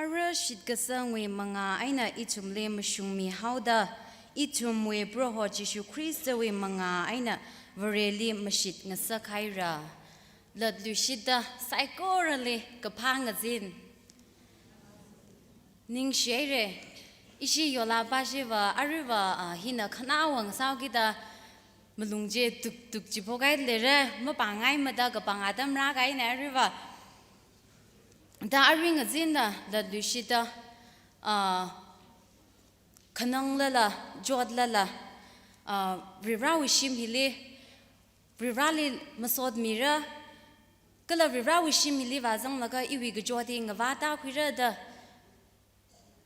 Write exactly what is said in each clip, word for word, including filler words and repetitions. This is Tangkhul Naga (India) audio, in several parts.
Ara shitkasangwui manga eina ithumli mashungmi haoda, ithumwui Proho Jishu Khristawui manga eina Vareli mashit ngasak haira. Latluishitda saikorali kaphā ngazin. Ningshihaira, ishi yola pāshiva aruiva, ah, hina khanaowa ngasāhaokida malung chi tuk tuk chi phokhai leira, mapāngaimada kapāng atam rākahaina aruiva. Da arui ngazinda latluishitda, ah, khananglala, chotlala, ah, Varivarawui shim hili, Varivarali masot mira, kala Varivarawui shim hili vāzanglaga iwui kachot hi ngavāta khuira da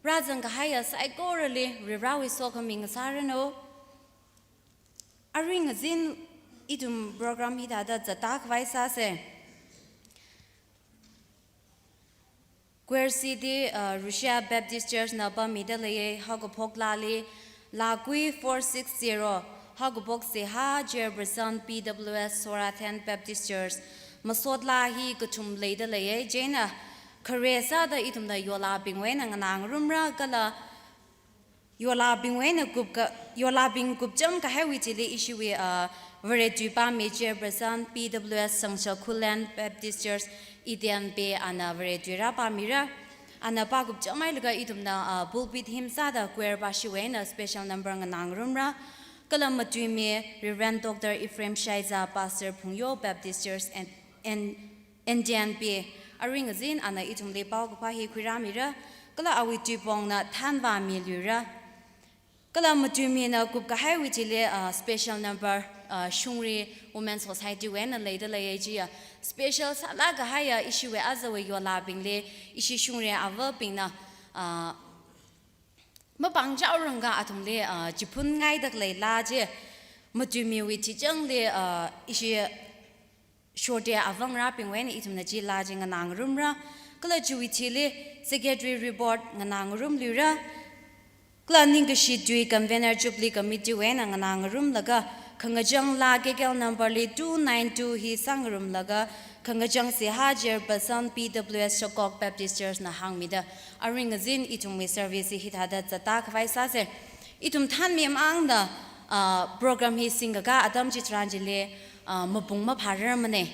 rāzang kahaiya saikorali Varivarawui sokhami ngasāranu. Arui ngazin ithum program hithāda zatda khavai sāsa. Choir seat hi, uh, Russia Baptist Church na pāmida leiya, haokaphok laali, Lakui four six zero, haokaphok seihā Chairperson P W S Sorathen Baptist Church, masot laa hi kathum leida leiya, chieina khare sāda ithumna yolabingwui eina nganāngarumra kala yolabingwui eina kupka, yolabing kupcham kahaiwui thili ishiwui, ah, Vare tui pāmi Chairperson P W S Sangshak Khullen Baptist Church Eden Bay ana Vare tui rāpāmira. Ana pākupchamhailaga ithumna, ah, pulpit hymn sāda choir pāshiwui eina special number nganāngarumra. Kala matuimi Reverend Doctor Ephraim Shaiza, Pastor Phungyo Baptist Church and, and N D N P, arui ngazin ana ithumli paokaphā hi khuirāmira, kala awui tuipongna thanvāmiluira. Kala matuimina kupkahaiwui thili, ah, special number, ah, shungri Women Society wui eina leida leiya chiya. Special sālāk kahaiya ishiwui azawui yolabingli, ishi shungri avabingna, ah, mapāngchaorangkha athumli, ah, chiphunngaida khalei laa chi, matuimiwui thichangli, ah, ishi shortda avangrābingwui eina ithumna chi laa chi nganāngarumra. Kala chiwui thili secretary report nganāngarumluira. Kala ningkashi tui convener Jubilee Committee wui eina nganāngarumlaga, khangachang laa K K L number li two nine two hi sāngarumlaga, khangachang seihā Chairperson P W S Shakok Baptist Church na hāngmida, arui ngazin ithumwui service hi hithāda zatda khavai sāsa. Ithum thanmimangda, ah, program hi singkakā atam chitharan chili, ah, mapung maphārarmana.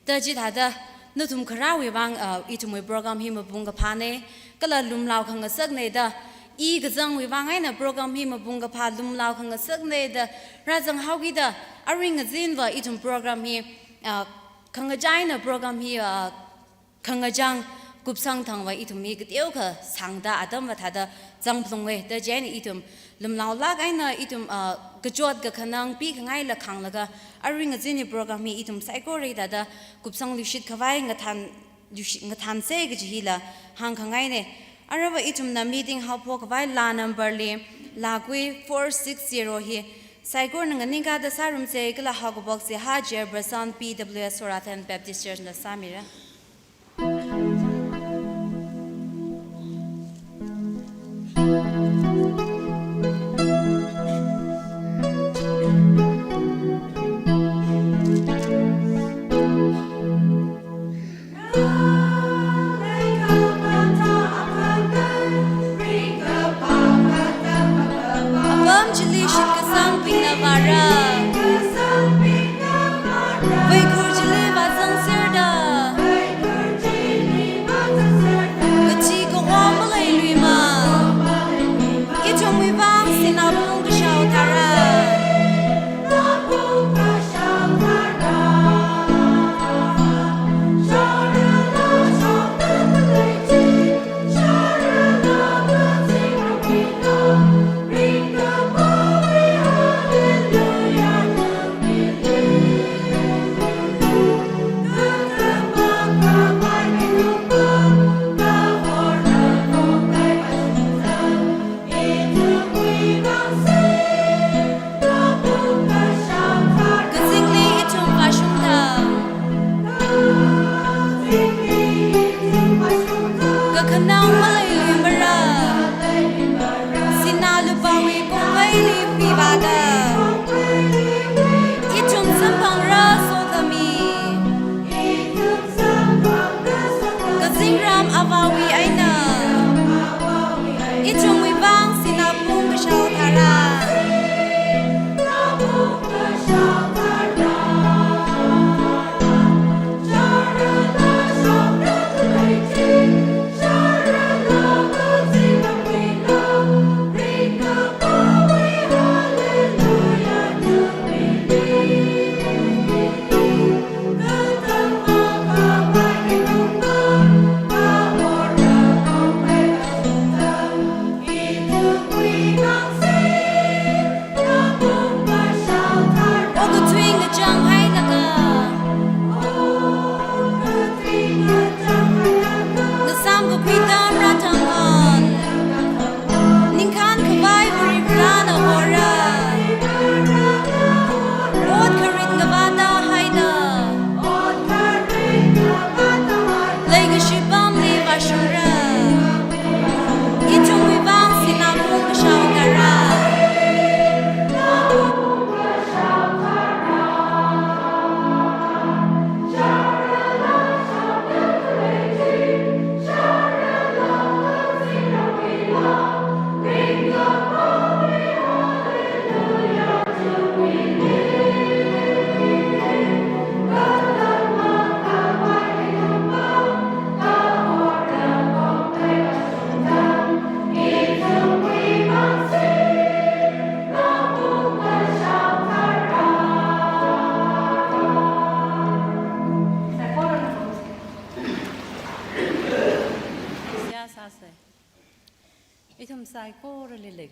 Da chithāda nathum kharāwui vang, ah, ithumwui program hi mapung kaphāna, kala lumlao khangasakna da, i kazangwui vang eina program hi mapung kaphā lumlao khangasakna da rāzanghaokida, arui ngazinva ithum program hi, ah, khangachā eina program hi, ah, khangachang kupsang thangva ithum hi kateokha sāngda atamva thāda zangphalunga da, chieina ithum lumlaolāk eina ithum, ah, kachot kakhanang pikhangaila khānglaga, arui ngazin hi program hi ithum saikora thāda kupsangluishit khavai ngathan, luishi-, ngathansa kaji hila hāngkhangaina. Arava ithumna meeting haophok khavai laa number li, Lakui four six zero hi saikorana nganingkāda sārumsa, kala haokaphok seihā Chairperson P W S Sorathen Baptist Church na sāmira. Apam chili shitkasangbingna vāra. Veikhur chili vāzangserda.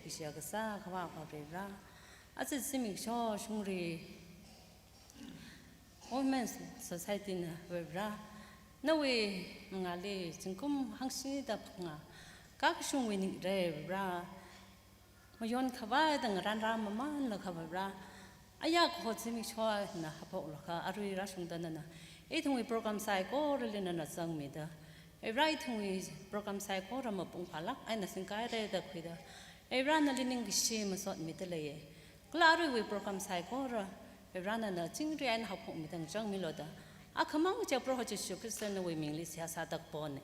Shiya kasā khavā Varivarā, aja zimiksho shongri Women's Society na Varivarā, nawui mangāli zingkum hangshida phangā kakashungwui ningra Varivarā, mayon khavai da ngarānra mamānlaga Varivarā, aya kaho zimiksho eina haophoklaga arui rāshungda nana ithumwui program saikorali nana zangmida, Varivarā ithumwui program saikora mapung phālāk eina singkahaira da khuida, Varivarā nali ningkashi masotmida leiya. Kala aruiwui program saikora Varivarā nana chingri eina haophokmida ngachangmilu da, akhamang kaja Proho Jishu Khrista nawui mingli seihā sāda kapona.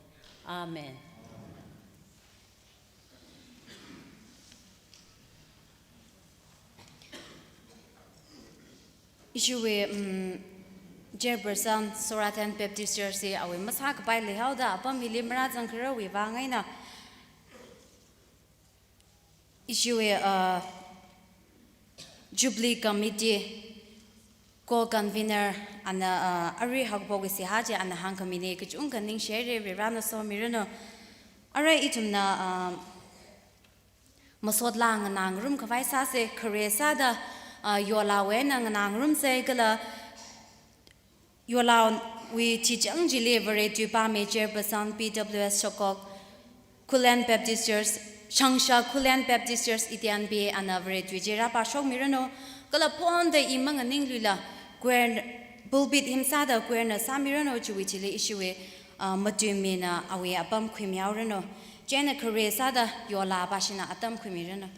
Amen. Ishiwui, mm, Chairperson Soratan Baptist Church hi awui masākapai leihaoda apam hili marāzangkharawui vang eina, ishiwui, uh, Jubilee Committee Co-Convener ana, uh, arui haokaphok seihā chi ana hāngkhamina, kachungkha ningshihaira, Varivarāna somiranu. Arui ithumna, uh, masot lāng nganāngarum khavai sāsa, khare sāda, ah, yolāwui eina nganāngarumsa kala yolāwui chichang chili Vare tui pāmi Chairperson P W S Shokok, Khullen Baptist Church, Shangsha Khullen Baptist Church Itianbi ana Vare tui chi rāpāshokmiranu, kala phonda i manganingluila choir, pulpit him sāda choir na sāmiranu, chiwui chili ishiwui, ah, matuimina awui apam khuimihaoranu. Chieina khare sāda yolā pāshina atam khuimiranu.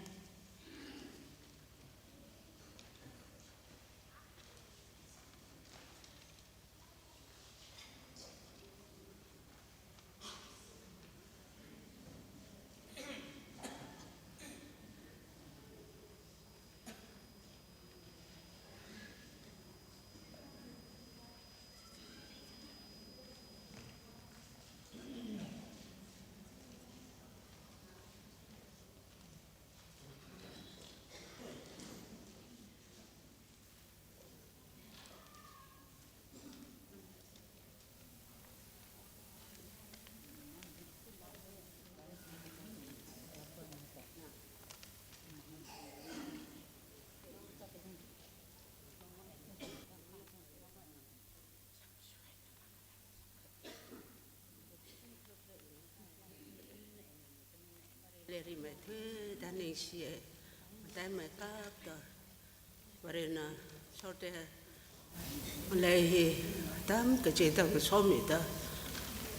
Leiri maithuida ningshiya, mataimeikapta Varena shokte lei hi atam kachida ngasomida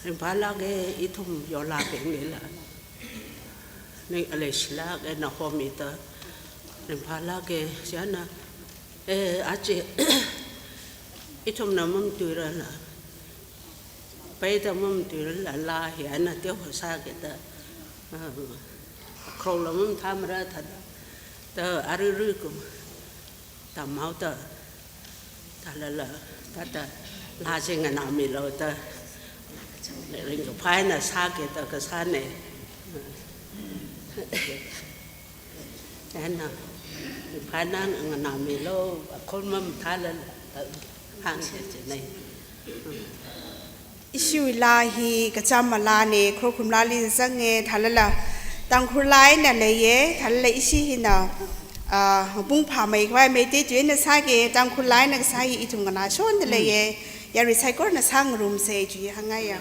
ringphālāka, ithum yolābinglila ning aleishilāk eina homida ringphālāka. Chieina, eh, aja ithumna mamatuirala, peida mamatuirala, laa hi eina teokha sāki da, ah, khrokla mamathāmara thāda, da aruirui kum tamhaoda, thālala, thāda laa chi nganāmilu da, ringkaphā eina sāki da kasāna. Chieina, ringphā eina nganāmilu, akhon mamathālala, hāngki kajina. Ishiwui laa hi kachām malāna, Khorokkhum laali zanga, thālala Tangkhul laa eina leiya, thālala ishi hina, ah, mapung phāmeikhavai Meitei tui eina sāki, Tangkhul laa eina kasā hi ithum nganāshonda leiya, yarui saikorana sāngarumsa chi hāngngaiya.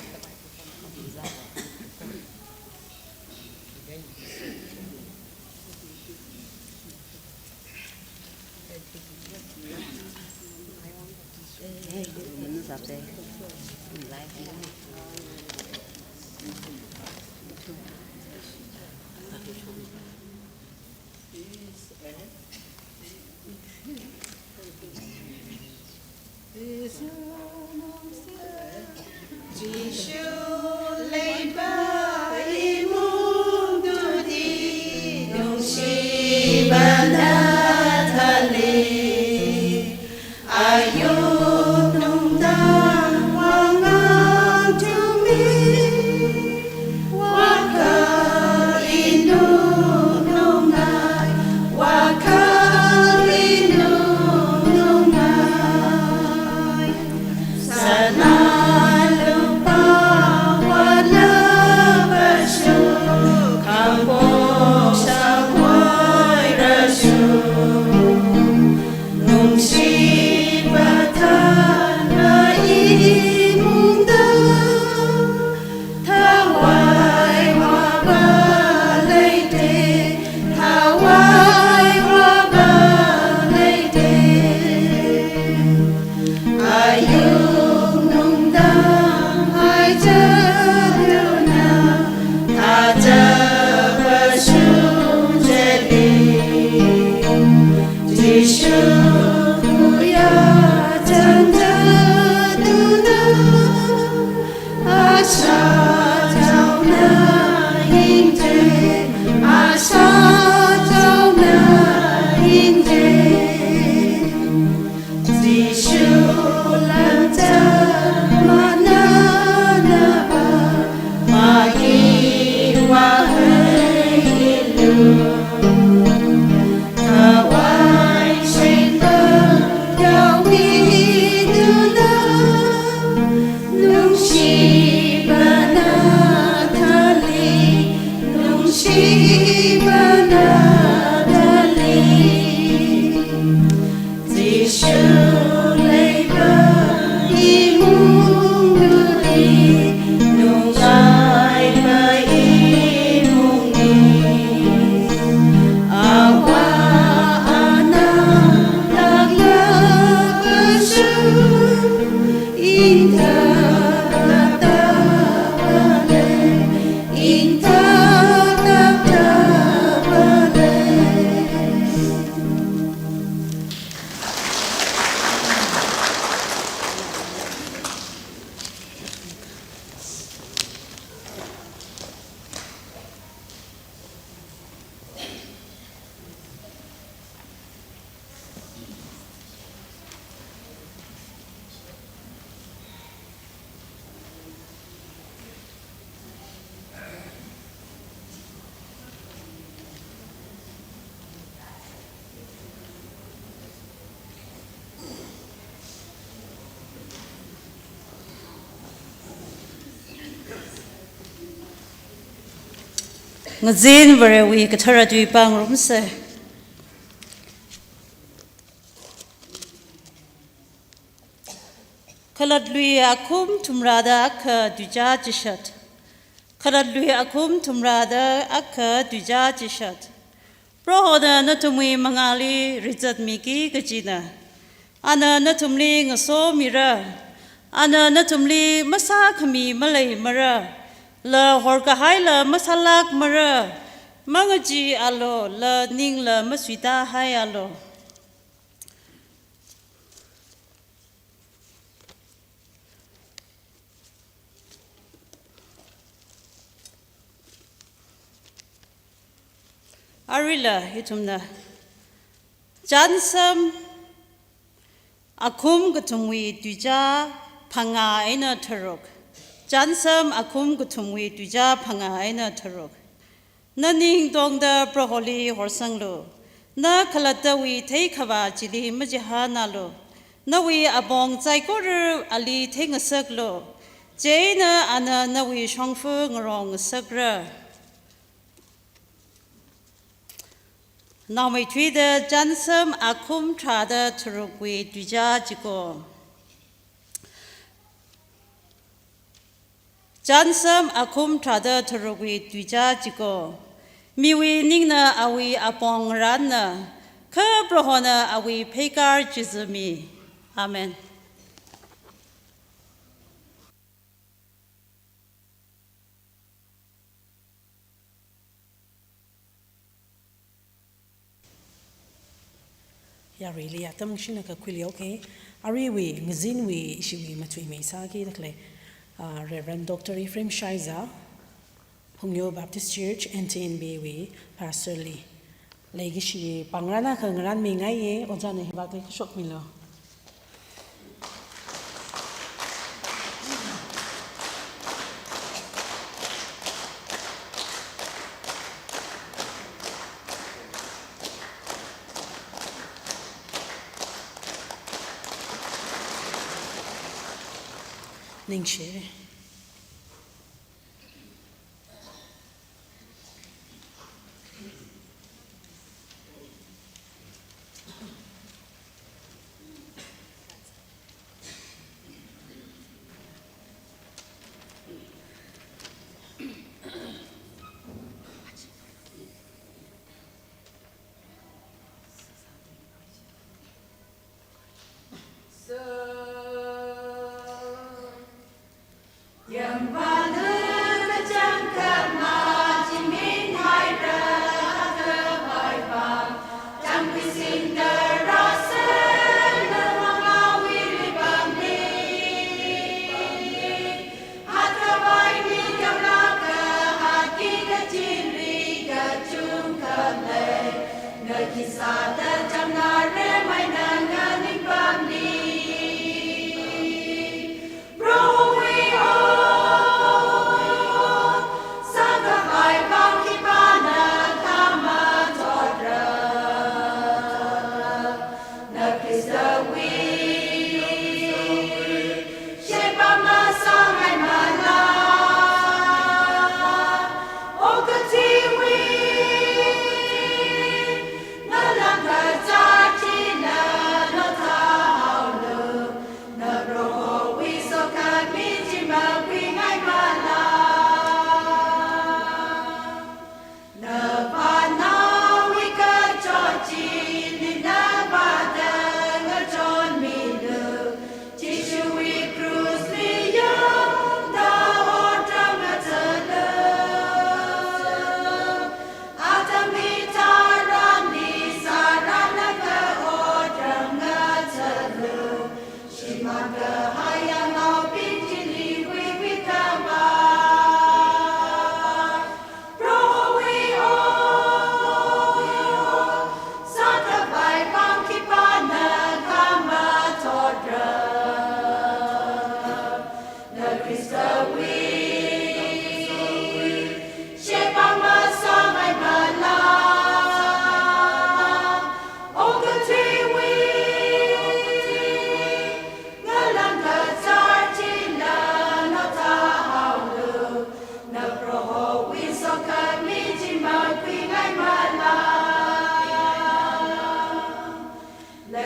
Jishu leiva imungthuda nungshiva nathāli, ayur nungda wangang thumi, wakha inungngai, wakha inungngai. Sanā lupā Ngazin Varewui kathara tui pāngarumsa. Khalatlui akhum thumrāda akha tuichā chishat. Khalatlui akhum thumrāda akha tuichā chishat. Prohona nathumwui mangāli rizatmiki kajina. Ana nathumli ngasomira. Ana nathumli masākhami maleimara. La horkahaila masālākmara. Mangacheealu, la ningla masuitahaialu. Aruila ithumna chānsam akhum kathumwui tuichā phangā eina tharuk. Chānsam akhum kathumwui tuichā phangā eina tharuk. Naning tongda Proholi horsanglu. Na khalattawui theikhavā chili machihānalu. Nawui apong saikora ali theingasaklu. Chieina ana nawui shongfa ngarong ngasakra. Naomeithuida chānsam akhum tharāda tharukwui tuichā chiko. Chānsam akhum tharāda tharukwui tuichā chiko. Miwui ningna awui apong ngarānna, kha Prohona awui pheikar chizami. Amen. Yaruili atam shina kakhuili, okay. Aruiwui, ngazinwui, ishiwui matuimeisāki daklei, ah, Reverend Doctor Ephraim Shaiza, Phungyo Baptist Church, N T N B wui Pastor li. Leikashi pāngrāna kha ngarānmingaiye, ojāna hiva kashokmilu. Ningshi.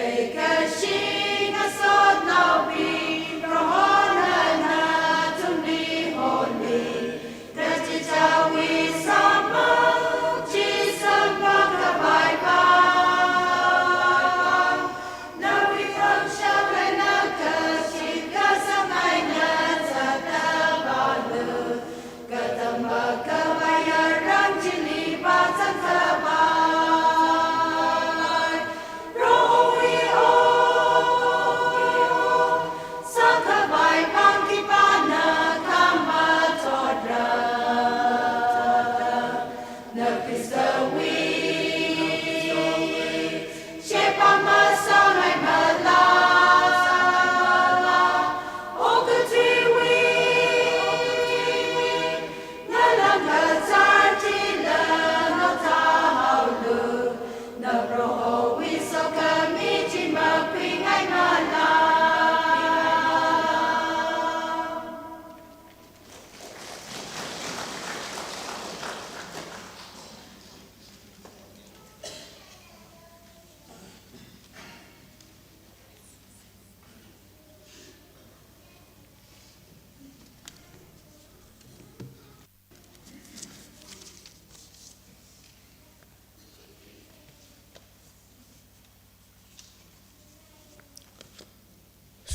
Kashingasotnaobing, Prohona nathumli holi, kachichāwui samphang, chi samphang khavai pāng, nawui pangshap eina kashik kasang eina zatda pālu. Katampa khavai yarang chili pāzang khavai, Prohowui ot sākhavai pāng khipāna khamathotda, na Khristawui sheba masāngai mala, okathuiwui ngalang kazat chila ngathāhaolu, na Prohowui sokhami chi makhuingai mala.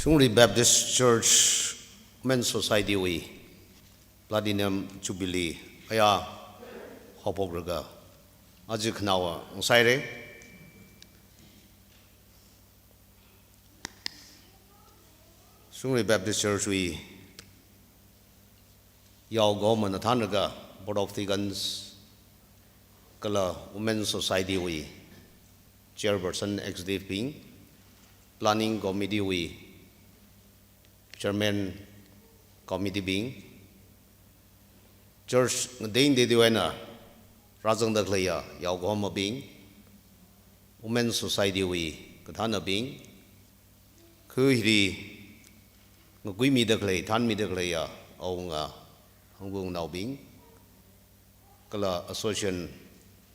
Shungri Baptist Church Women Society wui Platinum Jubilee aya haophokraga aja khanaowa ngasaire. Shungri Baptist Church wui yaokahomana thānlaga Board of Deacons kala Women Society wui Chairperson Executive bing, Planning Committee wui Chairman Committee bing, Church ngateingatei eina rāzangda khaleiya yaokahomabing, Women Society wui kathānabing, kha hili ngakuimida khalei, thānmida khaleiya awunga hangvungnaobing, kala association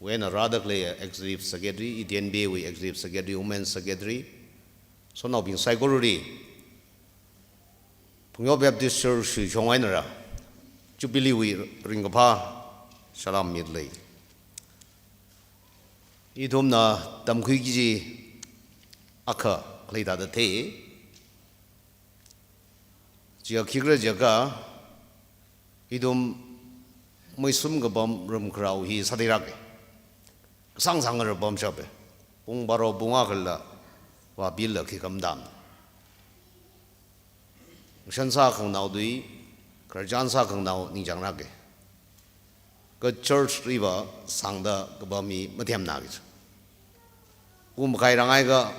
wui eina rāda khaleiya Executive Secretary, E T N B A wui Executive Secretary, Women Secretary, sanaobing saikorali Phungyo Baptist Church shong einara Jubilee wui ringkaphā salam milei. Ithumna tamkhui kaji akha khalei thāda thei. Chiya khikhala jiakha, ithum meisum kapam ramkharao hi sātheirake. Kasāngsang ngarapam shape. Pung baro pung akhala vāpila khi khamdam. Shan sākhanganao tui, khararchan sākhanganao ningchāngrake. Kha church liva sāngda kapam hi mathemna kaji. Pung makhai rāngai kha,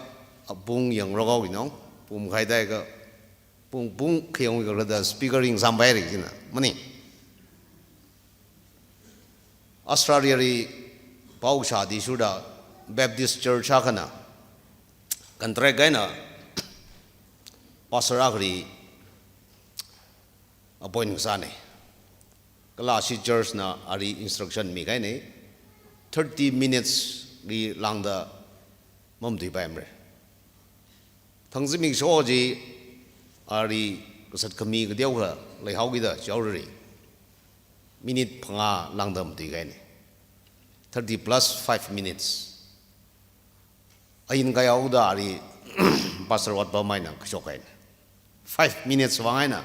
a pung yangrok haoki nong, pung makhai theiakha, pung, pung khayang khala da speaker ringsampai ri kajina, mani. Australia li pao shādi shuda Baptist Church akhana contract eina pastor akhali appoint sāne. Kala ashi church na ali instruction mikahaine, thirty minutes li lāngda mamatuipaimare. Thangzimik sho chi ali kasat khami kateokha leihaokida chaorari. Minute phangā lāngda matuikahaine. Thirty plus five minutes. Ain kayāoda ali pastor otpam eina kashokhaine. Five minutes vang eina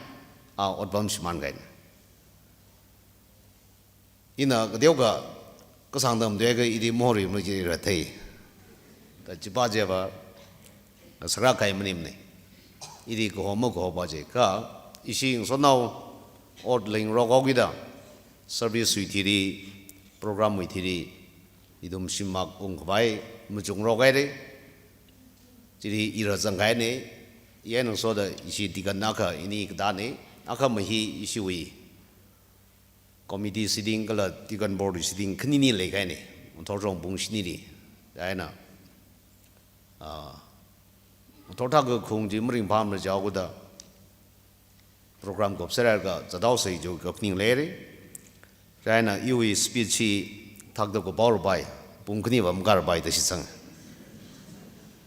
a otpam shimānkahaine. Ina kateokha kasāngda matuiakha ili mohri maji rathei. Kachipa chiva sāra kai maningmane. Ili kaho makahopa chi kha ishi ngasotnao ot leingarok haokida service wui thili, program wui thili, ithum shim mak ungkhavai machungrok haire. Chili ira zangkahaine, i eina ngasoda ishi deacon akha ini katāne, akhama hi ishiwui committee sitting kala deacon board sitting khanini leikahaine, ngathor shong pung shinili. Chieina, ah, ngathor thākha khung chi maringphāmara jihaoda program kop serhaikha zathaosei jiakha kaphaning leire. Chieina iwui speech hi thakda kapao rapai, pung khaniva makarapai da shitsang.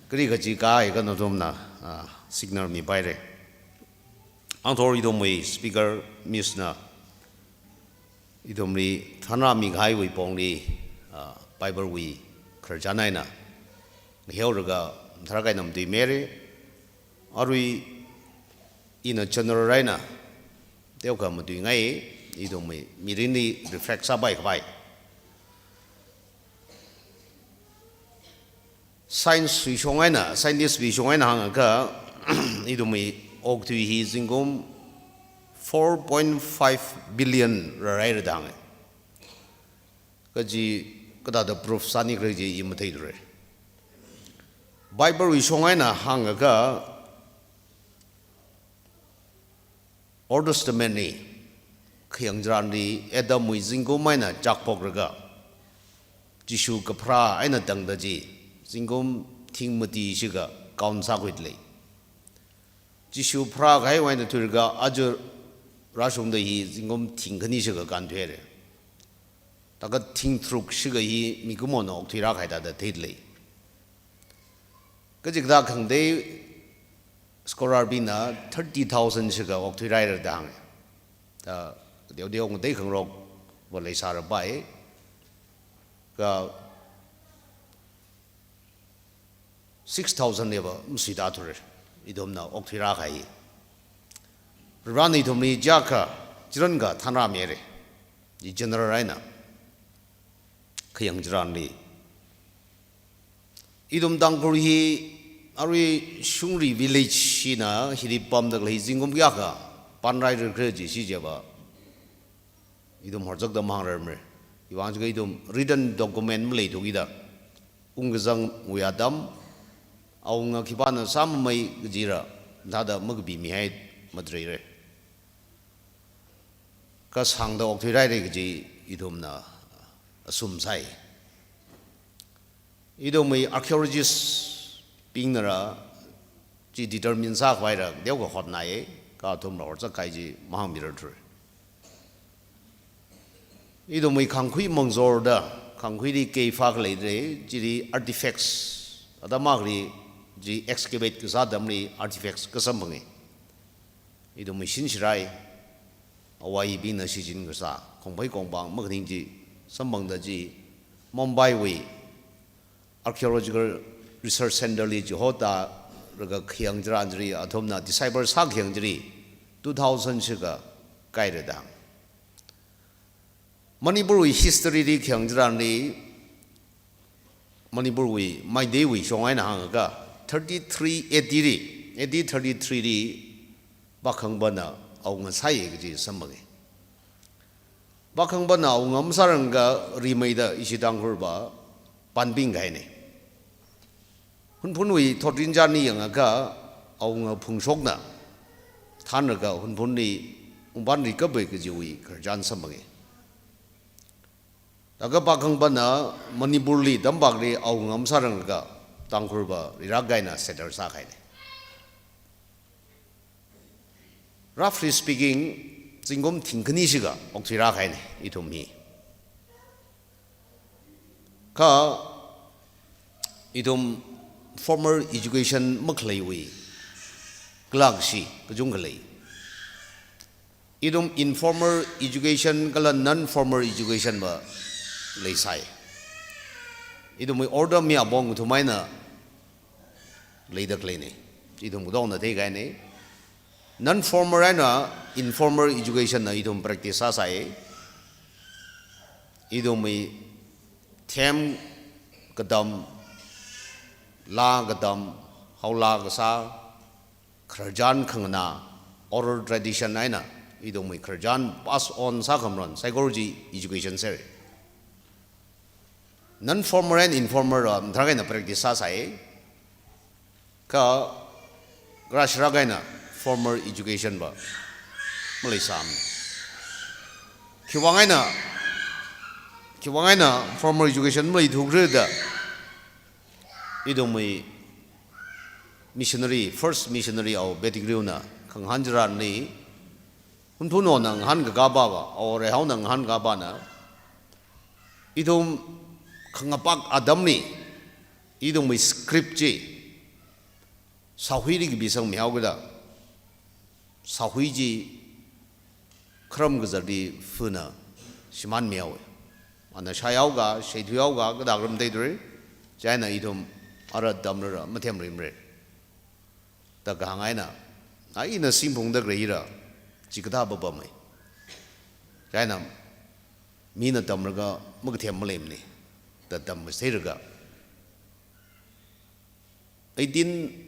Kari kachikahaika nathumna, ah, signal mipaira. Angthor ithumwui speaker miss na ithumli thanrāmikahaiwui pongli, ah, Bible wui khararchan eina ngaheoraga tharākha eina matuimira. Arui ina general eina teokha matuingai, ithumwui mirinli reflect sāpai khavai. Science wui shong eina, scientist wui shong eina hāngakha, ithumwui okathui hi zingkum four point five billion rāraira da hānga. Kaji kathāda proof sānikhala chi i matheithura. Bible wui shong eina hāngakha, Old Testament li khayang chitharanli Adam wui zingkum eina chakphokraga, Jishu kapharā eina tangda chi zingkum thing mati shikha count sākhuida lei. Jishu pharākahaiwui eina thuilaga aja rāshungda hi zingkum thing khani shikha kānthuira. Thākha thing tharuk shikha hi mikumona okthuirākahai thāda theida lei. Kachikathā khangatei scholar bingna thirty thousand shikha okthuirāra da hānga. Thā, teoteo ngatei khangarokva leisārapai. Kha six thousand liva masuitāthura, ithumna okthuirākahai. Varena ithumli chiyākha, chitharan kha thanrāmira. I general eina khayang chitharanli. Ithum Tangkhul hi arui Shungri village hina hili pamda khalei zingkum kayākha panrāra khala chi shichiva ithum horzakda mahāngrarmara. Khiwuivang jiakha ithum written document maleithu kida. Ungkazangwui atam, awunga khipāna sāmamei kajira, thāda makapimihai mathāra. Kha sāngda okthuirāra kaji ithumna assume sāi. Ithumwui archaeologist bingnara chi determine sākhavaira teokha hotnai, kha athumla horzakkahai chi mahāngmirarthura. Ithumwui khangkhui mangzorda, khangkhuili cave akha leidalei, chili artifacts, atam akhali chi excavate kasā atamli artifacts kasamphanga. Ithumwui shinshirai, avaibingna shichin kasā, khongphei khongpang makhaning chi samphangda chi, Mumbai wui Archaeological Research Center li chihotālaga khayang chitharan chili, athumna decipher sākhayang chili, two thousand shikha kaira da hānga. Manipur wui history li khayang chitharanli, Manipur wui, Meitei wui shong eina hāngakha, thirty-three A D li, A D thirty-three li, Pakhangpana awunga sāi kaji samphanga. Pakhangpana awunga masārangakha rimeida ishi Tangkhulva panpingkahaina. Hunphunwui thotrinchānli yangakha awunga phungshokna thanlaga Hunphunli ungpanrikapa kajiwui khararchan samphanga. Thākha Pakhangpana Manipurli tampakli awunga masārangakha Tangkhulva rirāk eina settle sākahaina. Roughly speaking, zingkum thingkhani shikha okthuirākahaina ithum hi. Kha ithum formal education makhaleiwui kalākashi kachungkha lei. Ithum informal education kala non-formal education va leisai. Ithumwui order mi apong kathum eina leida khaleina. Ithum katongna theikahaina. Non-formal eina informal education na ithum practice sāsai. Ithumwui them katam, laa katam, haolaa kasā, khararchan khanganā, oral tradition eina ithumwui khararchan pass on sākhamaron, psychology education sāra. Non-formal and informal va mathālāk eina practice sāsai. Kha kharā shilāk eina formal education va maleisāmana. Khiwuivang eina, khiwuivang eina formal education maleithukhala da ithumwui missionary, first missionary Ao Pettigrewna khangahān chitharanli, Hunphunwona ngahānkakā pava, Ao Reihaona ngahānkakā pana, ithum khangapak atamli, ithumwui script chi, Sahuili kapisang mihaokida, sahui chi kharam kazarli fana shimānmihaowa. Ana shāyaoka, shaithuihaoka, kathā kharam theidura, chieina ithum ara tamrara mathemrimara da kahāng eina, ina singphungda khalei hira, chikathā papamei. Chieina mina tamlaga makathem maleimana da tamkasei laga, eighteen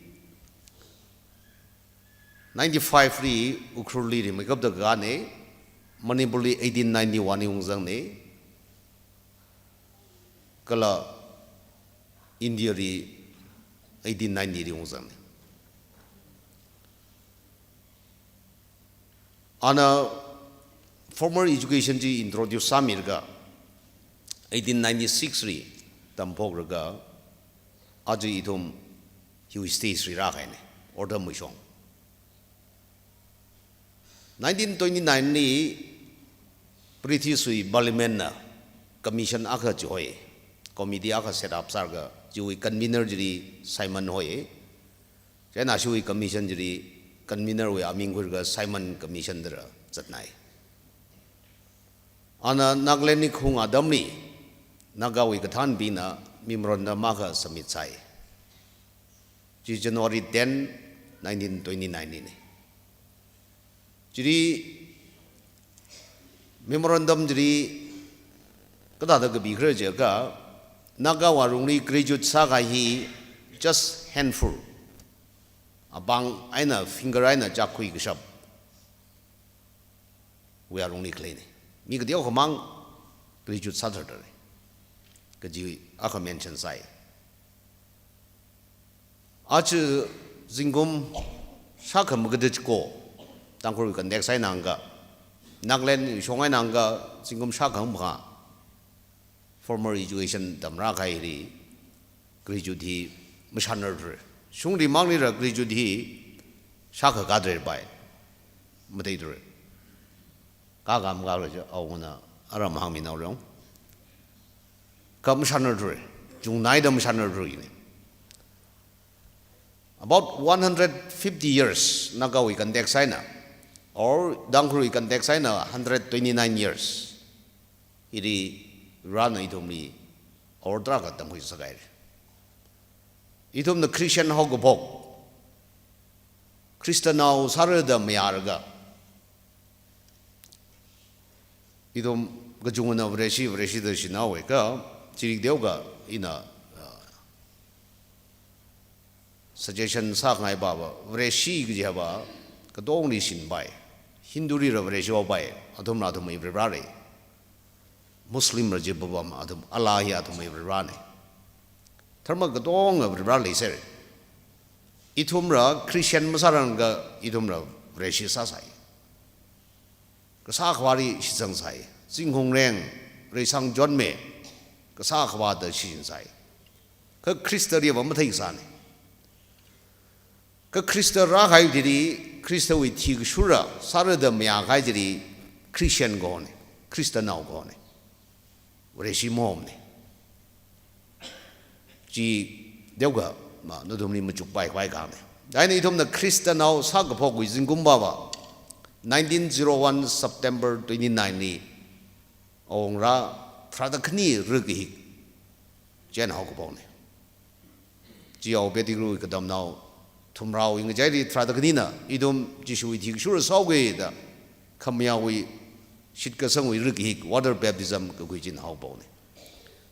ninety-five li Ukhrulli rimeikapta kakāna, Manipurli eighteen ninety-one li ungzangna, kala India li eighteen ninety li ungzangna. Ana formal education chi introduce sāmilaga, eighteen ninety-six li tamphokraga, aja ithum hiwui stage li rākahaina, autumn wui shong. Nineteen twenty-nine li British wui Parliament na commission akha chihoi, committee akha set up sālaga, chiwui convener chili Simon hoi. Chieina chiwui commission chili convener wui aming khuilaga Simon Commission da zatnai. Ana Nagaland li khaung atamli, Nagawui kathānbingna memorandum akha submit sāi. Chi January ten, nineteen twenty-nine lina. Chili memorandum chili kathāda kapikhara jiakha, Nagawui alungli graduate sākahai hi just handful, apāng eina finger eina chākkhui kashap wui alungli khaleina. Mi kateokhamang graduate sātharthara kaji akha mention sāi. Aja zingkum shākha magada chiko, Tangkhul context eina hāngakha, Nagaland shong eina hāngakha, zingkum shākha makhā formal education tamrākahaili graduate hi mashānarthura. Shungli manglila graduate hi shākha kathar pai, matheithura. Kakam kala chi awungana aram hāngminao rong. Kha mashānarthura, chungnaida mashānarthura ina. About one hundred fifty years, Nagawui context eina, or Tangkhulwui context eina, hundred twenty-nine years. Hili Varena ithumli awor tarākha tamkhui sākahaira. Ithumna Christian haokaphok, Christian nao sāra da mayālaga, ithum kachungana Vareshi, Vareshi da shinhaowa kha, chili teokha ina, uh, suggestion sāngai pava, Vareshi kaji hiva katongli shinpai. Hindu lila Vareshi haopai, athumla athumwui Varela lei. Muslim la chi papam athum, Allah hi athumwui Varena. Dharma katonga Vare leisera. Ithumla Christian masārangakha ithumla Vareshi sāsai. Kasā Akhavali shitzangsai. Zingkum reng, reisang chonme, Kasā Akhava da shichinsai. Kha Khristali va matheisāna. Kha Khrista rākahai chili, Khristawui thikashura sāra da mayākahai chili, Christian kahona, Khrista nao kahona. Vareshi mahomana. Chi teokha, ma, nathumli machukpai khavai kahāngna. Chieina ithumna Khrista nao sākaphokwui zingkum pava, nineteen zero one September twenty-nine li, awongarā tharāda khani rakahik chieina haokaphokna. Chiyao Pettigrewwui katamnao thumrao ngachaili tharāda khanina, ithum Jishuwui thikashura sāhaoga da, khamayāwui shitkasangwui rakahik, water baptism kakhui chieina haophokna.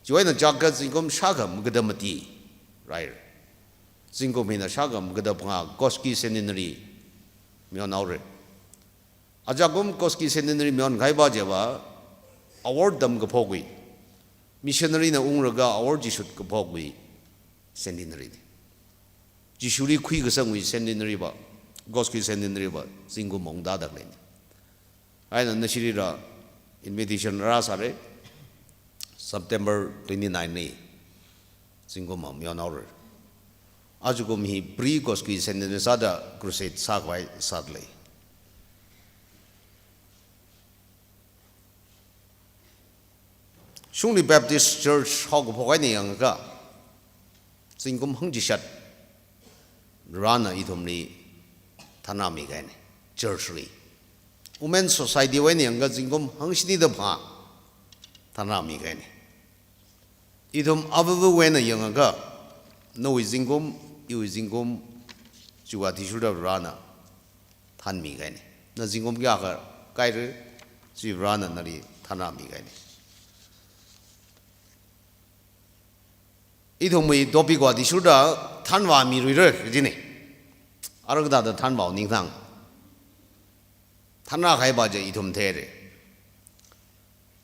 Chiwui eina chaka zingkum shākha magada mati rāhaira. Zingkum hina shākha magada phangā Koski Centenary mayonhaora. Ajakum Koski Centenary mayonkahai pa chiva, awor tamkaphokwui, missionary na unglaga awor chishut kaphokwui centenary na. Jishuli khuikasangwui centenary pa, Koski Centenary pa, zingkum ungda dak leina. Chieina nashilila invitation rāsāra, September twenty-nine li, zingkum mayonhaora. Ajakum hi pre-Koski Centenary sāda crusade sākhavai sāda lei. Shungli Baptist Church haokaphok eina yangakha, zingkum hangchishat Varena ithumli thanrāmi kahaina, church li. Women society wui eina yangakha zingkum hangshini da phangā thanrāmi kahaina. Ithum avāva wui eina yangakha, nawui zingkum, iwui zingkum, chiwui athishurda Varena thanmi kahaina. Na zingkum kayākha kahaira, chi Varena nali thanrāmi kahaina. Ithumwui topic wui athishurda thanvāmiluira kajina. Ara kathāda thanvāo ningthang. Thanrā kahaiva chi ithum theira.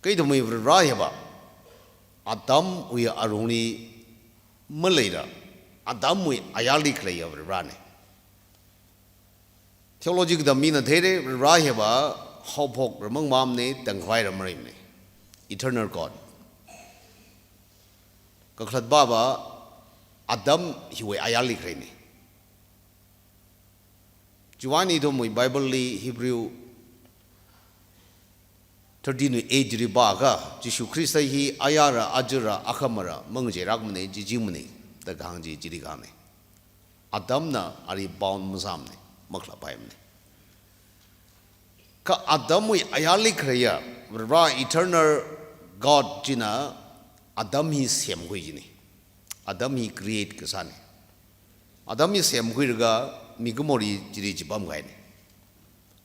Kha ithumwui Vare hiva Adamwui alungli maleila, Adamwui ayarli khaleiya Varena. Theology katam mina theira, Vare hiva haophokla mangmamana, tangkhavai la marimana. Eternal God. Kakhalatva va Adam hiwui ayarli khaleina. Chiwui eina ithumwui Bible li Hebrew thirteen wui eight li pākha, Jishu Khrista hi ayāra, ajara, akhamara, mangacheilākmana, chi jingmana, da kahāng chi chili kahāngna. Adamna ali bound masāmana, makhalapaimana. Kha Adamwui ayarli khaleiya, Vare eternal God china Adam hi semkhui jina. Adam hi create kasāna. Adam hi semkhuilaga mikumoli chili chipam kahaina.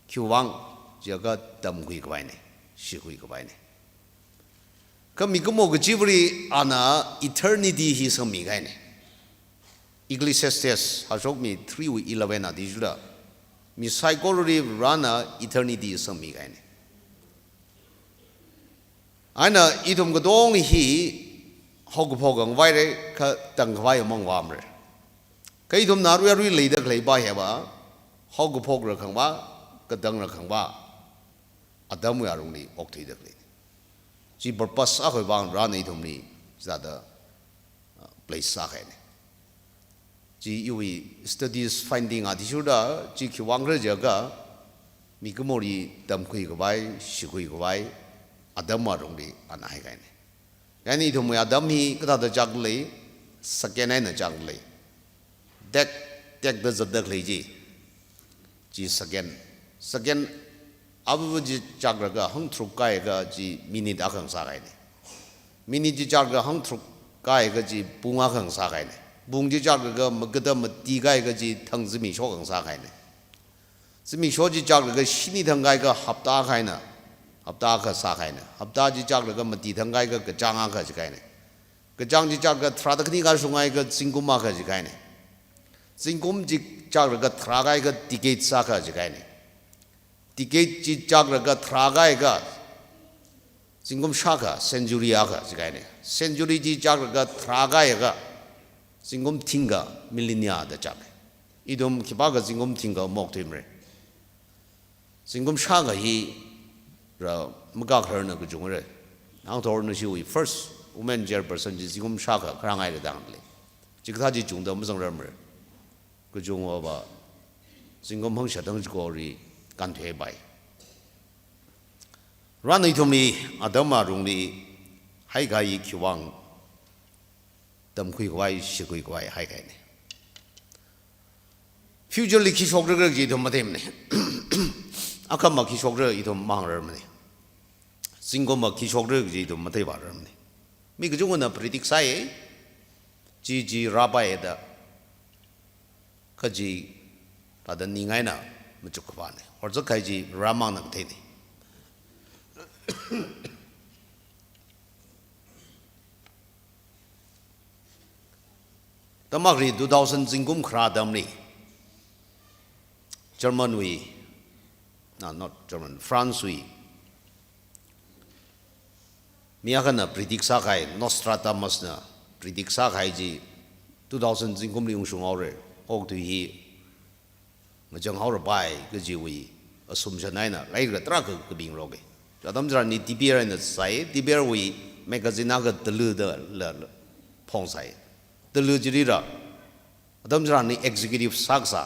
Khiwuivang jiakha tamkhui khavaina, shikhui khavaina. Kha mikumo kachivali ana eternity hi sangmi kahaina. Ecclesiastes hashokmi three wui eleven athishurda, mi saikorali Varena eternity sangmi kahaina. Chieina ithum katonga hi haokaphok khangavaira, kha tangkhavai mangvāmara. Kha ithumna arui arui leida khaleiva hiva, haokaphokla khangavā, katangra khangavā, Adamwui alungli okthuida khalei. Chi purpose akhawui vang Varena ithumli chithāda, uh, place sākahaina. Chi iwui studies finding athishurda, chi khiwuivang khala jiakha, mikumoli tamkhui khavai, shikhui khavai, Adam alungli ana haikahaina. Chieina ithumwui Adam hi kathāda chāklei, saken eina chāklei. Tek, tekda zatda khalei chi. Chi saken. Saken avāva chi chāklaga hangtharuk kahaiakha chi minute akha ngasākahaina. Minute chi chāklaga hangtharuk kahaiakha chi pung akha ngasākahaina. Pung chi chāklaga magada mati kahaiakha chi thang zimiksho akha ngasākahaina. Zimiksho chi chāklaga shini thang kahaiakha hapta akha eina, hapta akha sākahaina. Hapta chi chāklaga mati thang kahaiakha kachāng akha jikahaina. Kachāng chi chāklaga tharāda khani kashung kahaiakha zingkum akha jikahaina. Zingkum chi chāklaga tharā kahaiakha decade akha jikahaina. Decade chi chāklaga tharā kahaiakha zingkum shākha, century akha jikahaina. Century chi chāklaga tharā kahaiakha zingkum thingkha, millennia da chāka. Ithum khipākha zingkum thingkha maokthuimara. Zingkum shākha hi Ra Makak Harna kachungra. Hangthor nashiwui first woman chairperson chi zingkum shākha kharāngaira da hānglei. Chikathā chi chungda mazangrarmara. Kachungva va zingkum hangshat hangchikori kānthuipai. Varena ithumli Adam alungli haikahai khiwuivang tamkhui khavai, shikhui khavai haikahaina. Future li khi shokra kaji ithum matheimana. Akhama khi shokra ithum mahāngrarmana. Zingkumva khi shokra kaji ithum matheivārarmana. Mi kachungana predict sāya, chi chi rāpaiya da. Kha chi thāda ning eina machuk khavāna. Horzak kahai chi Varemangna katheina. Tamakri two thousand zingkum kharā atamli, German wui, no, not German, France wui mi akhana predict sākahai, Nostradamus na predict sākahai chi two thousand zingkumli ungshunghaora, okathui hi ngachang haorapai kajiwui assumption eina lairikla tarākha kabing roke. Atam chitharanli T B R eina sai, T B R wui magazine akha Talu da la, la phongsai. Talu chilila atam chitharanli executive sākasā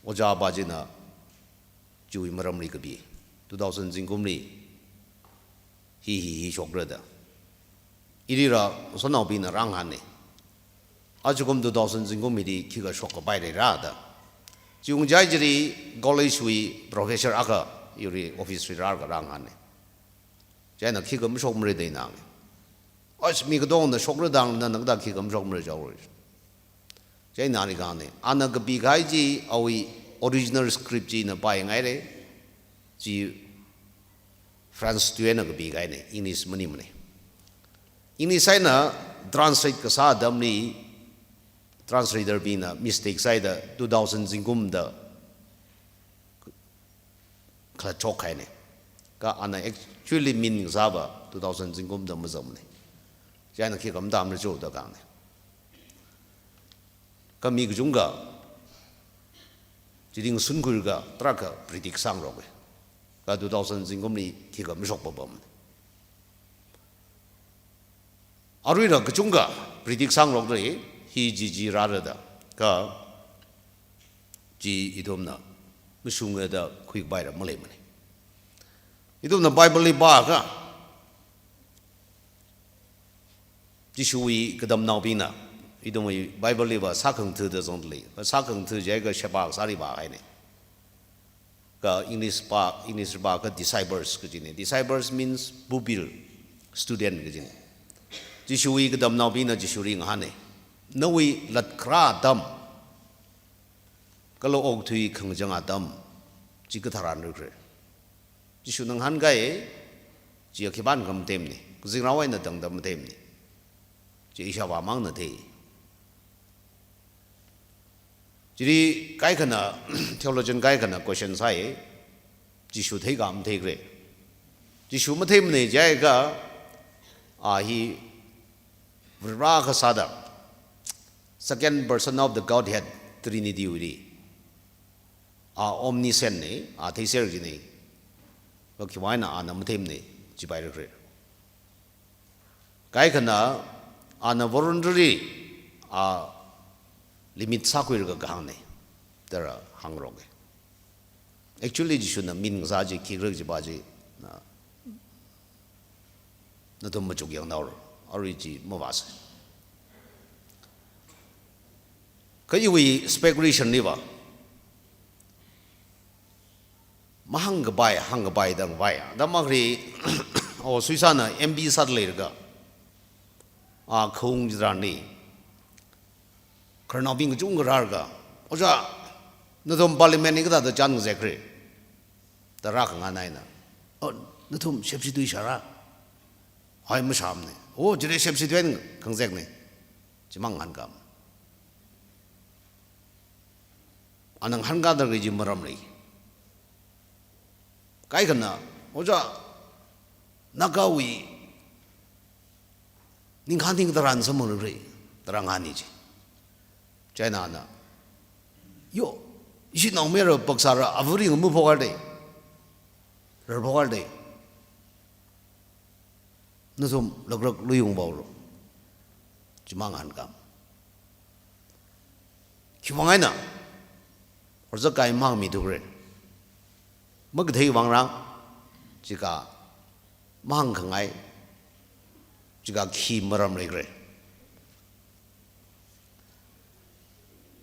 ojā pa china chiwui maramli kapi. Two thousand zingkumli hi hi hi shokra da. Ilila shanao pina rāngahāna. Ajakum two thousand zingkum hili khikha shokkapai leira da. Chi ungchai chili college wui professor akha iwui office li rālaga rāngahāne. Chieina khikha mashokmara da ina hānge. As mi katongna shokra da hāngna, nang kathā khikha mashokmara jihaora. Chieina ina hānge. Ana kapikahai chi awui original script chi ina paingaire. Chi Franz Thuene na kapikahaine, English maningmane. English eina translate kasā atamli translator bingna mistake sāhaida two thousand zingkum da khalatshok kahaine. Kha ana actually mean kasāva two thousand zingkum da mazangmane. Chieina khikha matamra jo da kahāngne. Kha mi kachungkha chili ngasunkhuilaga tarākha predict sāngaroke. Kha two thousand zingkumli khikha mashokpapamne. Aruila kachungkha predict sāngarokra, hi chi chi rāra da. Kha chi ithumna mashunga da khuikapaila maleimane. Ithumna Bible li pākha, Jishuwui katamnaobingna, ithumwui Bible liva sākhangatha da zangda lei. Sākhangatha jiakha sheba kasāli pāhaine. Kha English pā, English pākha disciples kajine. Disciples means pupil, student kajine. Jishuwui katamnaobingna Jishuli ngahāne. Nawui latkharā atam kala okathui khangachang atam chi katharan rikre. Jishuna ngahānkai, chi khipākha matheimane, kazingrao eina tangda matheimane. Chi ishāvāmangna thei. Chili kaikhana, theologian kaikhana question sāi, Jishu theikha matheikre. Jishu matheimane jiakha, a hi Vare kasāda, second person of the Godhead, Trinity wuili. A omniscient ne, a theiser jine. Kha khiwui vang eina ana matheimane, chipaira kre. Kaikhana ana voluntary a limit sākhuilaga kahāngne, da hāngaroke. Actually, Jishuna mean kasā chi khikhala jiva chi, na, nathum machuk yangnaora, arui chi mavāsa. Kha iwui speculation liva, mahāngkapai, hāngkapai da ngavai. Atam akhali, o, Suisana M P sāda leilaga, a, khaung chitharanli, khararnaobing kachungkha rālaga, "Ojā, nathum parliament li kathāda chān ngazekra?" da rākhangahān eina, "O, nathum shepshi tui shāra?" "Hai, mashāmane." "O, chili shepshi tui eina khangazekne." Chimang ngahānkam. Ana ngahānkada khalei chi maram lei. Kaikhana, "Ojā, Nagawui ningkhān ningtharan samphangluira," da rāngahāne chi. Chieina ana, "Yo, ishi naomayara paksāra, avāring maphokhaira da, rarphokhaira da. Nathum lakrak lui ungpaora." Chimang ngahānkam. Khiwui vang eina horzak kahai mahāngmithukre? Makathei vang rang, chikha mahāngkhangai, chikha khi maram leikre?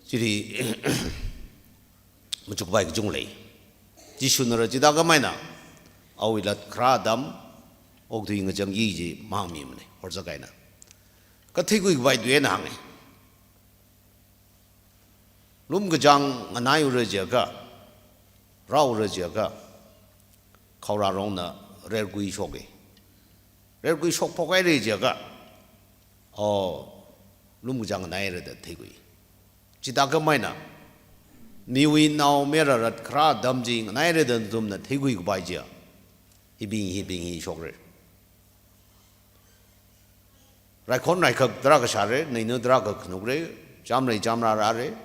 Chili machukpai kachung lei. Jishunara chithākhamei eina awui latkharā atam, okathui ngachangki chi mahāngmimane, horzak eina. Kha theikhuikapai tui eina hānge. Lumkachāng nganaiura jiakha, rāura jiakha, khaorarongna rerkui shoke. Rerkui shokphokhaira jiakha, o, lumkachāng nganaira da theikhui. Chithākhamei eina, miwui naomayara latkharā atam chi nganaira da nathumna theikhuikapai chiya, hibing, hibing hi shokra. Raikhon raikhak tarākha shāra, neina tarākha khanukra, chāmlei chāmrā rāra,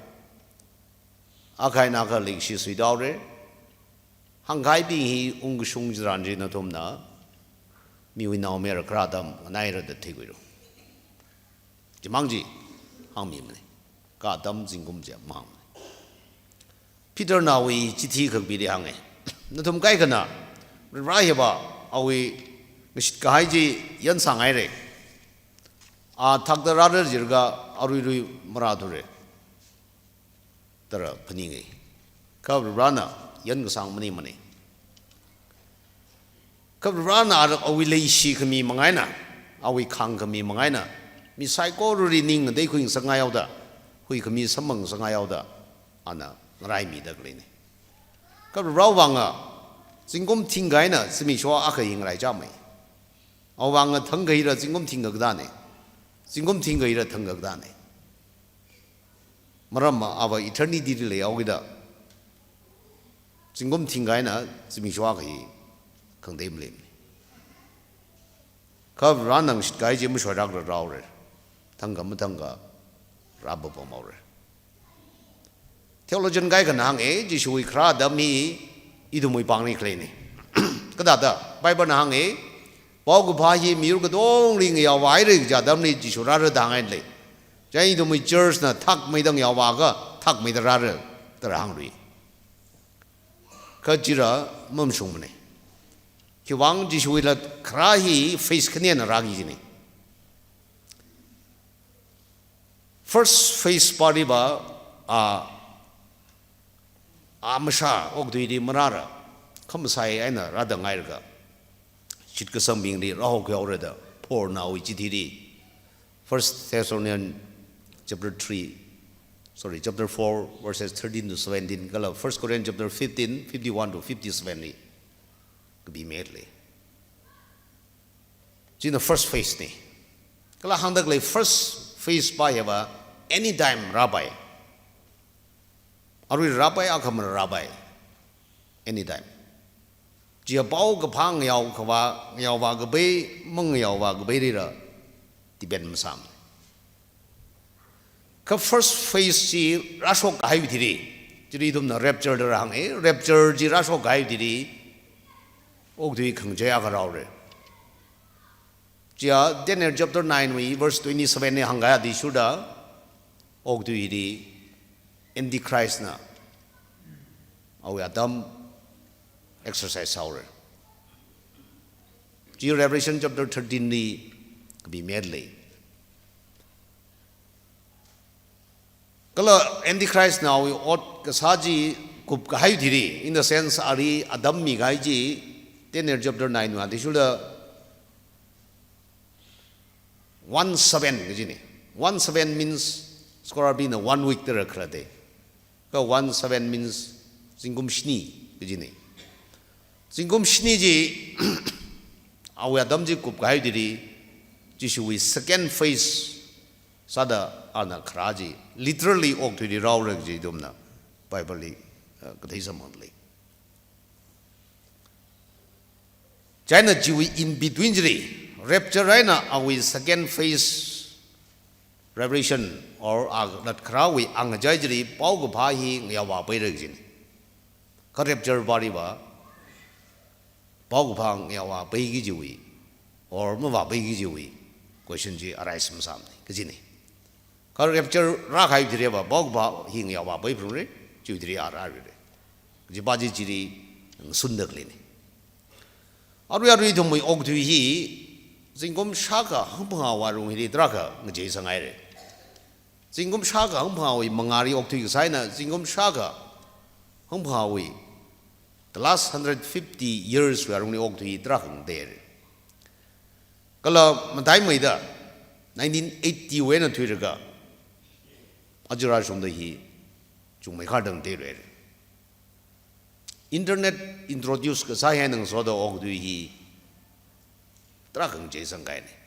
akha eina akha leikashi suitāhaora. Hāngkahaibing hi ungkashung chitharan chi nathumna miwui naomayara latkharā atam nganaira da theikhuira. Chimang chi hāngmimane. Kha atam zingkum chi mahāngmane. Peter nawui chithi kakapili hānge. Nathum kaikhana, Vare hiva awui ngashitkahai chi yansanghaira. A thakta rāra jilaga, aruirui marāthura, tara phaninga. Kha Varivarana yankasang maningmana. Kha Varivarana ara awui leishi khami manga eina, awui khāng khami manga eina, mi saikorali ning ngateikhui ngasakngai haoda, huikhami samphang ngasakngai haoda, ana ngaraimida khaleina. Kha Varivarawui vanga, zingkum thingkha eina zimiksho akha hi ngaraichāmei. Awui vanga thangkha hila zingkum thingkha katāna. Zingkum thingkha hila thangkha katāna. Maramva ava eternity li leihaokida, zingkum thingkha eina zimiksho akha hi khangatei maleimana. Kha Varivarana ngashitkahai chi mashoilākla rāhaora. Thangkha mathangkha rāpapam haora. Theologian kaikhana hānga, Jishuwui kharā atam hi ithumwui pāngli khaleina. Kathāda, Bible na hānga, paokaphā hi miyur katongli ngayao vāhaira kaja atamli Jishu rāra da hāngngailei. Chieina ithumwui church na thakmeida ngayao vāakha, thakmeida rāra, tara hānglui. Kha chila mamashungmana. Khiwuivang Jishuwuila kharā hi phase khani eina rāki kajina. First phase pāliva, a, a mashā okathuili marāra, khamasai eina rāda ngailaga, shitkasangbingli rāhokhuihaora da Paulna awui chithili, First Thessalonians chapter three, sorry, chapter four, verses thirteen to seventeen, kala First Corinthians chapter fifteen, fifty-one to fifty-seven li kapimida lei. China first phase na. Kala hāngda khalei first phase pā hiva anytime rāpai. Arui rāpai, akhamala rāpai. Anytime. Chiya paokaphā ngayao khavā, ngayao vākapai, mangayao vākapailila depend masāmana. Kha first phase chi rāshokkahaiwui thili, chili ithumna rapture da rāhānga, rapture chi rāshokkahaiwui thili, okathui khangachei akha rāhaora. Chiya Daniel chapter nine wui verse twenty-seven li hāngkahai athishurda, okathuili Antichrist na awui atam exercise sāhaora. Chi Revelation chapter thirteen li kapimida lei. Kala Antichrist na awui ot kasā chi kupkahaiwui thili, in the sense ali atam mikahai chi, Daniel chapter nine wui athishurda one seven kajina. One seven means, scholar bingna one week da rākharā da. Kha one seven means zingkum shini kajina. Zingkum shini chi awui atam chi kupkahaiwui thili, Jishuwui second phase sāda ana kharā chi literally okathuili rāhaora kaji ithumna Bible li, uh, kathei samphangda lei. Chieina chiwui in between chili, rapture eina awui second phase, Revelation or a latkharāwui angachai chili, paokaphā hi ngayao vāpaira kajina. Kha rapture pāliva, paokaphā ngayao vāpaiki kajiwui, or mavāpaiki kajiwui question chi arise masāmana kajina. Kha rapture rākahaiwui thiliva, paokaphā hi ngayao vāpaiphungra, chiwui thili a rāra. Kajipa chi chili ngasunda khaleina. Arui arui ithumwui okathui hi, zingkum shākha hangphangāwui alung hili tarākha ngacheisangngaira. Zingkum shākha hangphangāwui mangāli okthui kasā eina, zingkum shākha hangphangāwui, the last hundred fifty years wui alungli okthui tarākha ngateira. Kala mataimeida, nineteen eighty wui eina thuilaga, aja rāshungda hi, chungmeikharda ngateiluira. Internet introduce kasā hi eina ngasoda okathui hi tarākha ngacheisangkahaina.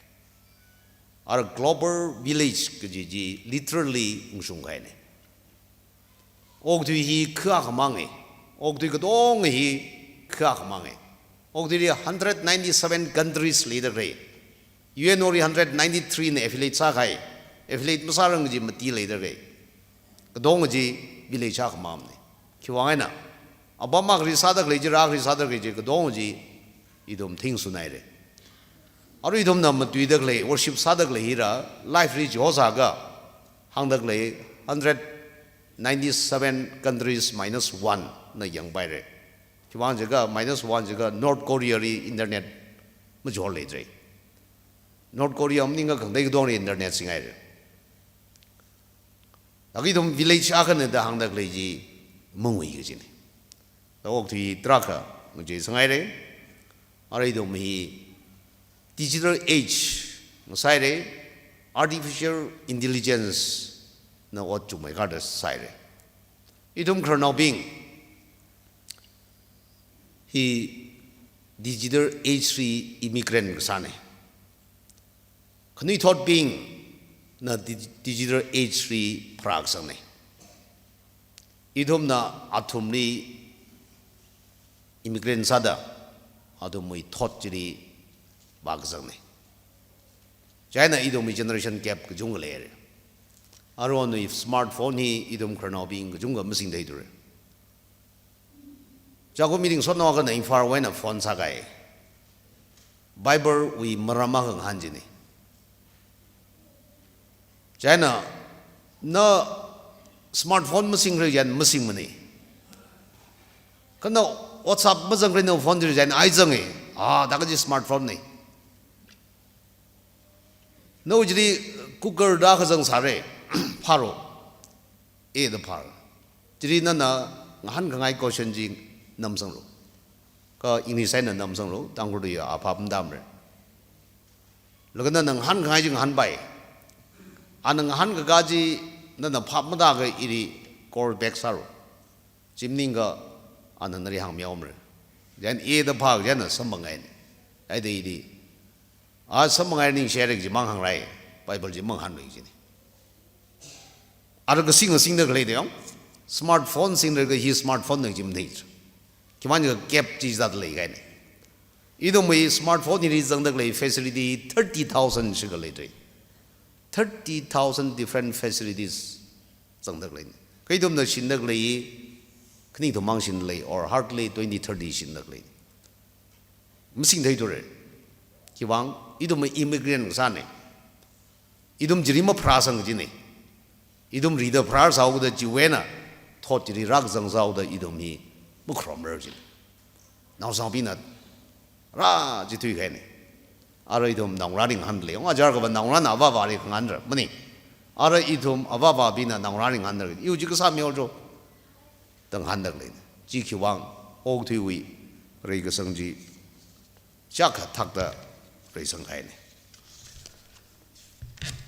Ara global village kaji chi literally ngashungkahaina. Okathui hi kha akha manga. Okathui katonga hi kha akha manga. Okathuili hundred ninety-seven countries leida khalei. U N O li hundred ninety-three na affiliate sākahai. Affiliate masārang kaji mati leida khalei. Katonga chi village akha mamana. Khiwuivang eina, apam akhali sāda khalei chi, rā akhali sāda khalei chi, katonga chi ithum theingasunghaira. Arui ithumna matuida khalei, worship sāda khalei hila, live li chihosāakha, hāngda khalei hundred ninety-seven countries minus one na yangpaira. Khiwuivang jiakha, minus one jiakha North Korea li internet machihorleidalei. North Korea maningakha khangatei katongli internet singngaira. Thākha ithum village akhana da hāngda khalei chi mangui kajina. Thākha okathui tarākha ngachei sāngaira. Arui ithum hi digital age ngasāhaira, artificial intelligence na ot chukmei kharda sāhaira. Ithum khararnaobing hi digital age li immigrant kasāna. Khanuithotbingna di-, digital age li pharākazangna. Ithumna athumli immigrant sāda, athumwui thot chili vākazangna. Chieina ithumwui generation gap kachungkha leira. Aruiwui smartphone hi ithum khararnaobing kachungkha masingtheithura. Chāku meeting sotnao akhana Imphal wui eina phone sākahai. Bible wui maram akha ngahān jina. Chieina na smartphone masingkhala jiakha masingmana. Kha na WhatsApp mazangkhala na phone chili jiakha ai zanga. Ah, thākha chi smartphone na. Nao chili Google da kazang sāra, phālu. A da phālu. Chili nana ngahānkhangai question chi namsanglu. Kha English eina namsanglu, Tangkhul li a phap matāmara. Laga nana ngahānkhangai chi ngahānpai. Ana ngahānkakā chi nana phap matākha ili call back sālu. Chi maningakha ana nali hāngmihaomara. Chieina A da phā, chieina samphanghaina. Haida ili a samphanghaira, ningshihaira kaji mang hānglei, Bible chi mangahānlei jina. Ara kasing singda khalei da yong, smartphone singlaga hi smartphone na kaji mathei. Khimang jiakha gap chi zatda leikahaina. Ithumwui smartphone hili zangda khalei facility thirty thousand shikha leidalei. Thirty thousand different facilities zangda khaleina. Kha ithumna shinda khalei khani thumang shinlei, or hardly twenty, thirty shinda khalei. Masingtheithura. Khiwuivang, ithum immigrant kasāna. Ithum chili mapharāsang kajina. Ithum rida pharāsāhaoda chiwui eina thot chili rākazang sāhaoda ithum hi makharomrar jina. Naosangnaobingna rā chi thuikahaina. Ara ithum naongarāli ngahānlei. Ong ajar kava naongarāna avāvali khangahānra, maning. Ara ithum avāvabingna naongarāli ngahānra. Iwui chi kasā mihaocho da ngahānda khaleina. Chi khiwuivang okathuiwui reikasang chi chiyākha thakta reisangkahaina.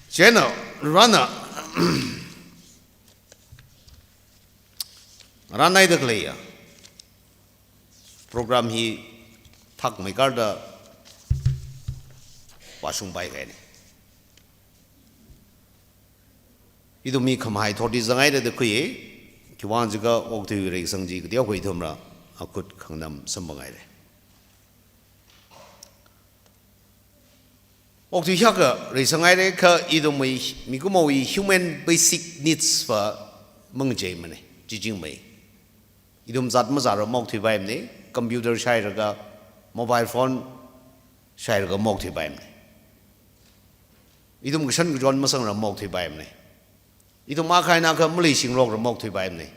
Chieina rāna, rānaida khaleiya program hi thakmei kharda vāshungpaikahaina. Ithum mi khamahai thotli zanghaira da khuiya, khiwuivang jiakha okathui reisang chi kateokha ithumla akhut khanganam samphanghaira. Okathui hiyākha reisanghaira kha ithumwui mikumowui human basic needs va mangacheimana, chi jingmei. Ithum zat mazāra maokthuipaimana, computer shailaga, mobile phone shailaga maokthuipaimana. Ithum kashan kachon masangra maokthuipaimana. Ithum akha eina akha maleishingrokra maokthuipaimana.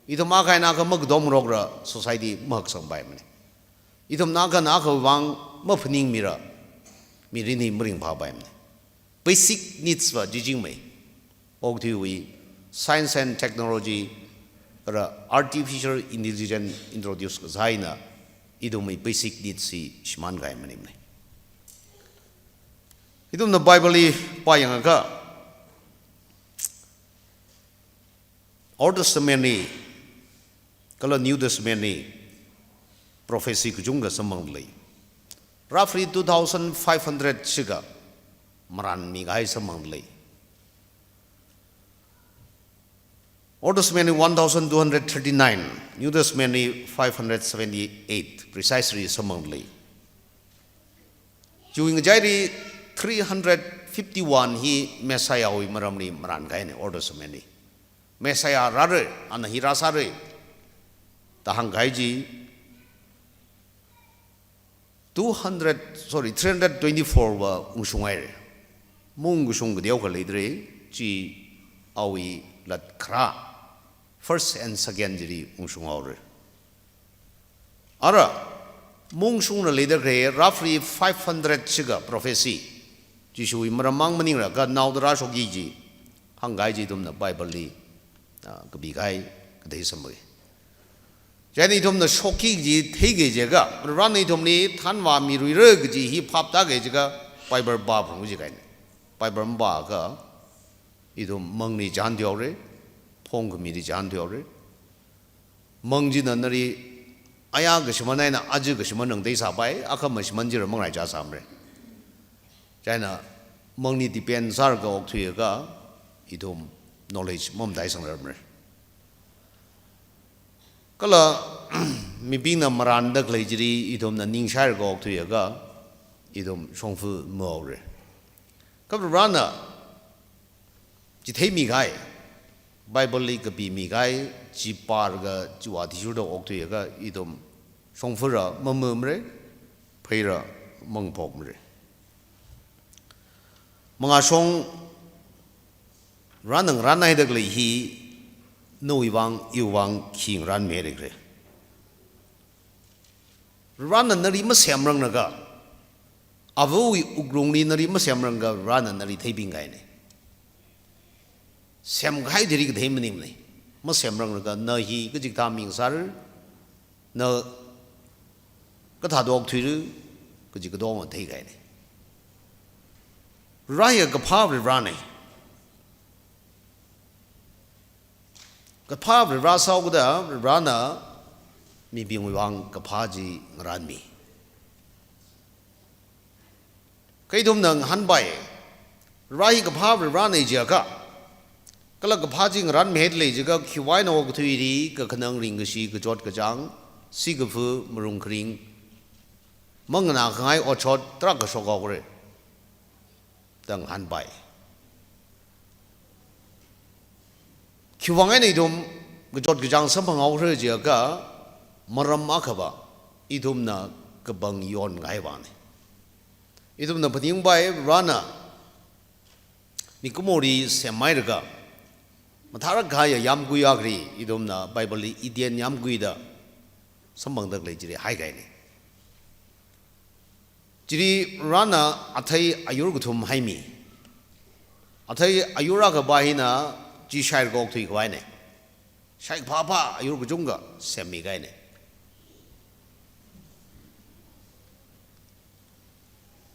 Ithum akha eina akha makatomngarokra society mahaksangpaimana. Ithumna akhana akhawui vang maphaningmira mirin hi maringphāpaimana. Basic needs va chi jingmei. Okathuiwui science and technology, kala artificial intelligence introduce kasā eina ithumwui basic needs hi shimānkahai maningmana. Ithumna Bible li pāyangakha, Old Testament li kala New Testament li prophecy kachungkha samphangdalei. Roughly two thousand five hundred shikha marānmikahai samphangdalei. Old Testament li one thousand two hundred thirty-nine, New Testament li five hundred seventy-eight precisely samphangdalei. Chiwui ngachaili three hundred fifty-one hi Messiah wui maramli marānkahaina Old Testament li. Messiah rāra, ana hi rāsāra da hāngkahai chi two hundred, sorry, three hundred twenty-four va ungshunghaira. Maungkashung kateokha leidalei, chi awui latkharā, first and second chili ungshunghaora. Ara, maungshungla leida khalei roughly five hundred shikha prophecy, Jishuwui maram mang maningra kha naoda rāshokki kaji hāngkahai chi ithumna Bible li ah, kapi kahai kathei samphanga. Chieina ithumna shokki kaji theiki jiakha, Varena ithumli thanvāmiluira kaji hi phap tāki jiakha, Bible pāphalungra kaji kahaina. Bible mapākha, ithum mangli chān thuihaora, phongkhamili chān thuihaora. Mang china nali, aya kashiman eina aja kashiman rāngatei sāpai, akhama shiman chila manglaichā sāmara. Chieina mangli depend sālaga okthuiakha, ithum knowledge mamataisangrarmara. Kala mibingna marānda khalei chili ithumna ningshailaga okthuiakha, ithum shongfa mahaora. Kha Varena chitheimi kahai, Bible li kapimi kahai chi pārlaga, chiwui athishurda okthuiakha, ithum shongfala mamamara, pheila mangphokmara. Mangāshong Varena ngarānhaida khalei hi, nawui vang, iwui vang khi ngarānmihaira. Varena nali masemranglakha, avawui wuklungli nali masemranglakha, Varena nali theiping kahaina. Semkahai chili kathei maningmana. Masemranglakha, na hi kachikathā mi ngasāra, na kathāda okthuira, kaji katonga theikahaina. Vare hiya kaphā Varena. Kaphā Vare sāhaokida, Varena mibingwui vang kaphā chi ngarānmi. Kha ithumna ngahānpai, Vare hi kaphā Varena jiakha, kala kaphā chi ngarānmihaida lei jiakha, khiwui eina okathuili kakhanang ringkashi, kachot kachāng, sikafa, marung kharing, manganā khangai otshot tarākha shokhaora da ngahānpai. Khiwui vang eina ithum kachot kachāng samphanghaora jiakha, maram akhava, ithumna kapang yonkahai vangna. Ithumna phaningpai, Varena mikumoli semhailaga, mathālāk kahaiya yāmgui akhali, ithumna Bible li Eden yāmgui da samphangda khalei chili haikahaina. Chili Varena athei ayur kathum haimi. Athei ayur akhapa hina chi shailaga okthuikahaina. Shaikaphā phā ayur kachungkha semmi kahaina.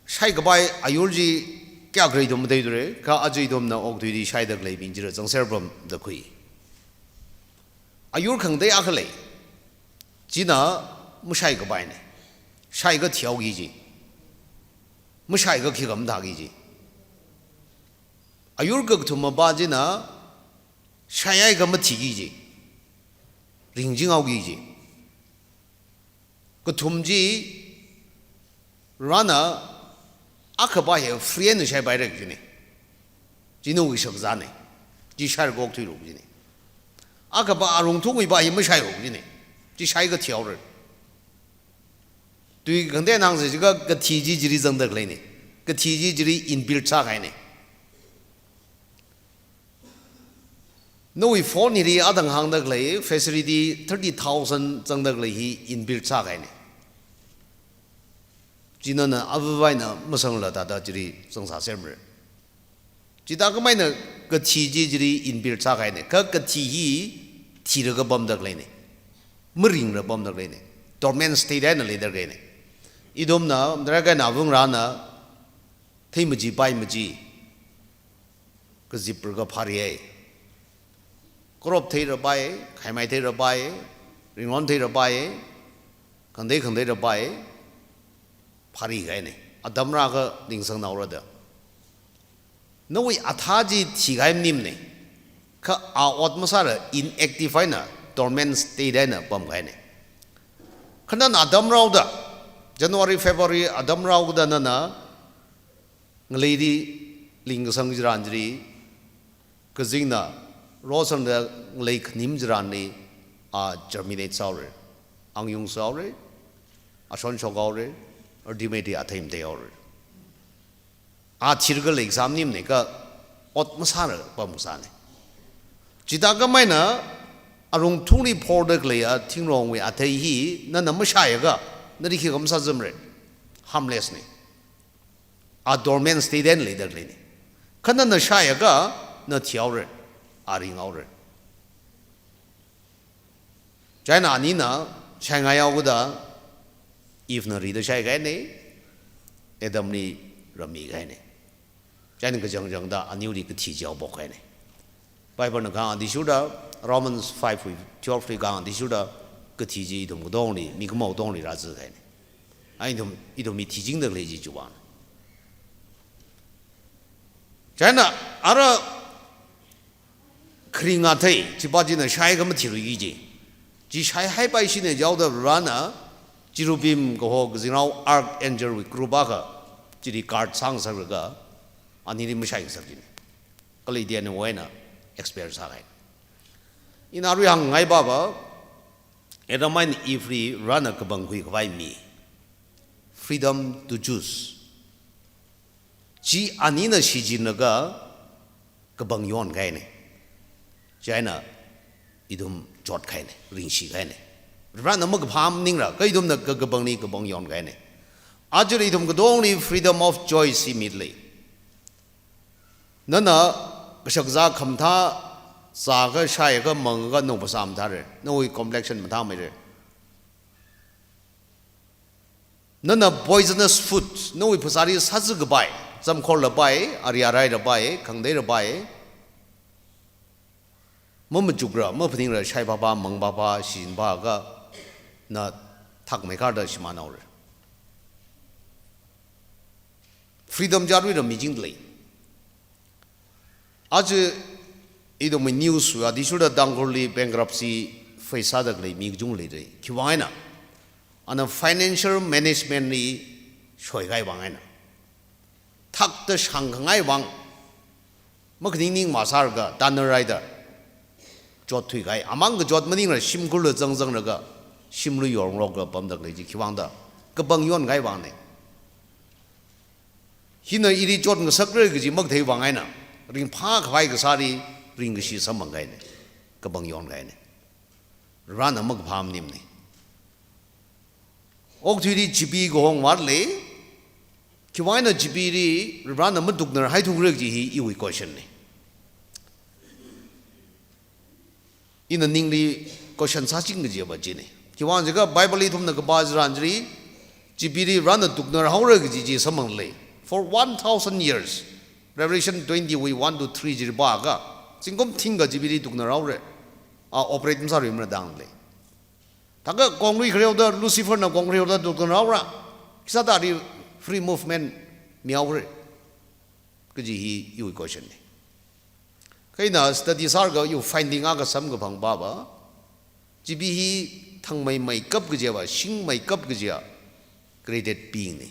Shaikapai ayur chi kayākha ithum matheithura, kha aja ithumna okathuili shaida khaleibing chila zangser pamda khui. Ayur khangatei akha lei, china mashaikapaina. Shaiakha thihaoki kaji, mashaiakha khikha mathāki kaji. Ayur kakathumapa china shaiakha mathiki kaji, ringchinghaoki kaji. Kathum chi Varena akhapa hi free eina shaipaira kajina. Chi nawui shakzāna. Chi shailaga okthuilu kajina. Akhapa arungthungwuipa hi mashailu kajina. Chi shaiakha thihaora. Tui khangatei eina hāngsa jiakha kathi chi chili zangda khaleina. Kathi chi chili inbuilt sākahaina. Nawui phone hili athang hāngda khalei facility thirty thousand zangda khalei hi inbuilt sākahaina. Chi nana avāva̱ eina masangla thāda chili zangsāsermara. Chithākhamei eina kathi chi chili inbuilt sākahaina. Kha kathi hi thilaga pamda khaleina. Maringla pamda khaleina. Dormant state eina leida khaleina. Ithumna, mathālāk eina avāva̱na, theimachi paimachi, kazipra kaphari hai. Karop theira pai, khaimai theira pai, ringron theira pai, khangatei khangateira pai, pharikahaina. Atam rākha ningsangnaora da. Nawui athā chi thikahai maningmana. Kha a ot masāla inactive eina, dormant state eina pamkahaina. Kha nana atam rāhaoda, January, February atam rāhaoda nana ngaleili lingkasang chitharan chili, kazingna rosangda ngalei khanim chitharanli, a germinate sāhaora, angyung sāhaora, ashon shokhaora, ultimately athei matheihaora. A thirkha leikasā maningmana, kha ot masāla pamkasāna. Chithākhamei eina arungthungli phorda khaleiya thingrongwui athei hi nana mashaiakha, nali khikha masāzamra, harmless na. A dormant state eina leida khaleina. Kha nana shaiakha, na thihaora, a ringhaora. Chieina anina shaingaihao kida Eve na rida shaikahaina, Adam li rammi kahaina. Chieina kachangchangda aniwui kathi chi haophok kahaina. Bible na kahāng athishurda, Romans five wui twelve li kahāng athishurda, kathi chi ithum katongli, mikumo katongli rāzākahaina. Ai ithum, ithum mi thichingda khalei chi chiwui vang. Chieina ara kharing athei, chipa china shaikha mathiruiki kaji. Chi shaihaipai shina jihaoda Varena, cherubim kaho kazingrao archangel wui group akha, chili guard sāngasaklaga, anili mashaingasakki kaji. Kala ithumwui eina experience sākahai. Ina arui hāngngaipapa, Adam eina Eve li Varena kapangkhui khavai mi. Freedom to choose. Chi anina shichinlaga kapang yonkahaina. Chieina ithum chotkahaina, ringshikahaina. Varena makaphā maningra, kha ithumna ka, kapangli kapang yonkahaina. Ajali ithum katongli freedom of choice hi midalei. Nana kashakazā khamathā zākha, shaikha, mangkha, nawui phasā mathāra, nawui complexion mathāmeira. Nana poisonous food, nawui phasāli sāzākapai, zamkhor lapai, ari arai lapai, khangatei lapai, mamachukra, maphaningra, shaiphāphā, mangphāphā, shichinphākha, na thakmeikharda shimānhaora. Freedom chi aruila michingdalei. Aja ithumwui news wui athishurda Tangkhulli bankruptcy face sāda khalei mi kachungkha leidalei. Khiwui vang eina, ana financial management li shoikahai vang eina. Thakta shāngkhangai vang, makhaning ning masārga, tanna raida chotthuikahai. Amang kachot maningra, shimkhurla zangzanglaga, shimlui yorngarokla pamda khalei chi khiwui vangda, kapang yonkahai vangna. Hina ili chotngasakra kaji makathei vang eina, ringphākhavai kasāli ringkashi samphangkahaina, kapang yonkahaina. Varena makaphā maningmana. Okathuili chipi kahong vātlei, khiwui vang eina chipili Varena matuknarhaithura kaji hi iwui question na. Ina ningli question sāching kajiva china. Khiwui vang jiakha Bible ithumna kapā tharan chili, chipili Varena tuknarhaora kaji chi samphanglei. For one thousand years, Revelation twenty wui one to three chili pākha, zingkum thingkha chipili tuknarhaora. A operate masāluimara da hānglei. Thākha konglui khareo da, Lucifer na kong khareo da tuknarhaora. Khisāda ali free movement mihaora kaji hi iwui question na. Kha ina study sālaga iwui finding akha samkaphang pāva, chipi hi thangmeimeikap kajiva, shingmeikap kajiva created being na.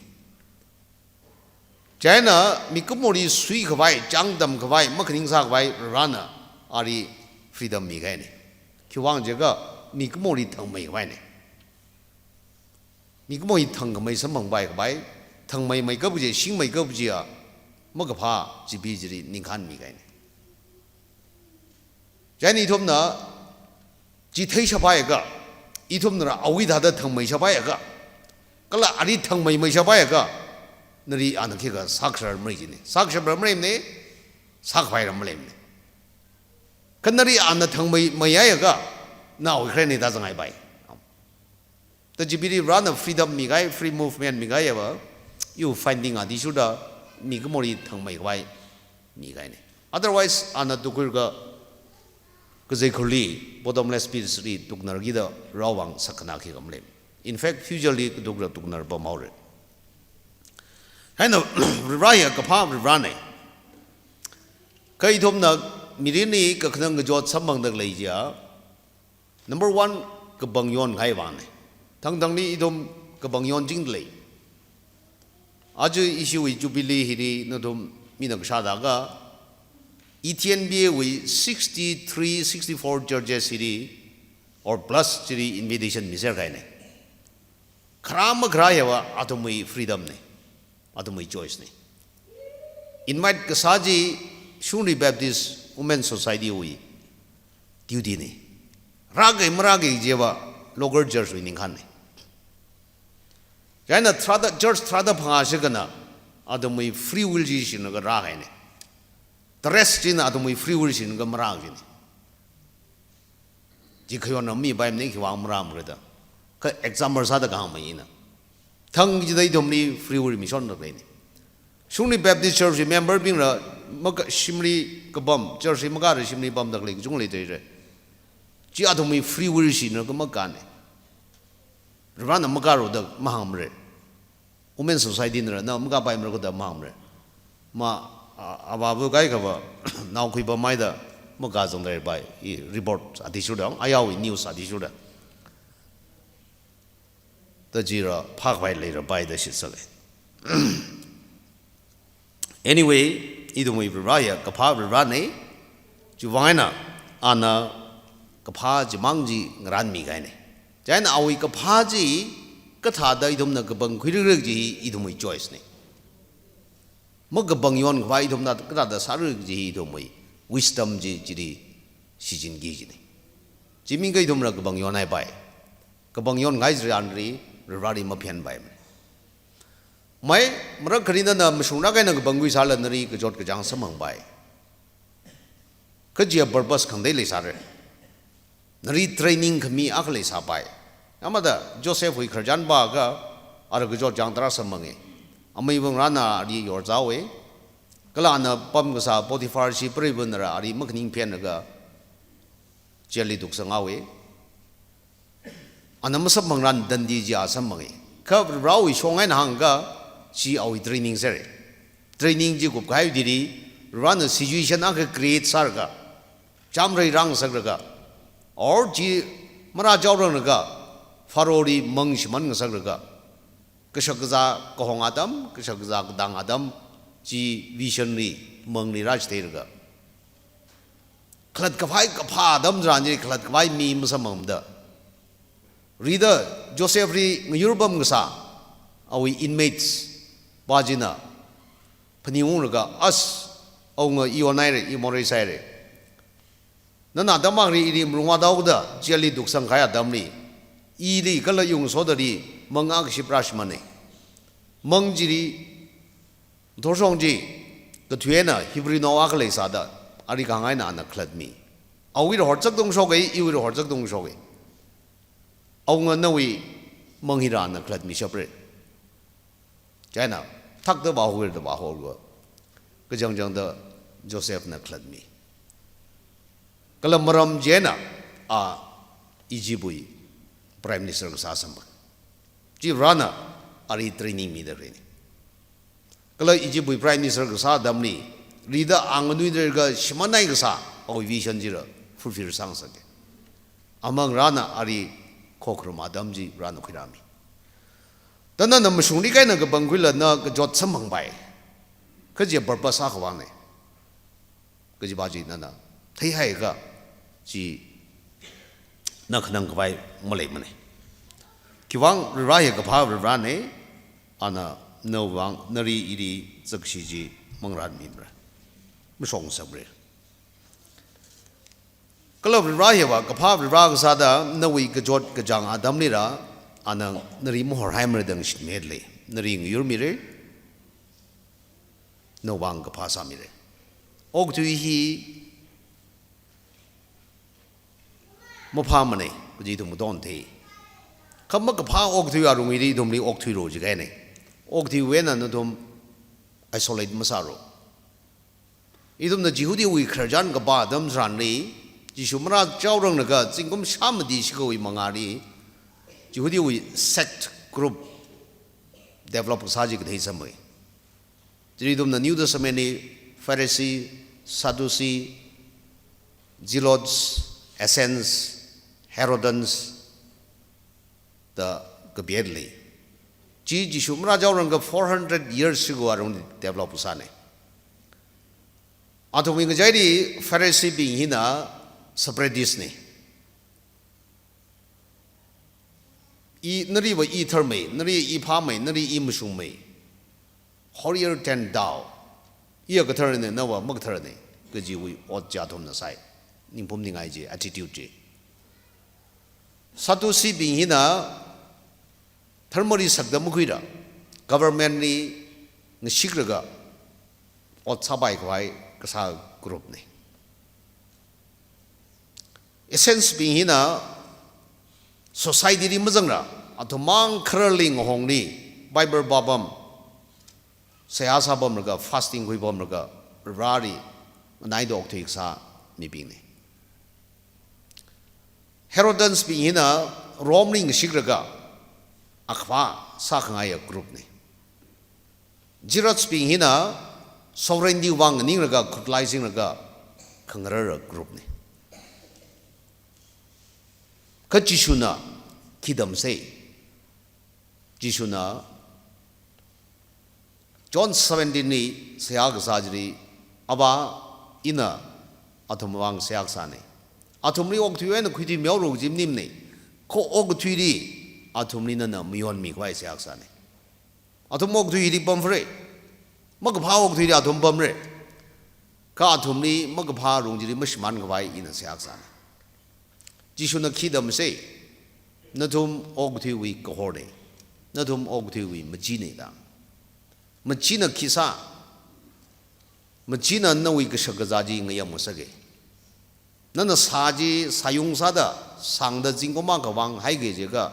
Chieina mikumoli suikhavai, chāngtamkhavai, makhaning sākhavai Varena ali freedom mikahaina. Khiwui vang jiakha mikumoli thangmeikhavaina. Mikumo hi thangkhamei samphangpaikhavai, thangmeimeikap kaji, shingmeikap kajiva makaphā chipi chili ningkhān mikahaina. Chieina ithumna chi theishapaiakha, ithumna awui thāda thangmeishapaiakha, kala ali thangmeimeishapaiakha, nali ana khikha sākhararmara jina. Sākhararmara jina, sākhavai ram maleimana. Kha nali ana thangmei, meihaiakha, nawui kharena da zanghaipai. Da chipili Varena freedom mikahai, free movement mikahaiva, iwui finding athishurda mikumoli thangmeikhavai mikahaina. Otherwise, ana tukhuiakha kazeikhurli, bottomless pits li tuknarkida raovang sakna khikha malei. In fact, future li katukla tuknar pamhaora. Chieina Vare hi kaphā Varena. Kha ithumna mirinli kakhanang kachot samphangda khalei chiya, number one, kapang yonkahai vangna. Thangthangli ithum kapang yonchingdalei. Aja ishiwui Jubilee hili nathum mina kashā thākha, E T N B A wui sixty-three, sixty-four churches hili, or plus chili invitation miserkahaina. Kharā makharā hiva athumwui freedom na. Athumwui choice na. Invite kasā chi Shungri Baptist Women Society wui duty na. Rākei marākei chiva local church wui ningkhān na. Chieina tharāda, church tharāda phangā shikana athumwui free will chi shinglaga rākahaina. The rest china athumwui free will shinglaga marā kajina. Chi khayonna mipaimana, khiwui vang maram rida. Kha example sāda kahāngmei ina. Thang chida ithumli free will mishon rak leina. Shungli Baptist Church member bingra maka shimli kapam, church li makāra shimli pamda khalei kachungkha leidalei. Chi athumwui free will shina kha makāna. Varena makāro da mahāngmara. Women Society nara na makāpaimara khuda mahāngmara. Ma, a, avāva kaikhava, naokhui pamhaida makā zangdalei pai, i report athishurda, ayāwui news athishurda. Da chira phākhavai leira pai da shitsaka. Anyway, ithumwui Vare ya kaphā Varena, chiwui vang eina, ana kaphā chimang chi ngaranmi kahaina. Chieina awui kaphā chi kathāda ithumna kapangkhuirakra kaji hi ithumwui choice na. Makapangyon khavai ithumna kathāda sāra kaji hi ithumwui wisdom chi chili shichinki kajina. Chi maningakha ithumna kapangyon haipai. Kapangyon kahai chitharanli, Vareli maphenpaimana. Mai, marak kharinana mashunglāk eina kapangkhui sālala nali kachot kachāng samphangpai. Kajiya purpose khangatei leisāra. Nali training khami akha leisāpai. Amada Josephwui khararchan pākha, ara kachot kachāng tarākha samphange. Amei Varena ali yorzāhaowa. Kala ana pamkasā Potiphar shipareiva nara ali makhaning phenlaga jail li tuksanghaowa. Ana masamphangran tandi chi a samphange. Kha Varewui shong eina hāngakha, chi awui training sāra. Training chi kupkahai thili, Varena situation akha create sālaga, chāmrei rāngasaklaga, or chi marāchaoranglaga, Pharaohli mang shimānngasaklaga, kashak kazā kahong atam, kashak kazā katang atam, chi vision li, mangli rāchitheilaga. Khalatkhavai kaphā atam tharan chi khalatkhavai mi masamphangmada. Rida Josephli ngayur pamkasā, awui inmates pa china phaningunglaga, as, awunga i onhaira, i morei sāhaira. Nana atam akhali ili malung vāthaoda jail li tuksangkahai atamli, ili kala iwui ngasotali mang akha shiprāshimāna. Mang chili, thorshong chi, kathui eina Hebrew nao akha leisāda, ali kahāng eina ana khalatmi. Awuili horzakda ungshoka, iwuili horzakda ungshoka. Awunga nawui mang hili ana khalatmishapra. Chieina, thakda vāhaora da vāhaowa. Kachangchangda Josephna khalatmi. Kala maram chieina, a Egyptwui Prime Minister kasā samphanga. Chi Varena ali training mida khaleina. Kala Egyptwui Prime Minister kasā atamli, rida a nganuida kashimānhai kasā, awui vision chila fulfill sāngasaka. Amang Varena ali khokharum atam chi Varena khuirāmi. Thāda na mashungli kahaina kapangkhuilala na kachot samphangpai. Kajiya purpose akha vangna. Kajiva chi nana theihaiakha, chi na khanangkhavai maleimana. Khiwui vang Vare ya kaphā Varena, ana nawui vang nali ili zakshi chi mangaranmimara. Mashokngasakmara. Kala Vare hiva kaphā Vare kasāda nawui kachot kachāng atamlila, ana nali mahorhaimara da shitmida lei. Nali ngayurmira. Nawui vang kaphā sāmira. Okathui hi maphāmana, kaji ithum matonthei. Kha makaphā okathui arui ithumli okthuilu jikahaina. Okathuiwui eina nathum isolate masālu. Ithumna Jihudiwui khararchan kapā atam tharanli, Jishu marāchaoranglaga zingkum shāmati shikawui mangāli, Jihudiwui sect group develop kasā chi kathei samphanga. Chili ithumna New Testament li Pharisee, Sadducee, Zealots, Essenes, Herodians da kapihaida lei. Chi Jishu marāchaoranglaga four hundred years ago arui develop kasāna. Athumwui ngachaili Phariseebing hina separatist na. I, naliva i tharmei, nali i phāmei, nali i mashungmei. Holier than thou. Iya katharna, nava makatharna, kajiwui ot chi athumna sāi. Ningphum ningai chi, attitude chi. Sadduceebing hina dharmali sakda makhuira, government li ngashiklaga ot sāpai khavai kasā group na. Athens bing hina society li mazangra, athum mang khararli ngahongli, Bible pāpam, seihā sāpamlaga, fasting khuipamlaga, Vareli nganaida okthui kasā mibingna. Herodians bing hina Rome li ngashiklaga, akhava sākhangaiya group na. Zealots bing hina sovereignty vang nganinglaga, khutlai zinglaga khangarara group na. Kha Jishuna khi tamsa? Jishuna John seventeen li seihā kasā chili, Avā, ina athum vang seihā kasāna. Athumli okthui eina khuithuimihaolu kaji maningmana. Kha okathuili athumli nana mayonmi khavai seihā kasāna. Athum okthuili pamphara. Makaphā okthuili athum pamra. Kha athumli makaphā lung chili mashimānkhavai ina seihā kasāna. Jishuna khi tamsa? Nathum okathuiwui kahorna. Nathum okathuiwui machina da. Machina khi sā? Machina nawui kashak kazā chi ngayam ngasaka. Nana sā chi sāyung sāda, sāngda zingkum akha vang haika jiakha,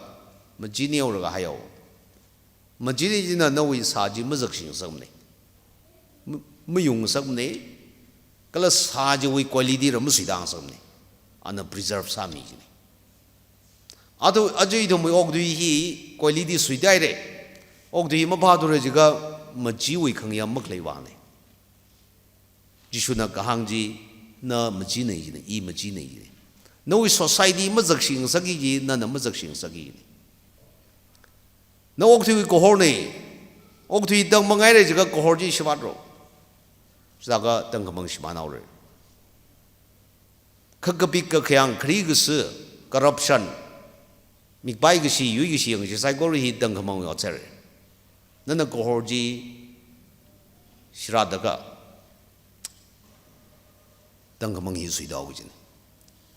machi neolaga haihao. Machi china nawui sā chi mazakshi ngasakmana. Ma-, mayung ngasakmana. Kala sā chiwui quality ra masuida ngasakmana. Ana preserve sāmi kajina. Aja, aja ithumwui okthui hi quality suidahaira. Okthui maphāthura jiakha machiwui khangayam makhalei vangna. Jishuna kahāng chi, na machina kajina, i machina kajina. Nawui society mazakshi ngasakki kaji, nana mazakshi ngasakki kajina. Na okathuiwui kahorna, okthui tangmang haira jiakha kahor chi shivātlu. Chithākha tangkhamang shimānhaora. Kha kapik kakhayang, khari kasā, corruption, mikpai kashi, yui kashi, yang chi saikora hi tangkhamang ot sāra. Nana kahor chi shirātakha, tangkhamang hi suidao kajina.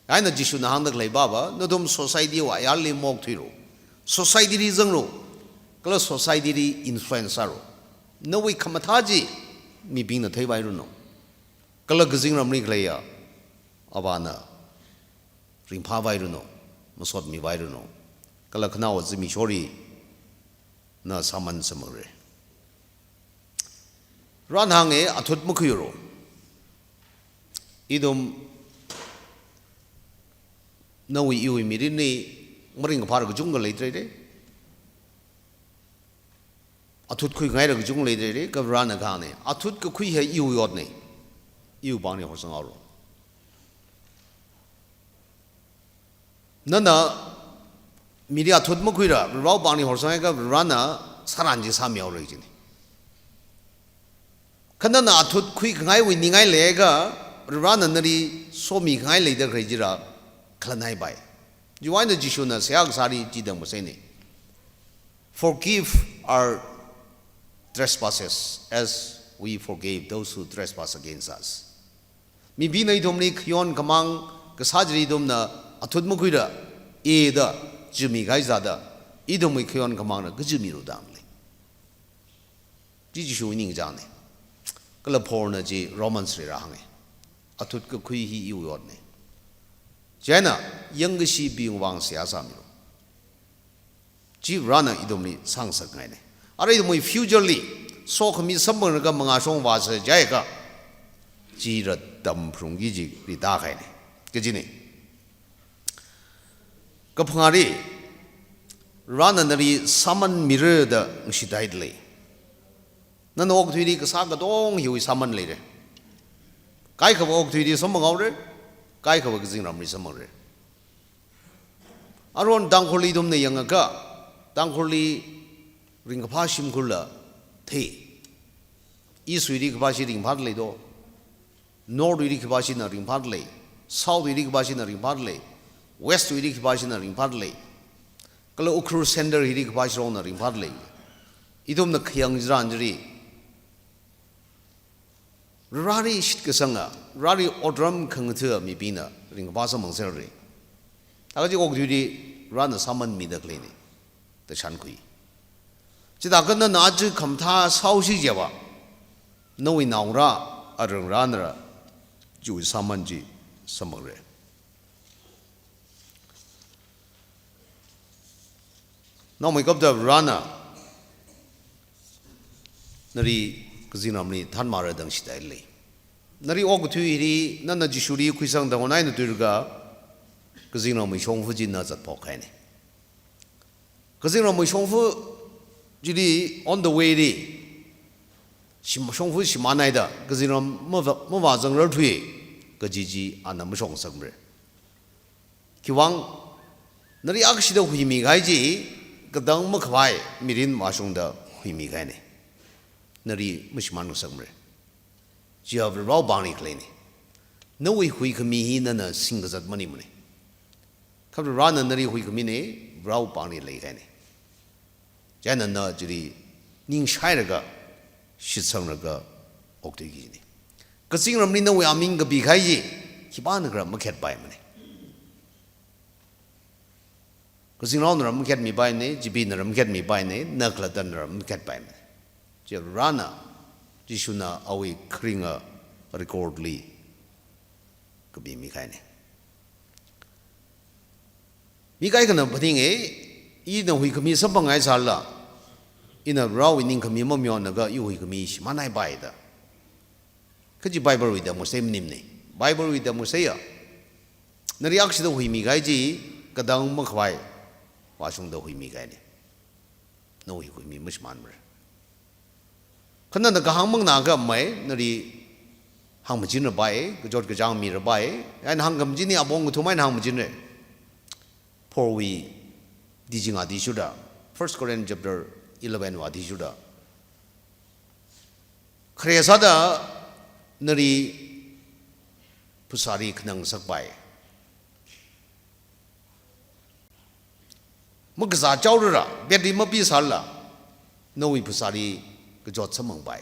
Chieina Jishuna hāngda khalei pāva, nathum society wui ayarli maokthuilu. Society li zanglu. Kala society li influence sālu. Nawui khamathā chi mibingna theipairanu. Kala kazingramli khaleiya Avāna ringphāpairanu, masotmipairanu. Kala khanaowa zimiksholi na sāman samphangre. Varena hānga, athut makhuialu. Ithum nawui iwui mirinli maringkaphā kachungkha leidalei. Athut khuingaila kachungkha leidalei, kha Varena kahāngna, athut kakhui hi iwui otna. Iwui pāngli horsanghaolu. Nana mili athut makhuila, Varewui pāngli horsangakha Varena sāran chi sāmihaora kajina. Kha nana athut khuikhangaiwui ningai leiakha, Varena nali somikhangai leida khalei chila khalanhaipai. Chiwui eina Jishuna seihā kasāli chi tangmasana. Forgive our trespasses as we forgive those who trespass against us. Mibingna ithumli khayon khamāng kasā chili ithumna athut makhuila, e da, chumi kahai sāda, ithumwui khayon khamāngna kachimilu da hānglei. Chi Jishuwui ningchāngna. Kala Paulna chi Romans li rāhānga. Athut kakhui hi iwui otna. Chieina yangkashibingwui vang seihā sāmilu. Chi Varena ithumli sāngasakngaina. Arui ithumwui future li sokhami samphanglaga mangāshong vāsa jiakha, chi rātamphalungki kaji ritā kahaina. Kajina. Kaphangāli, Varena nali sāmanmira da ngashitheidalei. Nana okathuili kasā katonga hiwui sāman leira. Kaikhava okathuili samphanghaora, kaikhava kazingramli samphangra. Aruihon Tangkhulli ithumna yangakha, Tangkhulli ringkaphā shimkhurla thei. East wuili kaphāshi ringphālei do. North wuili kaphāshina ringphālei. South wuili kaphāshina ringphālei. West wuili kaphāshina ringphālei. Kala Ukhrul Centre hili kaphāshirongna ringphālei. Ithumna khayang tharan chili, Vareli shitkasanga, Vareli otram khangatha mibingna ringkaphā samphangserra. Thākha chi okathuili Varena sāmanmida khaleina da shānkhui. Chithākha nana aja khamathā sāhaosi jiakha, nawui naongarā, arangarānala chiwui sāman chi samphangra. Naomeikapta Varena nali kazingramli thanmara da ngashitda lei. Nali okathui hili nana Jishuli khuisangda nganāna tuilaga kazingramwui shongfa chi na zatphok kahaina. Kazingramwui shongfa chili on the way li, shim-, shongfa shimānhaida kazingram mavā, mavāzangrarthuiya kaji chi ana mashong ngasakmara. Khiwuivang, nali akshida huimi kahai chi, katang makhavai mirin vāshungda huimi kahaina. Nali mashimān ngasakmara. Chiya Varewui pāngli khaleina. Nawui huikhami hi nana singkazat maningmana. Kha Varena nali huikhamina, Varewui pāngli leikahaina. Chieina na chili ningshailaga, shitsanglaga okthuiki kajina. Kazingramli nawui aming kapi kahai chi, khipānakha makhetpaimana. Kazingraonala makhetmipaina, Jibinala makhetmipaina, na khalattala makhetpaimana. Chi Varena, Jishuna awui kharinga record li kapimi kahaina. Mi kaikhana phaninga, ina huikhami samphanghai sālala, ina Varewui ningkhami mamayonlaga iwui huikhami shimānhaipai da. Kha chi Bible wui tamkasei maningmana. Bible wui tamkaseiya, nali akshida huimi kahai chi, katang makhavai vāshungda huimi kahaina. Nawui huikhami mashimānmara. Kha nana kahāng manganākha mai, nali hāngmachinrapai, kachot kachāng mirapai, eina hāngkhamachin hi apong kathum eina hāngmachinra. Paulwui teaching athishurda, First Corinthians chapter eleven wui athishurda, khare sāda nali phasāli khanang ngasakpai. Makazā chaorara, battery mapi sālala, nawui phasāli kachot samphangpai.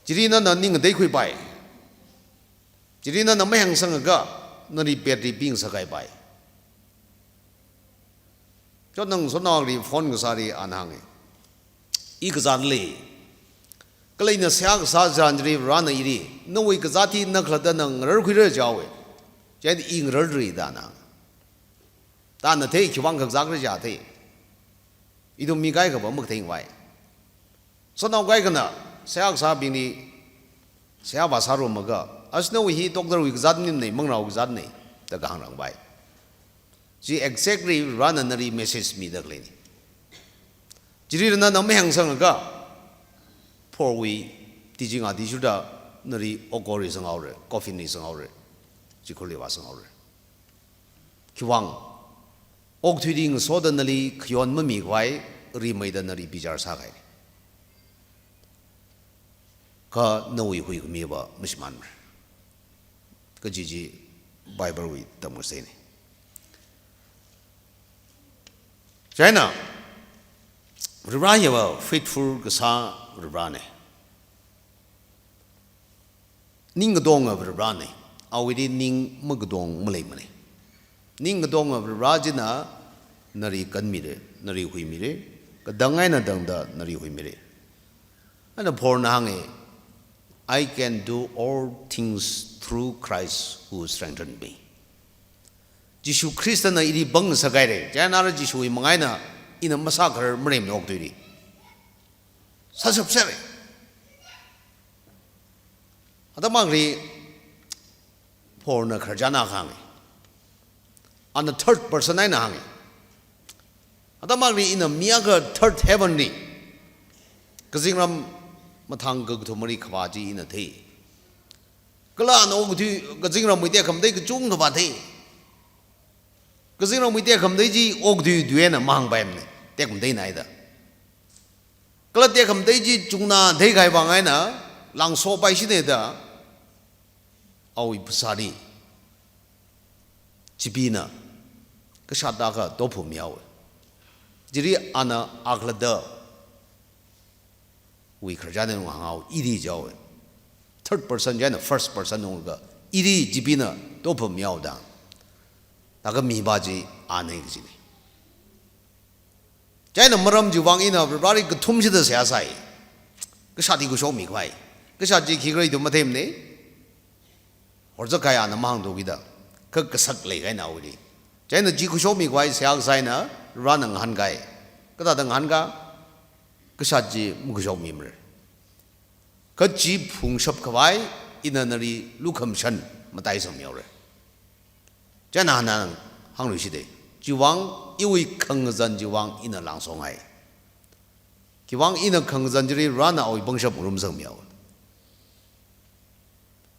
Chili nana ning ngateikhuipai. Chili nana mahengsangakha, nali battery pingasakhaipai. Chotnang sonao akhali phone kasāli ana hānga. I kazātli. Kala ina seihā kasā chitharan chili Varena ili, nawui kazāt hi na khalattana ngararkhuira jihaowa. Chieina i ngararra da ana hānga. Da ana thei, khiwuivang kakazākhala jiakha thei. Ithum mi kaikhava makatheivai. Sonao kaikhana, seihā kasābingli, seihā vāsārumakha, ashi nawui hi doctor wui kazāt maningmana, manglāwui kazātna, da kahāngrangpai. Chi exactly Varena nali message mida khaleina. Chili nana mahengsangakha, Paulwui teaching athishurda nali okori sanghaora, coffin li sanghaora, chikhurli vāsanghaora. Khiwuivang, okathuili ngasoda nali khayon mamikhavai, rimeida nali bichar sākahai. Kha nawui huikhamiva mashimānmara. Kaji chi Bible wui tamkaseina. Chieina, Varivara hiva faithful kasā Varivarana. Ning katonga Varivarana, awuili ning makatong maleimana. Ning katonga Varivara china nali kanmira, nali huimira, katang eina tangda nali huimira. Ana Paulna hānga, "I can do all things through Christ who strengthened me." Jishu Khristana ili pangsak haira, chieina ara Jishuwui manga eina ina masākharar maleimana okathuili. Sāshapsera. Atam akhali Paulna khararchan akha hānga. Ana third person eina hānga. Atam akhali ina mi akha third heaven li, kazingram mathang kakathumali kavā chi ina thei. Kala ana okathui kazingramwui tekhamatei kachungkha vāthei. Kazingramwui tekhamatei chi okathui tui eina mahāngpaimana, tekhamateina da. Kala tekhamatei chi chungna theikahai vang eina langsopaishina da, awui phasāli Jibina kashat akha tophum mihaowa. Chili ana akhalattawui khararchan eina hānghaowa, ili jihaowa. Third person chieina first person unglaga, ili Jibina tophum mihaowa da. Laga mipa chi ana kajina. Chieina maram chiwui vang ina Varivarali kathum shida seihā sāi. Kashat hi kashok mikhavai. Kashat chi khikhala ithum matheimana. Horzak kahai ana mahāngthuki da. Kha kasak leikahaina awuili. Chieina chi khuishokmi khavai seihā kasā eina Varena ngahānkai. Kathāda ngahānka? Kashat chi makhuishokmimara. Kha chi phungshap khavai ina nali lukhamashan mataisangmihaora. Chieina ana hāngluishita. Chiwui vang iwui khangazan chiwui vang ina langsonghai. Khiwui vang ina khangazan chili Varena awui pangshap ngarumsangmihaowa.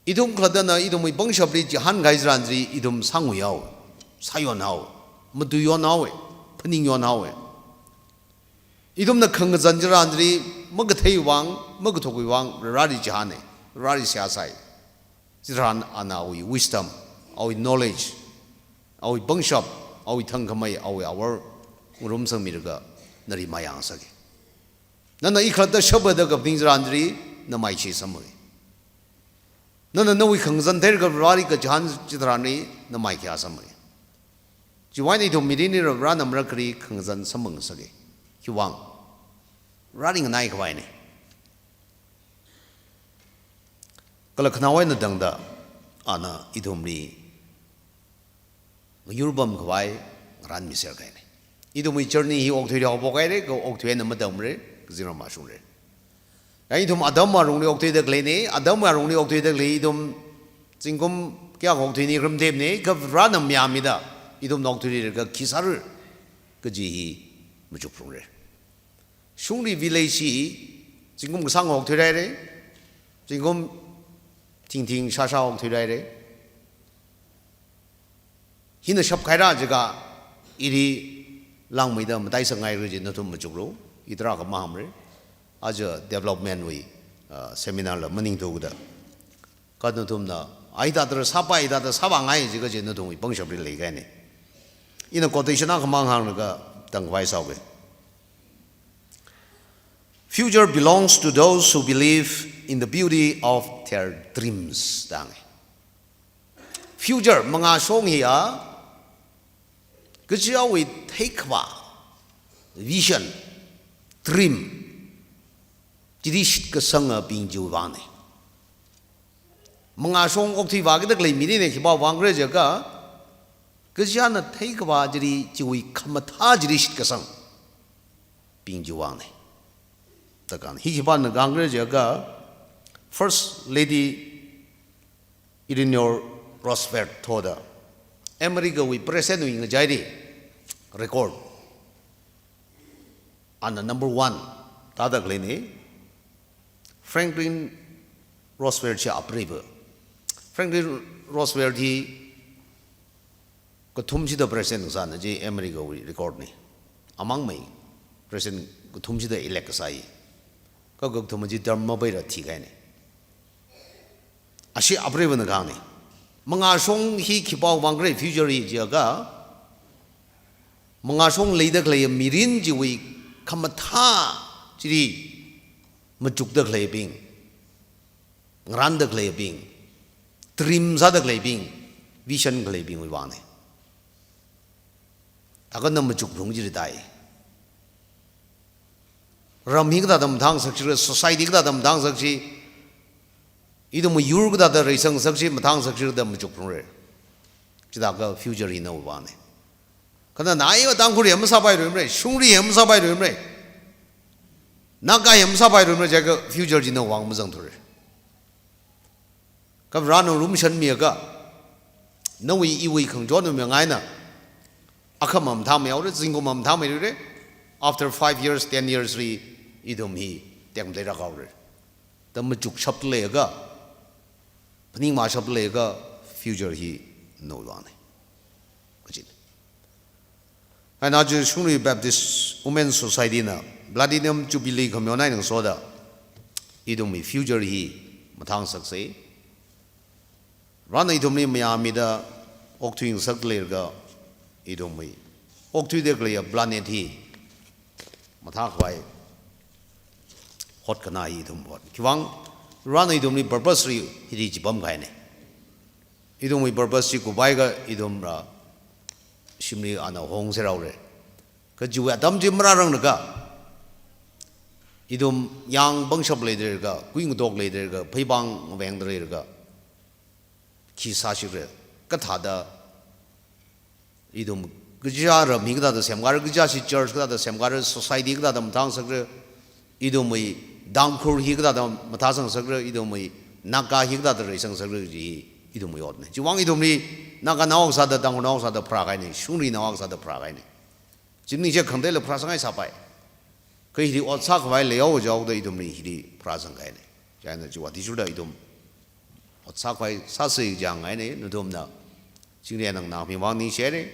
Ithum khalattana ithumwui pangshapli chihān kahai tharan chili ithum sānguihaowa, sāyonhaowa, matuiyonhaowa, phaningyonhaowa. Ithumna khangazan tharan chili makatheiwui vang, makathukwui vang, Vareli chihāna, Vareli seihā sāi. Chitharan ana awui wisdom, awui knowledge, awui pangshap, awui thangkhamei, awui awor ngarumsangmilaga nali mayāngasaka. Nana i khalatta shapa da kaphaning tharan chili na maishi samui. Nana nawui khangazan theilaga Vareli kachihān chitharanli na maikhayā samui. Chiwui vang ithum mirinli Varena marakhali khangazan samphang ngasaka. Khiwui vang Vareli nganai khavaina. Kala khanaowa eina tangda ana ithumli ngayurpam khavai ngaranmiser kahaina. Ithumwui journey hi okathuili haophok haira, kha okathui eina matamra, kazingram mashungra. Ya ithum atam arungli okthuida khaleina, atam arungli okthuida khalei ithum zingkum kayākha okthuini kharam themna, kha Varena mayāmida ithumna okthuililaga khi sāra kaji hi machukphalungra. Shungli village hi zingkum kasāng okthuihaira, zingkum thingthing shāshā okthuihaira. Hina shapkhaira jiakha ili langmeida mataisanghaira kaji nathum machuklu, i tarākha mahāngmara. Aja development wui, uh, seminar la maningthuda. Kha nathumna, ai hithāda sāpai, hithāda sāvāngai jiakha chi nathumwui pangshapli leikahaina. Ina quotation akhamang hānglaga tangkhavai sāuka. "Future belongs to those who believe in the beauty of their dreams," da hānga. Future, mangāshong hiya, kachichāwui theikhavā, vision, dream, chili shitkasangabing chiwui vangna. Mangāshong okthuivākida khalei mili na khipāwui vang khala jiakha, kachichāna theikhavā chili, chiwui khamathā chili shitkasangbing chiwui vangna. Takan, hi khipāna kahāng khala jiakha, First Lady Eleanor Roosevelt thāda, America wui President wui ngachaili record, ana number one tāda khaleina, Franklin Roosevelt chi apreiva. Franklin Roosevelt hi kathumshida President kasāna, chi America wui record na. Amangmei President kathumshida elect kasā hi. Kha kakathuma chi term mapeila thikahaina. Ashi apreivana kahāngna. Mangāshong hi khipāwui vang khala future hi jiakha, mangāshong leida khalei mirin chiwui khamathā chili machukda khaleibing, ngaranda khaleibing, dream sāda khaleibing, vision khaleibingwui vangna. Akha na machukphalung chili tāi. Ram hi kathāda mathāngasak chira, society kathāda mathāngasak chi, ithumwui yur kathāda reisangasak chi, mathāngasak chira da machukphalungra. Chithākha future hi nawui vangna. Kha nana aiva Tangkhulli masāpailuimara, Shungli masāpailuimara, Naga masāpailuimara jiakha future chi nawui vang mazangthura. Kha Varena ngarumshanmiakha, nawui iwui khangachonwui manga eina, akhama mathāmeihaora, zingkum mathāmeihaora, after five years, ten years li ithum hi tekmatei rākhaora. Da machukshapda leiakha, phaningmashapda leiakha, future hi nawui vangna. Kachina. Eina aja Shungri Baptist Women Society na Platinum Jubilee khamayon eina ngasoda, ithumwui future hi mathāngasaksa. Varena ithumli mayāmida okthuingasakda leilaga, ithumwui okthuida khaleiya planet hi mathākhavai hotkhanā hi ithum hot. Khiwui vang, Varena ithumli purpose li hili chipamkahaina. Ithumwui purpose chi kuphaikha ithum rā shimli ana hongserhaora. Kha chiwui atam chi marāranglaga, ithum yāng pangshap leida leilaga, kui ngatok leida leilaga, pheipāng ngavengda leilaga, khi sāshikra, kathāda Ithum kachichā ram hi kathāda semkāra, kachichā chi church kathāda semkāra, society kathāda mathāngasakra, ithumwui Tangkhul hi kathāda mathāsangasakra, ithumwui Naga hi kathāda reisangasakra kaji hi ithumwui otna. Chiwuivang ithumli Naganao akha sāda, Tangkhulnao akha sāda pharākahaina, shungrinao akha sāda pharākahaina. Chi maning chi khangateila pharāsangngai sāpai. Kha hili ot sākhavai leihaowa jihaoda ithumli hili pharāsangkahaina. Chieina chiwui athishurda ithum ot sākhavai sāsa jihaingaina, nathumna chingri eina nganāmivang ningshihaira.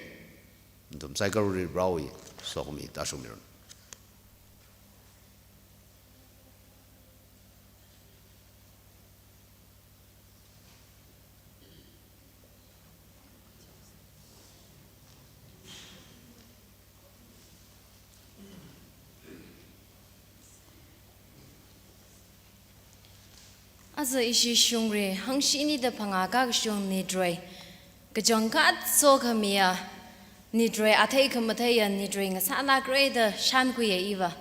Nathum saikorali Varewui sokhami tāshungmiranu. Aja ishi shungri hangshini da phangā kakashung nitroi, kachangkhat sokhamiya, nitroi athei khamatheiya, nitroi ngasālākra da shānkhuiya iva.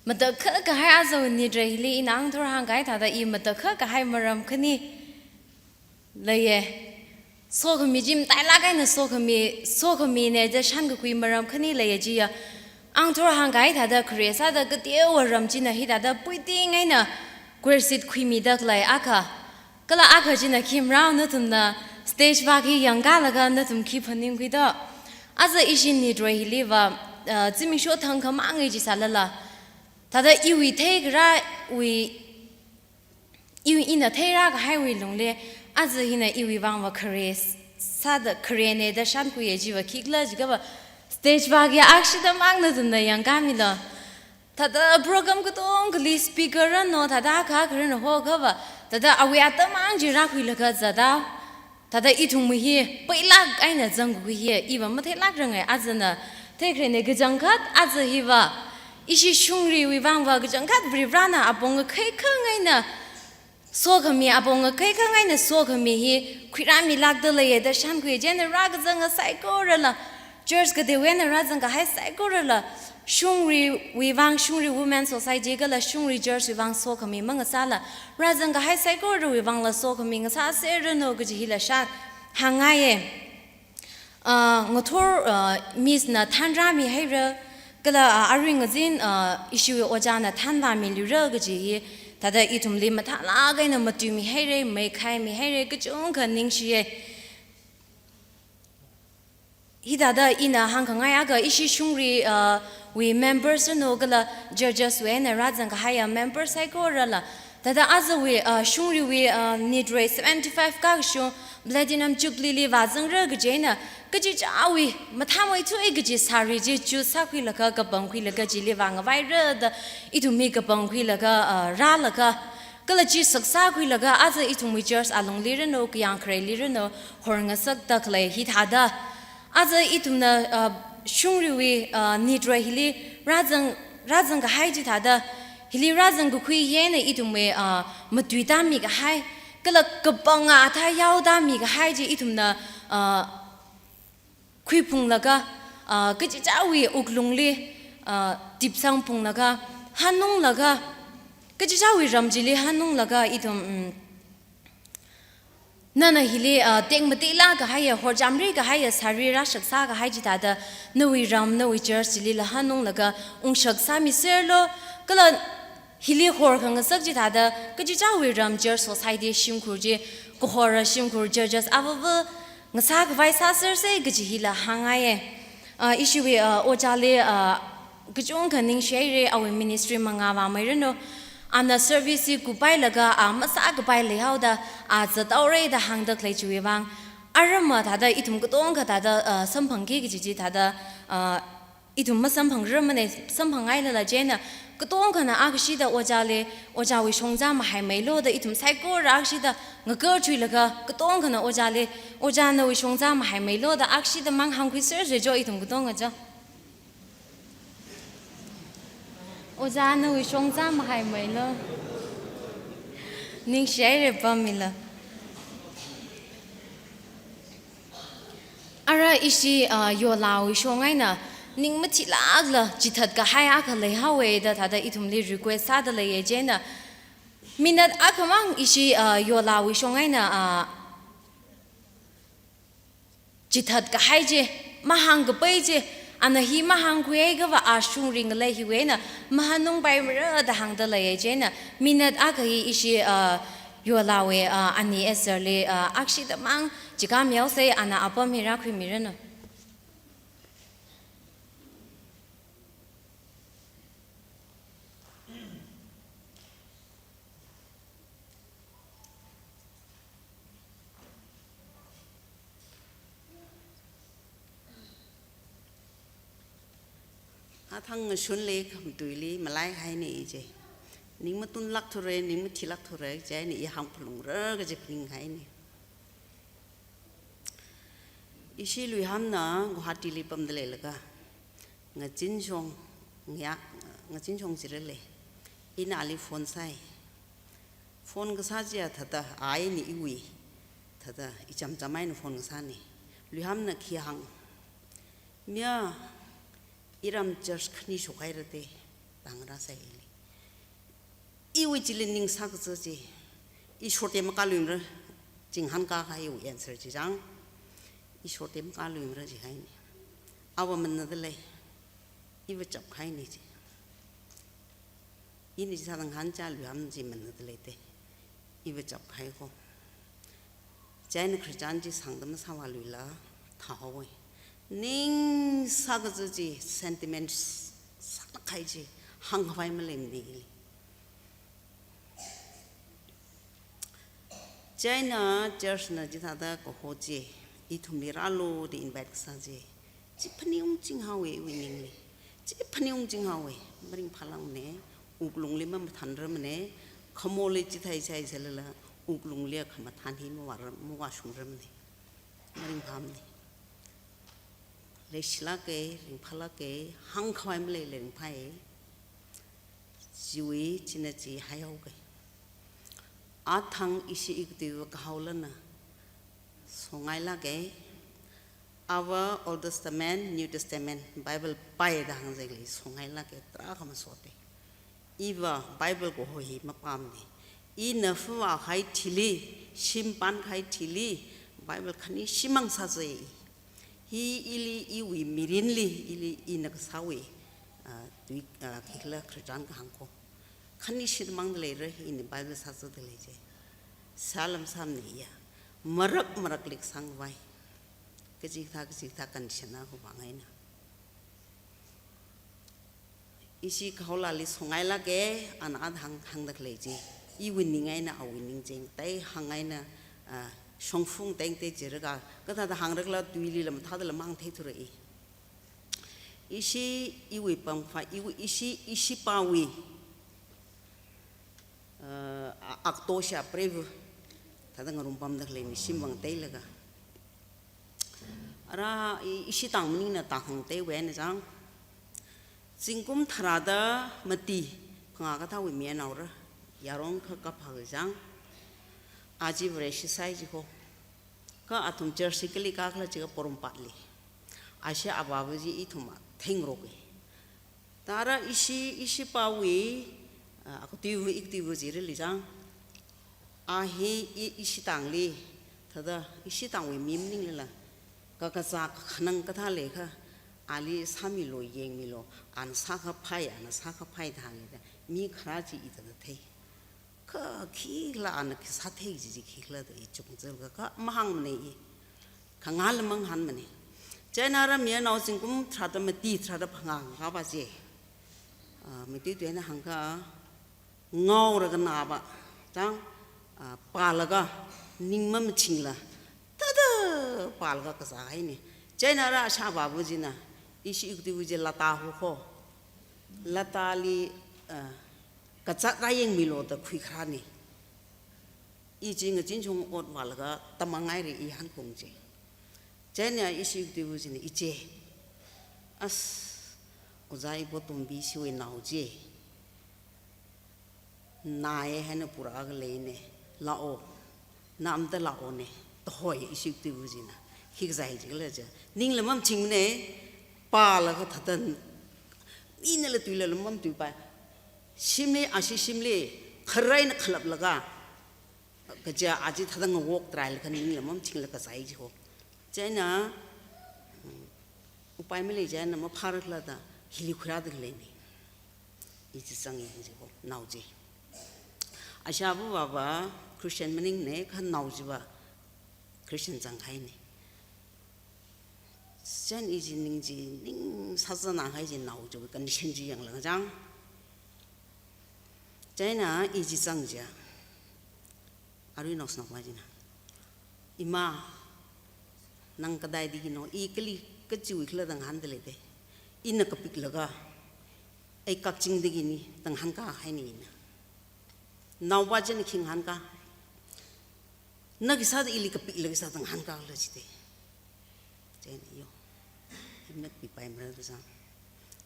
Matakhak kahai aja nitroi hili ina ngahānthor hāngkahai thāda i matakhak kahai maram khani leiya. Sokhami chi matailāk eina sokhami, sokhamina da shānkakhui maram khani leiya chiya. Ngahānthor hāngkahai thāda khare sāda kateowa ram china hithāda puiting eina kwersit khuimida khalei akha. Kala akha china khi marao nathumna stage vak hi yangkālaga nathum khi phaningkhuido. Aja ishi nitroi hiliva, uh, zimiksho thangkhamang ngai chi sālala, thāda iwui theikharāwui, iwui ina theirākahaiwui lungli, aja hina iwui vangva khare s-, sāda kharena da shānkhuiya chiva khikhala jiakhava, stage vak hi akshidamang nathumna yangkāmilo. Thāda program katongkhali speaker rano, thāda akha akha rano hokhava, thāda awui atamang chi rākhuilaga zatda, thāda ithumwui hi pailāk eina zangkhui hi iva matheilākrangai, ajana theikharena kachangkhat, aja hiva ishi shungriwui vangva kachangkhat Varivarana apong ngakhai khangaina, sokhami apong ngakhai khangaina sokhami hi khuirāmilākda leiya da shānkhui chieina rākazanga saikorala, church kateiwui eina rāzangkahai saikorala, shungriwui vang, Shungri Women Society kala Shungri Church wui vang sokhami mangasāla, rāzangkahai saikorawui vangla sokhami ngasāserranu kaji hila shāhāngngaiya. Ah, ngathor, ah, Miss na thānrāmihaira, kala, ah, arui ngazin, ah, ishiwui ojāna thānvāmilira kaji hi, thāda ithumli mathālāk eina matuimihaira, meikhaimihaira, kachungkha ningshiya. Hithāda ina hāngkhangai akha ishi shungri, ah, wui members rano kala judges wui eina rāzangkahaiya members saikorala, thāda ajawui, ah, shungriwui, ah, nitroi seventy-five kakashung Platinum Jubilee li vāzangra kaji eina, kachichāwui mathāmeithui kaji sari chi choose sākhuilaga kapangkhuilaga chili vāngavaira da, ithum hi kapangkhuilaga, ah, rālaga, kala chi saksākhuilaga aja ithumwui church alungli rano, kayāng khareili rano, horngasakda khalei hithāda. Aja ithumna, ah, shungriwui, ah, nitroi hili rāzang, rāzangkahai chithāda, hili rāzangkakhui hi eina ithumwui, ah, matuitāmikahai, kala kapanga athā yaotāmikahai chi ithumna, ah, khuiphunglaga, ah, kachichāwui wuklungli, ah, tipsangphunglaga, hanunglaga, kachichāwui ram chili hanunglaga ithum, mm, nana hili, ah, tekmateilāk kahaiya, horchamri kahaiya, sari rāshak sākahai chithāda, nawui ram, nawui church chilila hanunglaga ungshak sāmiserlu, kala hili horkhangasak chithāda, kachichāwui ram church society shimkhur chi, kahora shimkhur churches avāva ngasākhavai sāsersa kaji hila hāngngaiya. Ah, ishiwui, ah, ojāli, ah, kachungkha ningshihaira, awui ministry mangā vāmeiranu. Ana service hi kupailaga, ah, masākapai leihaoda, ah, zathaora da hāngda khalei chiwui vang. Aramma thāda ithum katongkha thāda, ah, samphangki kaji chi thāda, ah, ithum masamphangrarmana, samphangngailala chieina, katongkhana akshida ojāli, ojāwui shongzā mahaimeilu da ithum saikora akshida ngakarchuilaga, katongkhana ojāli, ojā nawui shongzā mahaimeilu da akshidamang hāngkhuiserse jo ithum katongkha jo. Ojā nawui shongzā mahaimeilu. Ningshihaira pamila. Ara ishi, ah, yolawui shong eina, ning mathilākla chithatkahai akha leihaowa da thāda ithumli request sāda leiya chieina. Minute akhamang ishi, ah, yolawui shong eina, ah, chithatkahai chi, Mahāngkapai chi, ana hi mahāngkhuihai kava ashung ringlei hiwui eina, mahānungpaimara da hāngda leiya chieina, minute akha hi ishi, ah, Yolawui, ah, ani Estherli, ah, akshida mang chikha mihaosei, ana apam hi rākhuimiranu. Athang ngashunli khamatuili malaihaina ichi. Ning matunlākthura, ning mathilākthura, chieina i hāngphalungra kaji phaninghaina. Ishi Luihamna Guwahatili pamda leilaga, ngachinshong, ngayā, ngachinshong chili lei. Ina ali phone sāi. Phone kasā chiya thāda, a eina iwui, thāda, ichamcham eina phone kasāna. Luihamna khi hāng. Mia, iram church khani shokhaira te, da hāngrāsai ili. Iwui chili ning sākaza chi. Ishor te makāluimara, chinghan kahai iwui answer chi chang. Ishor te makāluimara jihaina. Ava manada lei. Iva chapkahaina chi. Ina chi sāda ngahāncha Luiham chi manada lei te. Iva chapkahai ko. Chieina Christian chi sangda masāvāluila thāhaowa. Ning sākaza chi sentiments sālākkahai chi hāngkhavai maleimana ili. Chieina church na chithāda kaho chi, ithumli rālu da invite kasā chi. Chi phaningungchinghaowa iwui ningli. Chi phaningungchinghaowa. Maringphālākmana, wuklungli mamathanramana, khamorli chithāi chithāi sālala, wuklungli khamathān hi mavāra, mavāshungramana. Maringphāmana. Leishilāka, ringphālāka, hāngkhavai maleila ringphāya. Chiwui china chi haihaoka. Athang ishi ikuti kahaolana songailāka. Ava Old Testament, New Testament, Bible pāi da hāngzekli songailāka, tarākha masote. Iva Bible kaho hi mapamde. Ina fuvākahai thili, shimpānkahai thili, Bible khani shimang sāzai. Hi ili iwui mirinli, ili ina kasāwui, ah, tui, ah, khikhala Christian kahāng ko. Khani shimangda leira, ina Bible sāzada lei chi. Sālam sāmana ya. Marak marakli kasāngvai. Kachikathā, kachikathā condition na khavāng eina. Ishi kahaolali songailāka, ana athang hāngda khalei chi. Iwui ning eina awui ning chi, tai hāng eina, ah, shongfa tengte jiraka, kathāda hāngrakhala tuili lam thāda lam hāngtheithura i. Ishi iwui pamkhavai, iwui ishi, ishipāwui, ah, a-, akto sha prevu, thāda ngarum pamda khaleina shimvang teilaga. Ara i-, ishi tang maningna tang hāngteiwui eina chang. Zingkum tharāda mati phangā kathāwui mayarnaora, yaron kha kaphā chang. Aja Vareshi sai jiko. Kha athum church li kali kakhala jiakha Porompat li. Ashi avāva chi ithum theingaroka. Thāda ishi, ishipāwui, ah, akativu, ikativu jirali chang. A hi i-, ishi tangli, thāda ishi tangwui mi maninglala, kakazā kakhanang kathā leikha, ali sāmilu, yangmilu, ana sākaphai, ana sākaphai thālida, mi kharā chi i thāda thei. Kha khikhala ana khi sāthei chi chi khikhala da i chungzalga kha mahāngmana i. Khangala manghānmana. Chieina ara mayarnao zingkum tharāda mati tharāda phangā kapa chi. Ah, mati tuina hāngkha ngaoraga nava. Chang, ah, pālaga ning mamachingla. Thāda pālaga kazāhaina. Chieina ara ashi avāva china. Ishi ikativu chi Lata hu ko. Latali, ah, kazāt rāyangmilu da khuikharāna. I chi ngachinshong ot vālaga tamang haira i hankhaung chi. Chieina ishi ikativu china iche. As, Ojā Ibotombi shiwui nao chi. Nai haina purākha leina. Lāo. Namda lāona. Tahoi ishi ikativu china. Hi kazā hi jikhala chi. Ningla mamachingmana. Pālaga thāda. Inala tuilala mamatuipai. Shimli, ashi shimli, kharā eina khalaplaga, kaja aja thāda ngawok trai laga ningla mamachinglaga kazai jiko. Chieina, mm, Paimali chieina maphārakhala da hili khuirāda khaleina. I chi zang yang chi ko, nao chi. Ashāva vava Christian maningne, kha nao chiva Christian zanghaina. Chieina i chi ning chi, ning sāzanāhai chi nao chiwui condition chi yanglaga chang. Chieina i chi zang chiakha, arui naoshinaova china, "Ima, nang kadaidakino, i kali kachiwui khala da ngahānda leida. Ina kapiklaga, ei Kakchingdakina da ngahānkāhaina ina." Naopa china khi ngahānkā? "Na khisāda ili kapiklaga sāda ngahānkākhala?" jida. Chieina, "Yo, i makpipaimara," da zang.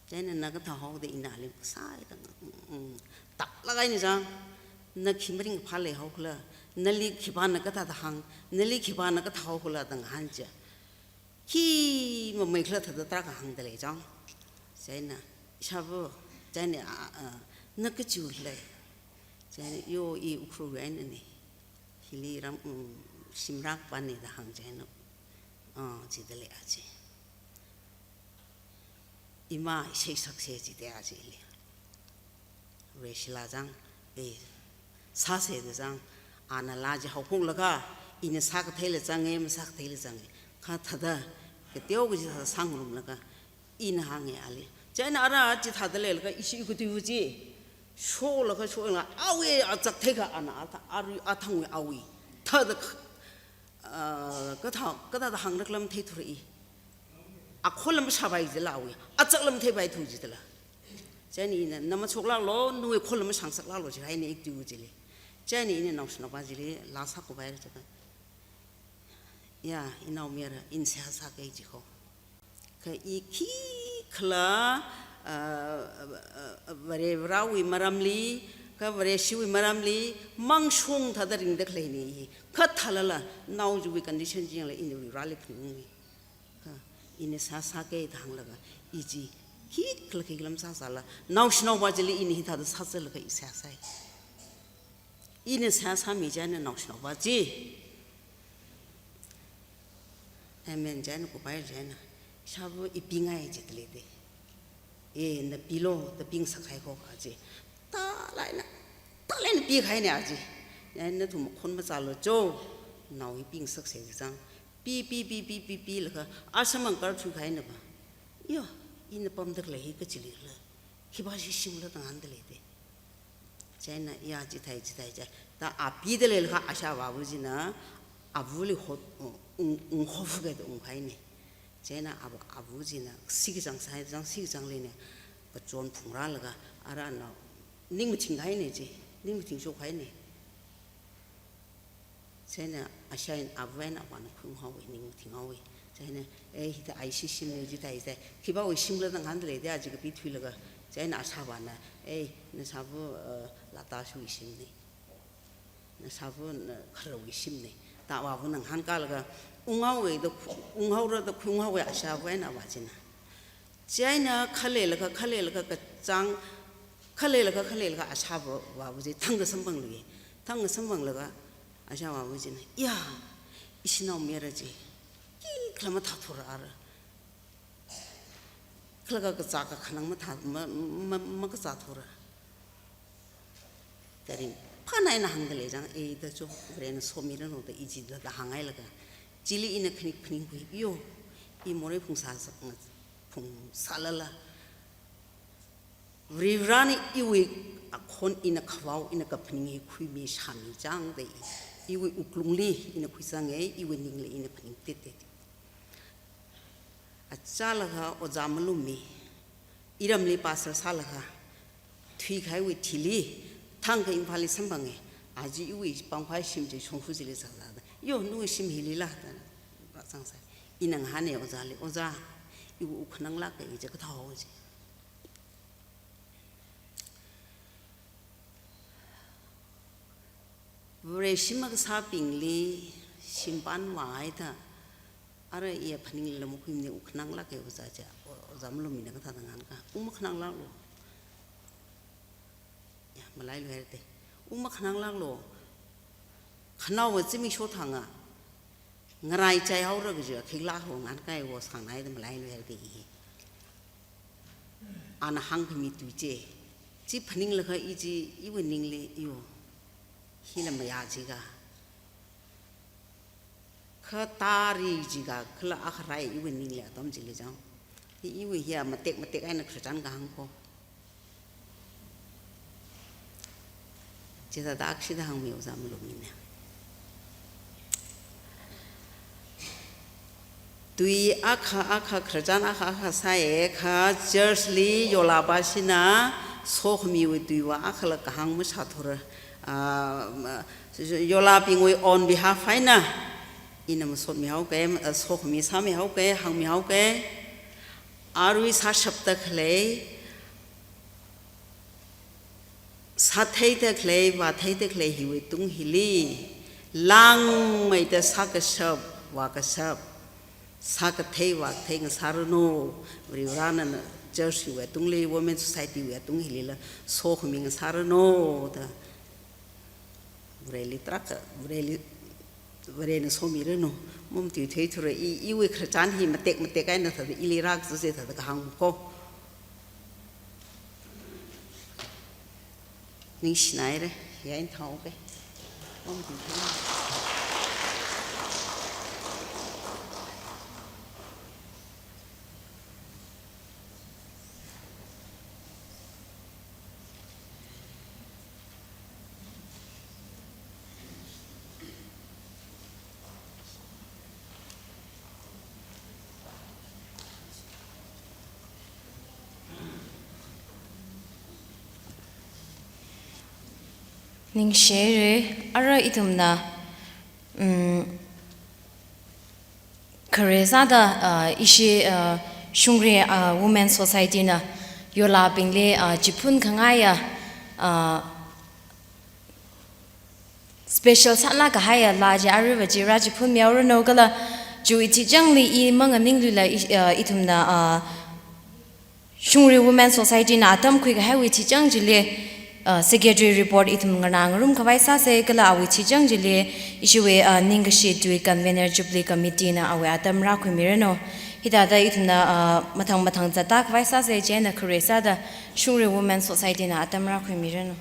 Chieina, "Na kathā haoda ina ali kasā da, mm, taplaga ina zang. Na khi maringphā leihaokhala, nali khipāna kathāda hāng, nali khipāna kathā haokhala da ngahān chiakha, khi mamaikhala thāda tarākha hāngda lei chang." Chieina, "Ishāva," chieina, "A, a, na kachiwui khala?" Chieina, "Yo, i Ukhrulwui einana. Hili ram, um, shimrākapana," da hāng chieina, "Ah," jida lei a chi. "Ima, ishei saksa," jida a chili. Vareshi laa zang, "Ei, sāsa," da zang. Ana laa chi haophoklaga, ina sākatheila zanga, masākatheila zanga. Kha thāda, kateokha chi thāda sāngarumlaga, ina hānga ali. Chieina ara chithāda leilaga, ishi ikathuiva chi sholaga, sholaga, awui achak theikha ana, athā, arui athangwui awui thāda, ah, kathā, kathāda hāngrakhala matheithura i. Akhola mashāpai jila awui, achakla matheipaithu jidala. Chieina ina, "Na machoklāklo, nawui khola mashāngsaklāklo," jihaina ikathuiva chili. Chieina ina naoshinaova chili laa sākhuipaira chiakha, "Ya, inaomayara, ina seihā sāki," ji ko. Kha i khikhala, ah, ah, ah, Vare Varewui maramli, kha Vareshiwui maramli, mangshung thāda ringda khaleina i. Kha thālala, nao chiwui condition chi yanglaga ina Vareli phaningunga. Kha ina seihā sāki da hānglaga, i chi khikhala khikhala masāsāla, naoshinaova chili ina hithāda sāzatlaga i seihā sāi. Ina seihā sāmi chieina naoshinaova chi, "Amen," chieina khuipai chieina, "Ishāva, i pingai," jida leida. "E, na pilo, da pingasakhai ko," a chi. Tālāk eina, tālāk eina pikahaina a chi. "Eina nathum makhon mazālo cho, nao hi pingasaksa," da zang. Pi, pi, pi, pi, pi, pilaga, asamang kar thuikahaina pa. "Yo, ina pamda khalei hi kachilikhala? Khipāshi shimkhala?" da ngahānda leida. Chieina, "Ya, chithāi, chithāi," jida. Thāda a pida leilaga ashāvāva china, avali hot, ung, ung, unghofuka da unghaina. Chieina ava, ava china, "Sikachang sāi," da zang, "Sikachang leina," kachon phungrālaga, ara nao, ning mathinghaina chi, ning mathingshokhaina. Chieina ashāna, avana, avāna khuiunghaowa, ning mathinghaowa. Chieina, "Ei, hithāda ishi shimna, chithāi, chithāi. Khipāwui shimkhala?" da ngahānda leida a chi kapi thuilaga. Chieina ashāvāna, "Ei, nashāva, eh, Latashiwui shimna. Nashāva, na khararwui shimna," da avāvana ngahānkālaga, unghaowa da khu-, unghaora da khuiunghaowa ashāvana, avā china. Chieina khaleilaga, khaleilaga kachāng, khaleilaga, khaleilaga ashāvāva chi thangkha samphangluiya. Thangkha samphanglaga ashāvāva china, "Ya, ishinaomayara chi khikhala mathāthura ara. Khalaga kazā kakhanang mathā, ma, ma, makazāthura. Kha ringphāna ina hāngda lei chang, ei da cho, Varena somiranu da i chithāda hānghailaga. Chili ina khanik phaningkhui, yo, i morei phungsā sā, phungsālala, Varivarana iwui akhon, ina khavao, ina kaphaning hi khuimi shāmi chang da i, iwui wuklungli ina khuisanga, iwui ningli ina phaningtete. Achālakha ojā malummi, iramli pastor sālakha, thuikahaiwui thili, thangkha Imphalli samphanga, aja iwui pāngphai shim chi shongfa chili sāsāda, "Yo, nawui shim hilila?" da rāzangsai. Ina ngahāna ojāli, "Ojā, iwui wuk khananglāka, i chi kathāhao," ji. Vareshi makasābingli shimpān vāhaida, ara iya phaninglila makhuimana, wuk khananglāka ojā, ji. O-, ojā malummina kathāda ngahānkā, "Wuk makhananglāklo. Ya, malailuihairate. Wuk makhananglāklo. Khanaowa zimiksho thanga, Ngaraichai haora kaja khikla ho ngan kai wo sangnai da malai lo yar de hi. Ana hāngkhami tui chi. Chi phaninglaga i chi iwui ningli iyo. Hila maya jiga. Kha tari jiga khala akharai iwui ningli atam chili jang. Hi iwui hiya matek matek eina khararchan kahāng ko. Chithāda akshida hāngmi ojā malum mina. Tui akha akha khararchan akha akha sāya kha church li yola pāshina sokhamiwui tuiva akhala kahāng masāthura. Ah, ma-, yolabingwui on behalf eina ina masotmi haoke, ah, sokhami sāmi haoke, hāngmi haoke. Arui sāshapda khalei, sātheida khalei, vātheida khalei hiwui tung hili, langmeida sākashap, vākashap, sākathei, vākathei ngasāranu, Varivarana church hiwui tungli, women society wui tung hilila, sokhami ngasāranu, da. Vareli tarākha, Vareli, Varena somiranu, mum tui theithura i, iwui khararchan hi matek matek eina thāda ili rākazā se thāda kahāng ko. Ningshinaira, yain thao ke. Mum tui thei. Ningshire, ara ithumna, mm, khare sāda, ah, ishi, ah, Shungri, ah, Women Society na yolabingli, ah, chiphun khangaiya, ah, special sālāk kahaiya laa chi aruiva chi rāchiphunmi haoranu kala chiwui chichangli i manganinglula i, ah, ithumna, ah, Shungri Women Society na atam khuikahaiwui chichang chili, ah, secretary report ithum nganā ngarum khavai sāsa kala awui chichang chili ishiwui, ah, ningkashi tui convener Jubilee Committee na awui atam rākhuimiranu. Hithāda ithumna, ah, mathang mathang zatda khavai sāsa chieina khare sāda Shungri Women Society na atam rākhuimiranu.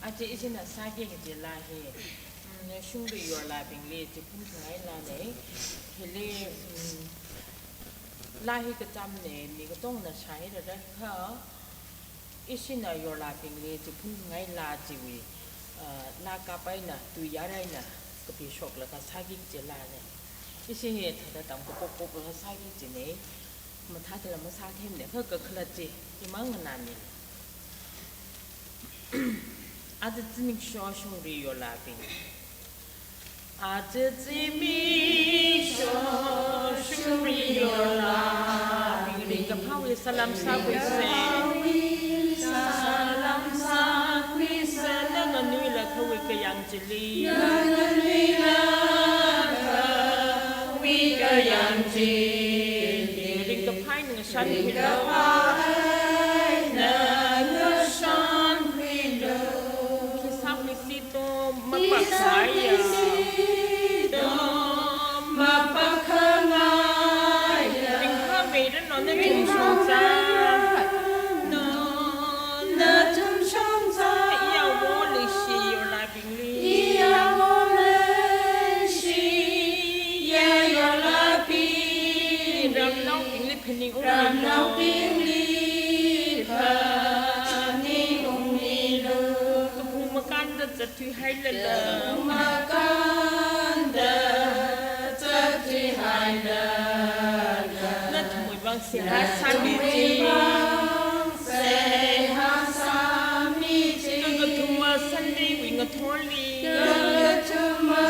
Aja ishina sāki kaji laa hi, mm, Shungri yorlabingli chiphun khangai laanei. Hili, mm, laa hi kachāmnei, mi katongna shāhairara kha, ishina yorlabingli chiphun khangai laa chiwui, ah, laa kapai na, tui yarai na, kapi shoklaga sāki kaji laanei. Ishi hi thāda tamkapok poklaga sāki kajinei, mathāda la masāthemnei, kha kakhalat chi, imang nganāmi. Aja zimiksho Shungri yorlabing. Aja zimiksho Shungri yorlabing. Ringkaphāwui salam sākhuisa. Salam sākhuisa. Nana nuila thawui kayang chili. Nana nuila thawui kayang chili. Ringkaphā eina ngashankhuilu. Ringkaphā eina ngashankhuilu. Khi sākhuisi to mapakkhangaiya. Khi sākhuisi to mapakkhangaiya. Ringphāmeiranu nathum shongza. Ringphāmeiranu nathum shongza. Iya wo leishi yorlabingli. Iya wo Ramnaobingli phaningungmilu. Kaphung makānda zatthuihailala. Kaphung makānda zatthuihailala. Nathumwui vang seihā sāmi. Nathumwui vang seihā sāmi. Kakathuma Sunday wui ngathorli. Kakathuma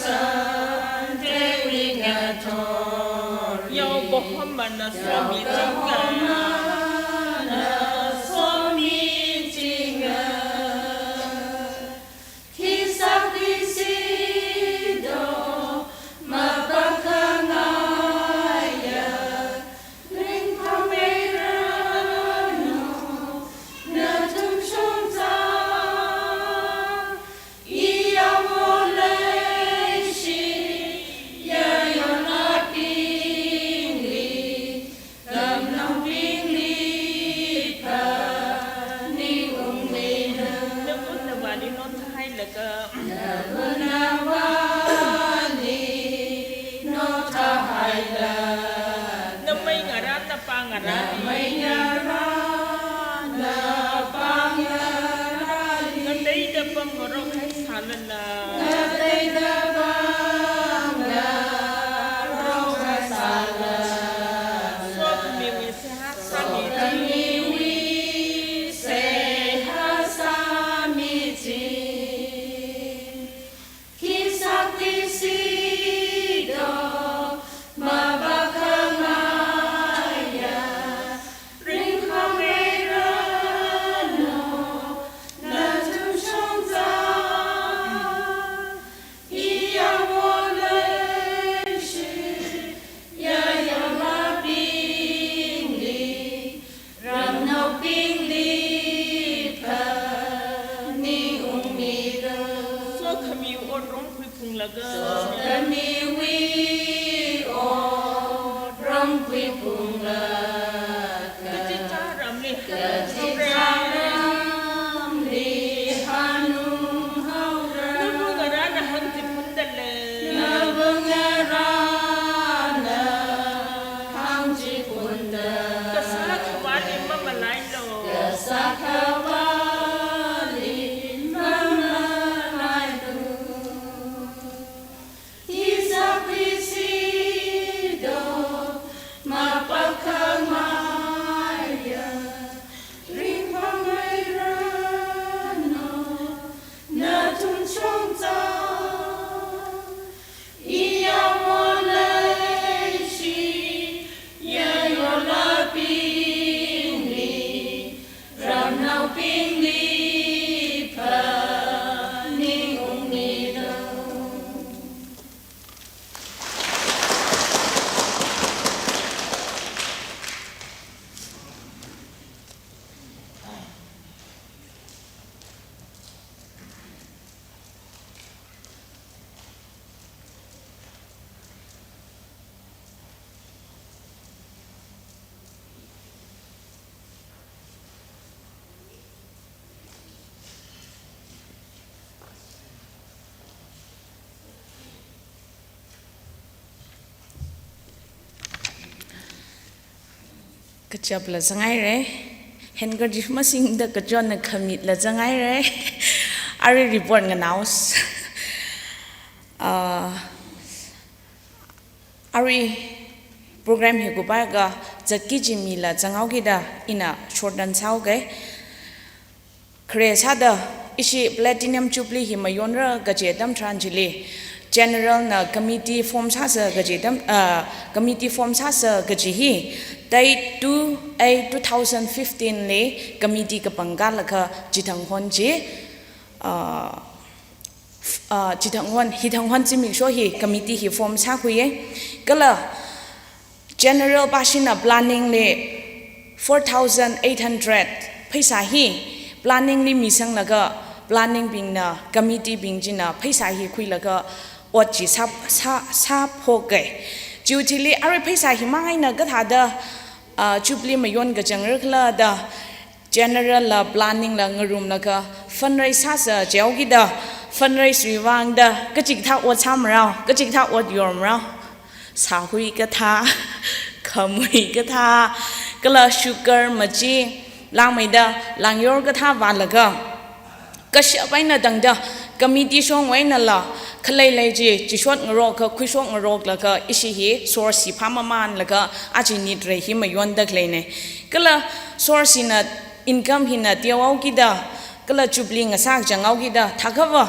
Sunday wui ngathorli. Yao Pahomana somi jinga. Yao Pahomana somi jinga. Khi sākhui sido mapakhangai ya, ringphāmeiranu, nathum shongza. Iyao leishi, yayo labingli, ramnaobingli phaningungmilu. Navā navāli longthahailaga. Navā navāli longthahailaga. Namei ngarā napā ngarā. Namei ngarā napā ngarā. Ngateida pamngarok haisālala. Ngateida pamngarok haisālala. Sokhamiwui seihā sāmi. Sokhamiwui seihā sāmi chi. Khi sākhui sido mapakhangai ya, ringphāmeiranu, nathum shongza. Iyao leishi, yayo labingli, ramnaobingli phaningungmilu. Sokhamiwui ot rongkhui phunglaga. Sokhamiwui ot rongkhui phunglaga. Kachichā ramli. Kachichā ramli hanunghaora. Navā ngarāna hāngchiphundalei. Navā ngarāna hāngchiphundalei. Kasā Akhavāli mamalailu. Kasā Akhavāli mamalailu. Khi sākhui sido mapakhangai ya, ringphāmeiranu, nathum shongza. Iyao leishi, yayo labingli, ramnaobingli phaningungmilu. Kachapla zanghaira. Handkerchief masingda kachonna khamitla zanghaira. Arui report nganaos. Ah, arui program hi kupaiakha zatki kaji mila zanghaokida ina shorten sāhaoga. Khare sāda ishi Platinum Jubilee hi mayonra kaji atam tharan chili General na committee form sāsa kaji atam, ah, committee form sāsa kaji hi date two eight two thousand fifteen li committee kapangkālaga chithang hon chi, ah, ah, chithang hon, hithang hon zimiksho hi committee hi form sākhuiya. Kala General pāshina planning li four thousand eight hundred pheisā hi planning li misanglaga, planning bingna, committee bing china pheisā hi khuilaga ot chi sā, sā, sāphoka. Chiwui thili arui pheisā hi mang eina kathāda, ah, Jubilee mayon kachang rakhala da General la planning la ngarumlaga fundraise sāsa jihaokida, fundraise wui vangda kachikathā ot sāmarao, kachikathā ot yormarao. Sāhui kathā, khamui kathā, kala sugar machi, langmeida langyor kathā vālaga, kashap eina tangda, committee shongwui einala, khalei lei chi, chishot ngarok ka, khuishok ngarok laga, ishi hi source hi phāmamanlaga, aja nitrei hi mayonda khaleina. Kala source hina income hina teohaokida, kala jubilee ngasā kachanghaokida, thākhava,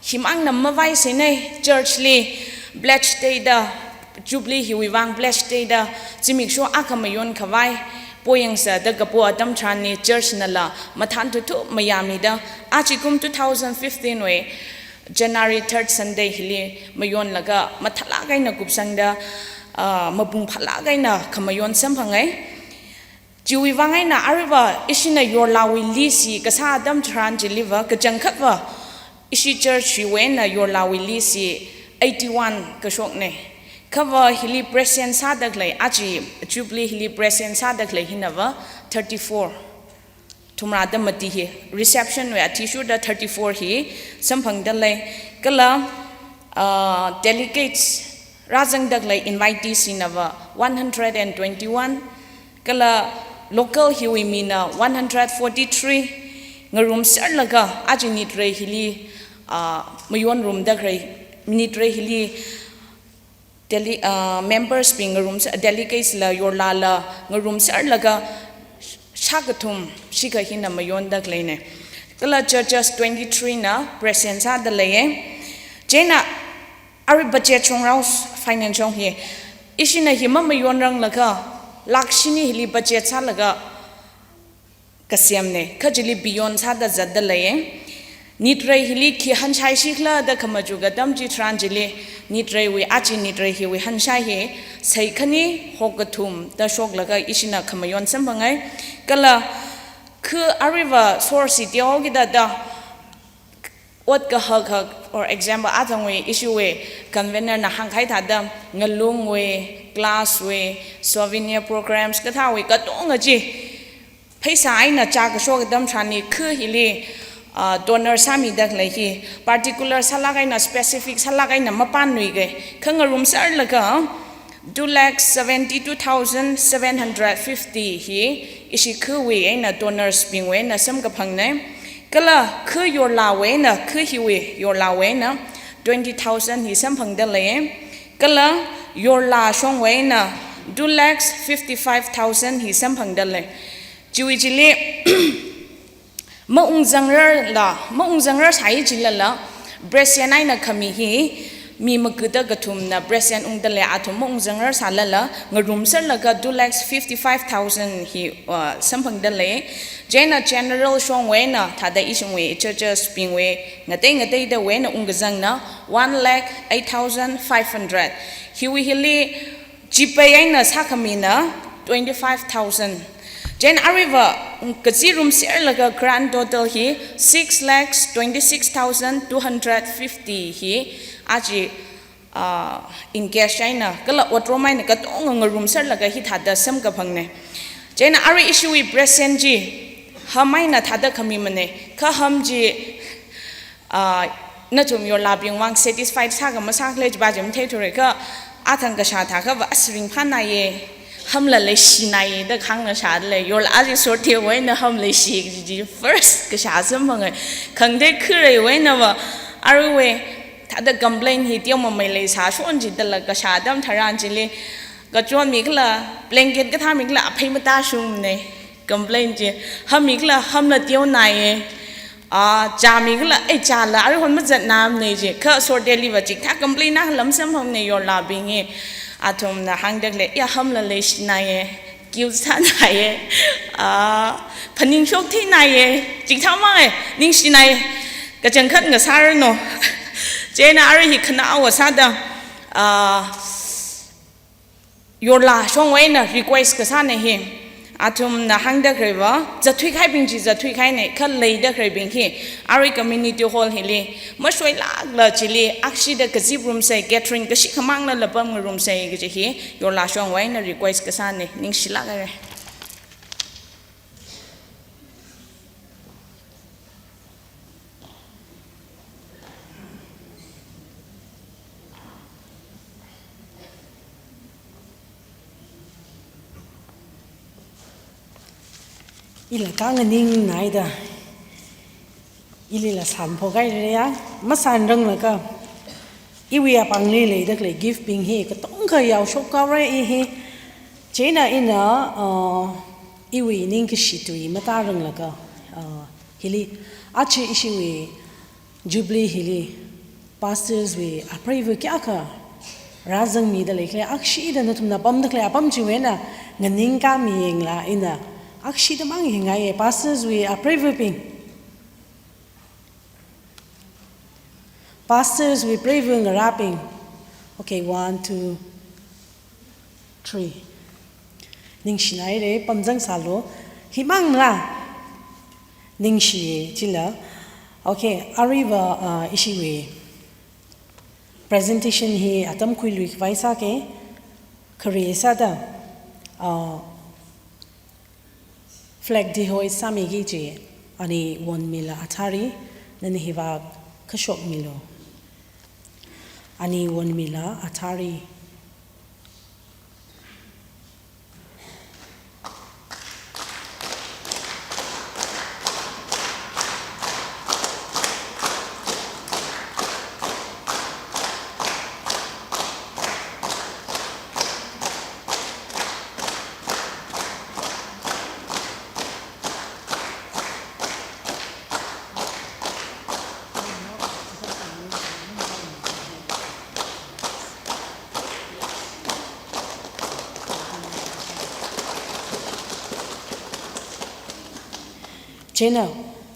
himangna mavaisinei, church li pledge teida, jubilee hiwui vang pledge teida, zimiksho akha mayon khavai, poyang sāda kapo atam tharanli church nala mathān thuthu mayāmida, aja kum two thousand fifteen wui January third Sunday hili mayonlaga mathālāk eina kupsangda, ah, mapung phālāk eina khamayon samphangai. Chiwui vang eina aruiva ishina yorlāwui list hi kasā atam tharan chiliva kachangkhatva ishi church hiwui eina yorlāwui list hi eighty-one kashokna. Khava hili present sāda khalei, aja jubilee hili present sāda khalei hinava thirty-four. Thumrāda mati hi, reception wui athishurda thirty-four hi samphangda lei. Kala, ah, delegates rāzangda khalei invitees hinava one hundred and twenty-one, kala local hiwui mina one hundred forty-three, ngarumserlaga aja nitrei hili, ah, mayonrumda khalei, nitrei hili dele-, ah, members bing ngarumser, delegates la yorlāla ngarumserlaga shākathum shikha hina mayonda khaleina. Kala churches twenty-three na present sāda leiya. Chieina arui budget shongrao, finance shong hi, ishina hi mamayonranglakha, lakh shini hili budget sālaga kasemna, kha chili beyond sāda zatda leiya. Nitrei hili khi hanshai shikhala da khamachuk atam chitharan chili, nitreiwui, aja nitrei hiwui hanshai hi, saikhani hokkathum da shoklaga ishina khamayon samphangai. Kala khu aruiva source hi teohaokida da, ot kahak hak, for example, athangwui ishiwui convener na hāngkahai thāda, ngalungwui, class wui, souvenir programs kathāwui katonga chi, pheisā eina chā kashok atam tharanli khu hili, ah, donor sāmida khalei hi, particular sālāk eina, specific sālāk eina mapānluiga, kha ngarumserlaga, two lakh seventy-two thousand seven hundred fifty hi ishi khuwui eina donors bingwui eina samkaphangna. Kala khu yorlāwui eina, khu hiwui yorlāwui eina twenty thousand hi samphangda lei. Kala yorlā shongwui eina two lakhs fifty-five thousand hi samphangda lei. Chiwui chili maungzangrarla, maungzangrar sāi chilala, present eina khami hi, mi makuda kathumna present ungda lei, athum maungzangrar sālala, ngarumserlaga two lakhs fifty-five thousand hi, uh, samphangda lei. Chieina general shongwui eina, thāda ishungwui, churches bingwui, ngatei ngateidawui eina ungkazangna, one lakh eight thousand five hundred. Hiwui hili, chipei eina sākhamina twenty-five thousand. Chieina aruiva, mm, kazi rumserlaga grand total hi six lakhs twenty-six thousand two hundred fifty hi aja, ah, in cash eina, kala otrom eina katonga ngarumserlaga hithāda samkaphangna. Chieina arui ishiwui present chi, ham eina thāda khamimana, kha ham chi, ah, nathum yorlābing vang satisfied sākha masākhala chiva chi matheithura kha, athang kashā thākhava, as ringphānaiya, hamla leishinaiya da kahāngna shāda lei, yorlā aja sortewui eina ham leishi kaji chi first kashā samphangai. Khangatei khureiwui einava, aruiwui, thāda complain hi teomamei leisā shon chidala kashā atam tharan chili, kachon mikhala, blanket kathā mikhala, aphei matāshungmana. Complain chi, ham mikhala, hamla teonaiya. Ah, chā mikhala, ei chāla, aruihon mazatnamana chi. Kha sorteliva chikathā complain na lam samphangna yorlābing hi. Athumna hāngda khalei, ya hamla leishinaiya, kiu sānaiya, ah, phaningshok theinaiya, chikathā mangai, ningshinaiya, kachangkhat ngasāranu. Chieina arui hi khanaowa sāda, ah, yorlā shongwui eina request kasāna hi. Athumna hāngda khaleiva, zatthui kahaibing chi zatthui kahaina, kha leida khaleibing hi, arui community hall hili, mashoilākla chili, akshida kazip rumsei, gathering kashikha manglala pamngarumsei kaji hi, yorlā shongwui eina request kasāna, ningshilāk haira. Ila khanganing naida, ilila sanphok haira ya, masanranglakha, iwui apāngli leida khalei gift bing hi katongkha yaoshok haora i hi. Chieina ina, uh, iwui ningkashi tui matāranglakha, uh, hili, achi ishiwui Jubilee hili, pastors wui apreiva kayākha rāzangmida leikhala, akshida nathumna pamda khalei apam chiwui eina nganingkāmi yangla ina, akshida mang yangngaiya, pastors wui apreivabing. Pastors wui preiva ngarābing. Okay, one, two, three. Ningshina haira, pamzang sālu. Himangla. Ningshi chila. Okay, aruiva, uh, ishiwui presentation hi atam khuiluikhavai sāki, khare sāda, uh, flag dehoist sāmiki kaji, Ani Wonmila Athari, nana hivāk kashokmilu. Ani Wonmila Athari. Chieina,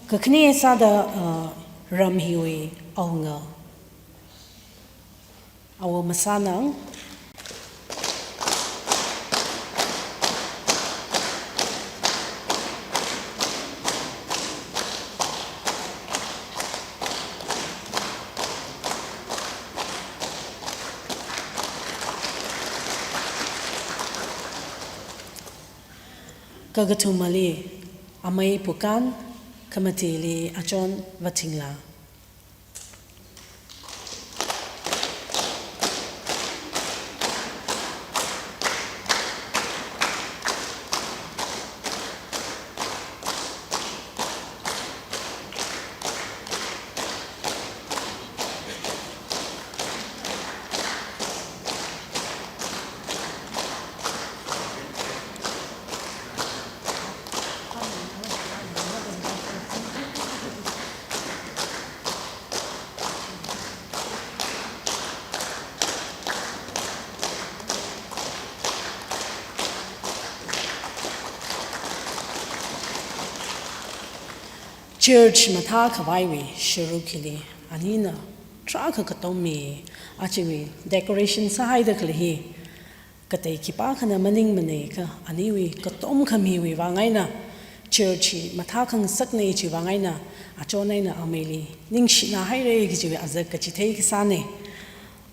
kakhane sāda, uh, ram hiwui awunga. Awo Masanang. Kakathumali, amei Pukan, khamatili Achon Vathingla. Church mathākhavaiwui sharuk hili anina tarākha katom mi, achiwui decoration sāhaida khalei hi katei khipākhana maningmanei kha, aniwui katom khamiwui vang eina, church hi mathākhangasaknei chiwui vang eina, Achon eina ameili ningshina haira kajiwui azak kachithei kasānei.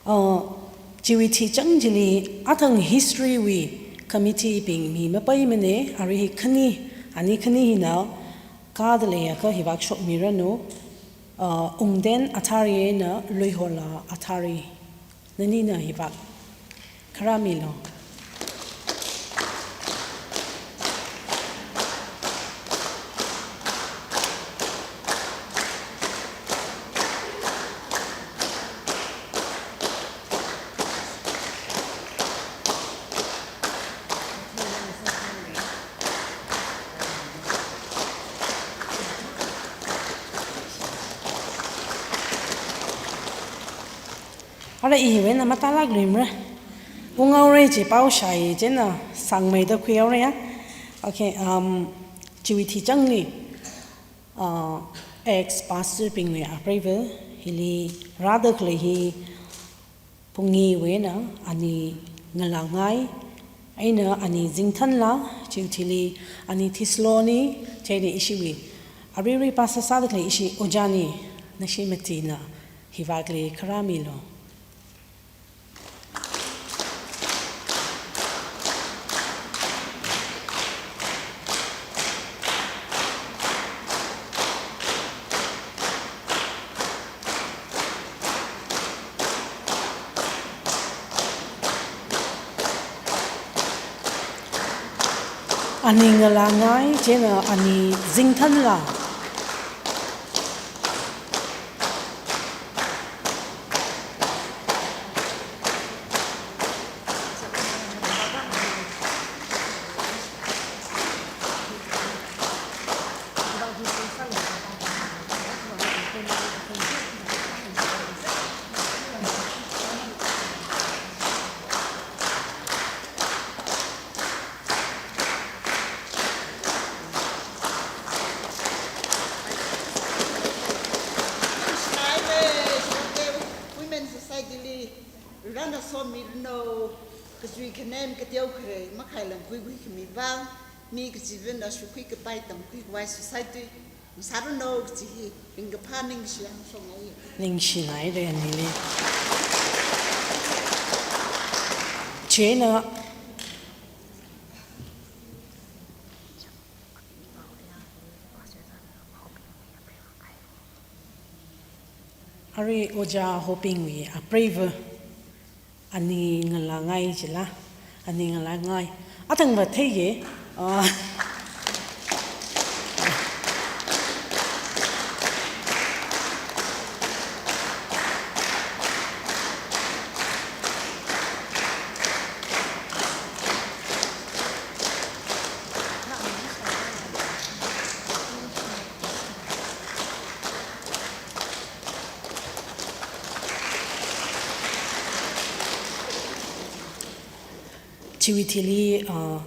Uh, chiwui thichang chili athang history wui committee bing mi mapaimanei, arui hi khani, ani khani hina, kada leiakha hivāk shokmiranu, uh, Ungden Athari eina Luihola Athari. Nanina hivāk kharāmilu. Ara iwui eina matālāk luimara. Unghaora chi pao shāi chieina sāngmeida khuihaora ya. Okay, um, chiwui thichangli, uh, ex pastor bingwui apreiva hili rāda khalei hi Pungiwui eina ani Ngalangai, eina ani Zingthanla, chiwui thili ani Thisloni, chieina ishiwui aruirui pastor sāda khalei ishi ojāni, nashi matina hivākli kharāmilu. Ani Ngalāngai, chieina Ani Zingthanla. Women Society li rana somiranu, kachui khanem kateo khare makhailam kuikui khami vang, mi kachivana shukhui kapai tamkhui khavai society masāranu kachi hi ringkaphā ningshi yang shongai. Ningshinai de nili. Chieina Arui Ojā Hopingwui apreiva Ani Ngalāngai chila, Ani Ngalāngai. Athangva theiye, ah, Chiwui thili, ah,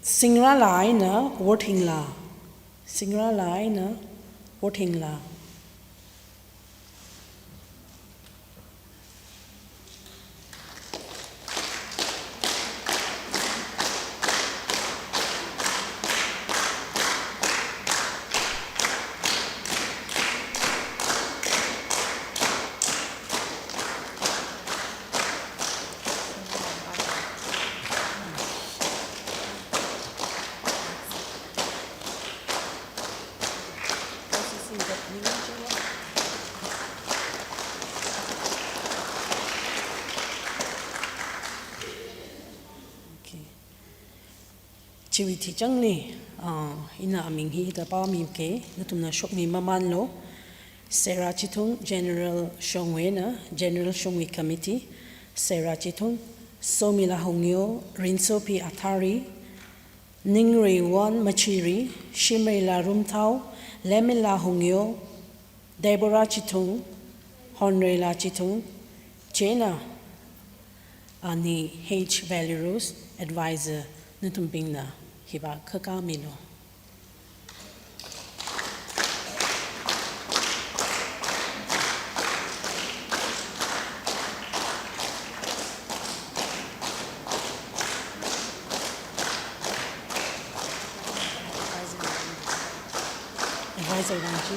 Singrala eina Worthingla. Singrala eina Worthingla. Okay. Chiwui thichangli, ah, ina aming hi hithāda pāmike, nathumna shokmi mamanlu. Sarah Chithung, General Shongwui eina, General Shongwui Committee, Sarah Chithung, Somila Hongyo, Rinsopi Athari, Ningreiwon Machiri, Shimreila Rumthao, Lemila Hongyo, Deborah Chithung, Honreila Chithung, chieina Ani H Valley Rose, Advisor, nathumbingna hiva khakā milu. Advisor bang chi.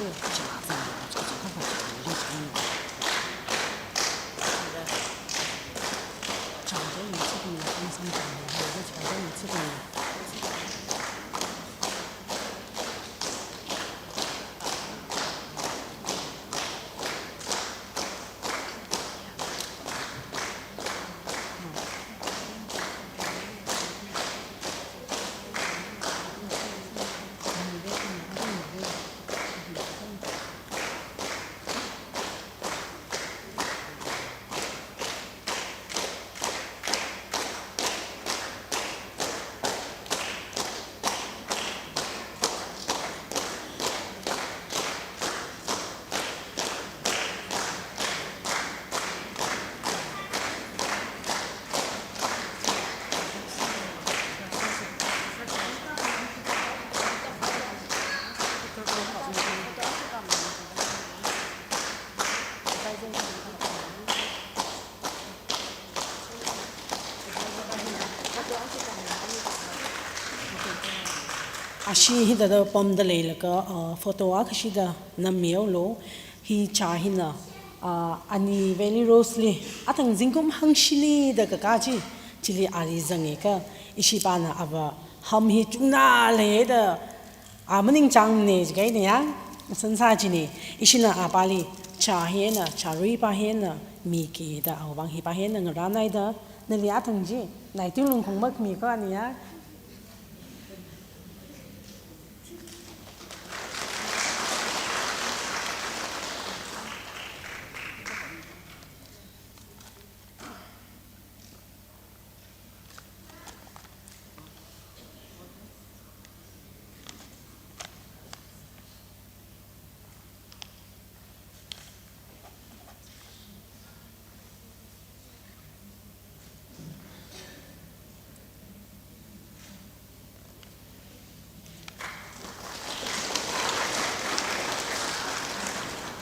Ashi hithāda pamda leilaga, ah, photo akhashida nammihaolu. Hi chā hina, ah, Ani Valley Rose li athang zingkum hangshini da kakā chi, chili ali zangakha, ishi pāna ava ham hi chungna leida, ah, maningchāngna jikaina ya, masansa china, ishina apāli chā hi eina, chārui pā hi eina miki da, awui vang hi pā hi eina ngarānhaida, nali athang chi, naitu lungkhong makmi kho ani ya.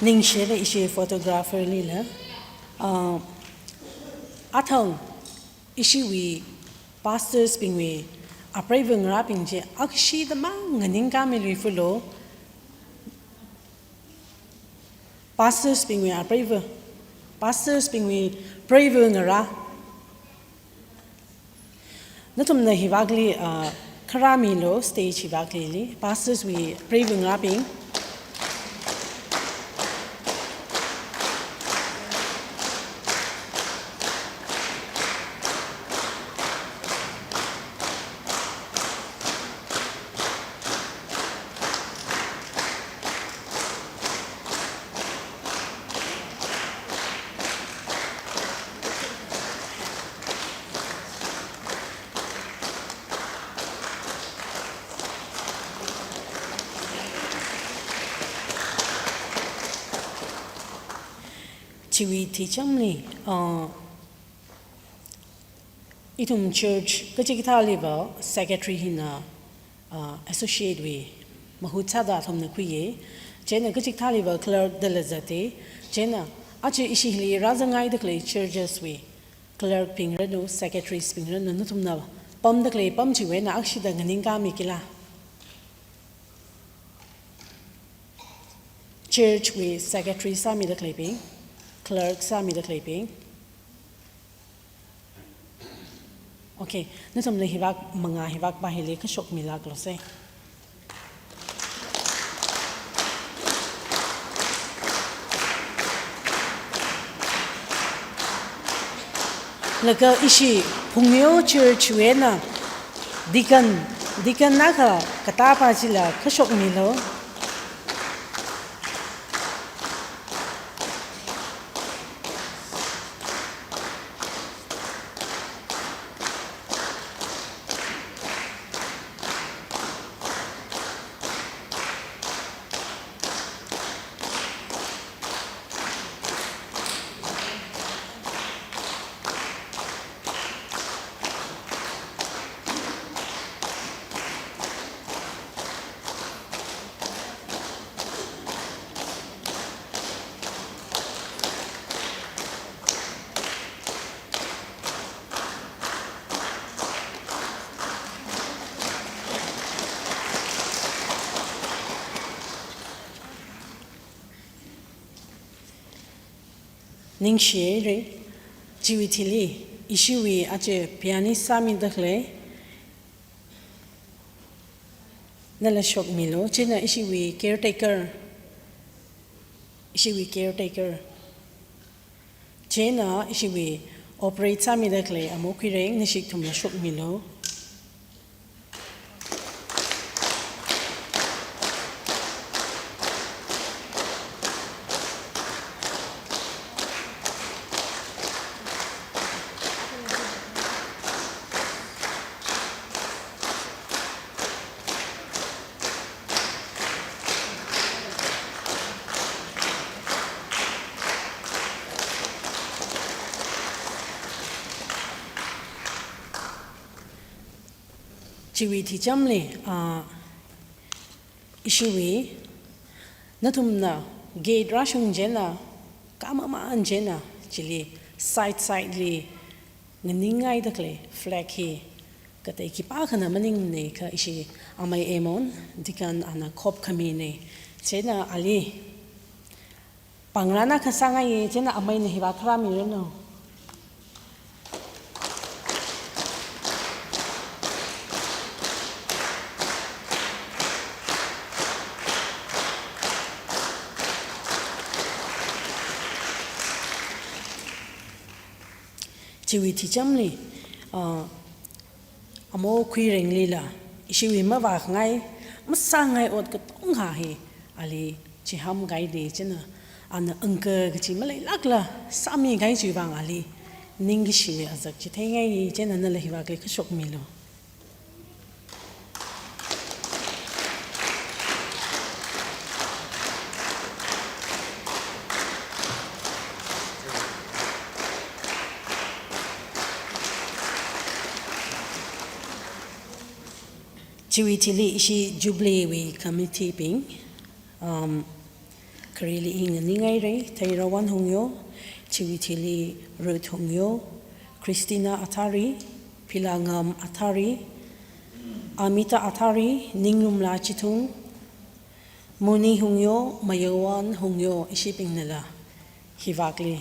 Ningshida ishi photographer lila, ah, athang ishiwui pastors bingwui apreiva ngarābing chi akshida mang nganingkāmiluifulo. Pastors bingwui apreiva, pastors bingwui preiva ngarā. Nathumna hivakli, ah, kharāmilo stage hivaklili, pastors wui preiva ngarābing. Chiwui thichamli, ah, ithum church kachikathāliva secretary hina, ah, associate wui mahut sāda athumna khuiya. Chieina kachikathāliva clerk dala zata. Chieina aja ishi hili rāzangngaida khalei churches wui clerk bing ranu, secretaries bing ranu, nathumna pamda khalei pam chiwui eina akshida nganingkāmi kila. Church wui secretary sāmida khaleibing, clerk sāmida khaleibing. Okay, nathumna hivak mangā hivakpa hili kashokmilāklo se. Laga ishi Phungyo Church wui eina deacon, deacon akha katāpa chila kashokmilo. Ningshihaira, chiwui thili, ishiwui aja pianist sāmida khalei, nala shokmilo, chieina ishiwui caretaker, ishiwui caretaker. Chieina ishiwui operate sāmida khalei Amo Khuireng, nashi kathumla shokmilo. Chiwui thichamli, ah, ishiwui, nathumna gate rāshung chieina, kamaman chieina, chili side side li nganingngaida khalei flag hi katei khipākhana maningmana kha ishi amei Amon, deacon ana khop khamina. Chieina ali pangrana kasāngaiya, chieina ameina hiva kharāmiranu. Chiwui thichamli, ah, Amo Khuirenglila, ishiwui mavākhangai, masāngai ot katonga hi, ali chihāmkahaida chieina, ana angka kachi maleilākla, sāmikahai chiwui vang ali, ningkashiwui azak chitheingai chieina nala hivakli kashokmilo. Chiwui thili ishi Jubilee wui committee bing, um, Khareli i nganingairei, Theirawan Hungyo, Chiwithili Ruth Hungyo, Christina Athari, Philangam Athari, Amita Athari, Ninglumla Chithung, Muni Hungyo, Mayawan Hungyo, ishibingnala hivākli.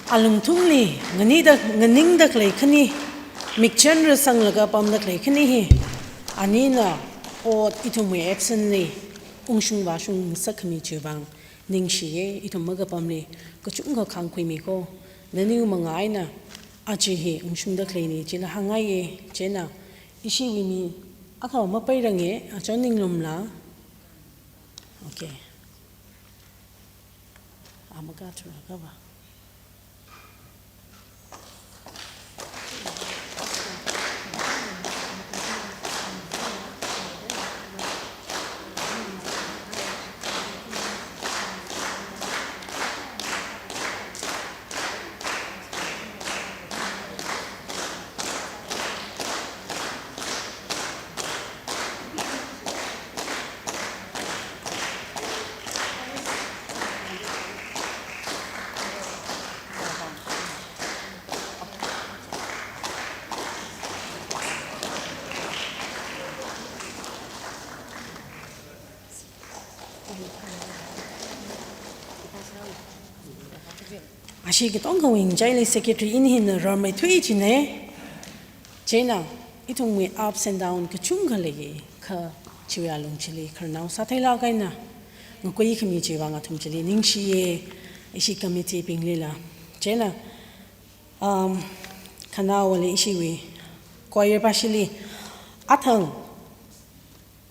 Alungthungli nganida, nganingda khalei khani, mikchan rasanglaga pamda khalei khani hi, anina ot ithumwui absent li ungshung vāshung ngasakkhami chiwui vang ningshiye. Ithum makapamli kachungkha khāngkhuimi ko, naniwui manga eina aja hi ungshungda khaleina chila hāngngaiye. Chieina ishiwui mi akha mapairange, achon Ninglumla. Okay. Amaka thura kaba. Ashi katongawui ngachaili secretary in hina rarmeithui chine. Chieina ithumwui ups and down kachungkha leiye, kha chiwui alung chili khararnao sātheilāk eina ngakuikhami chiwui vang athum chili ningshiye, ishi committee binglila. Chieina, um, khanaowali ishiwui choir pāshili athang,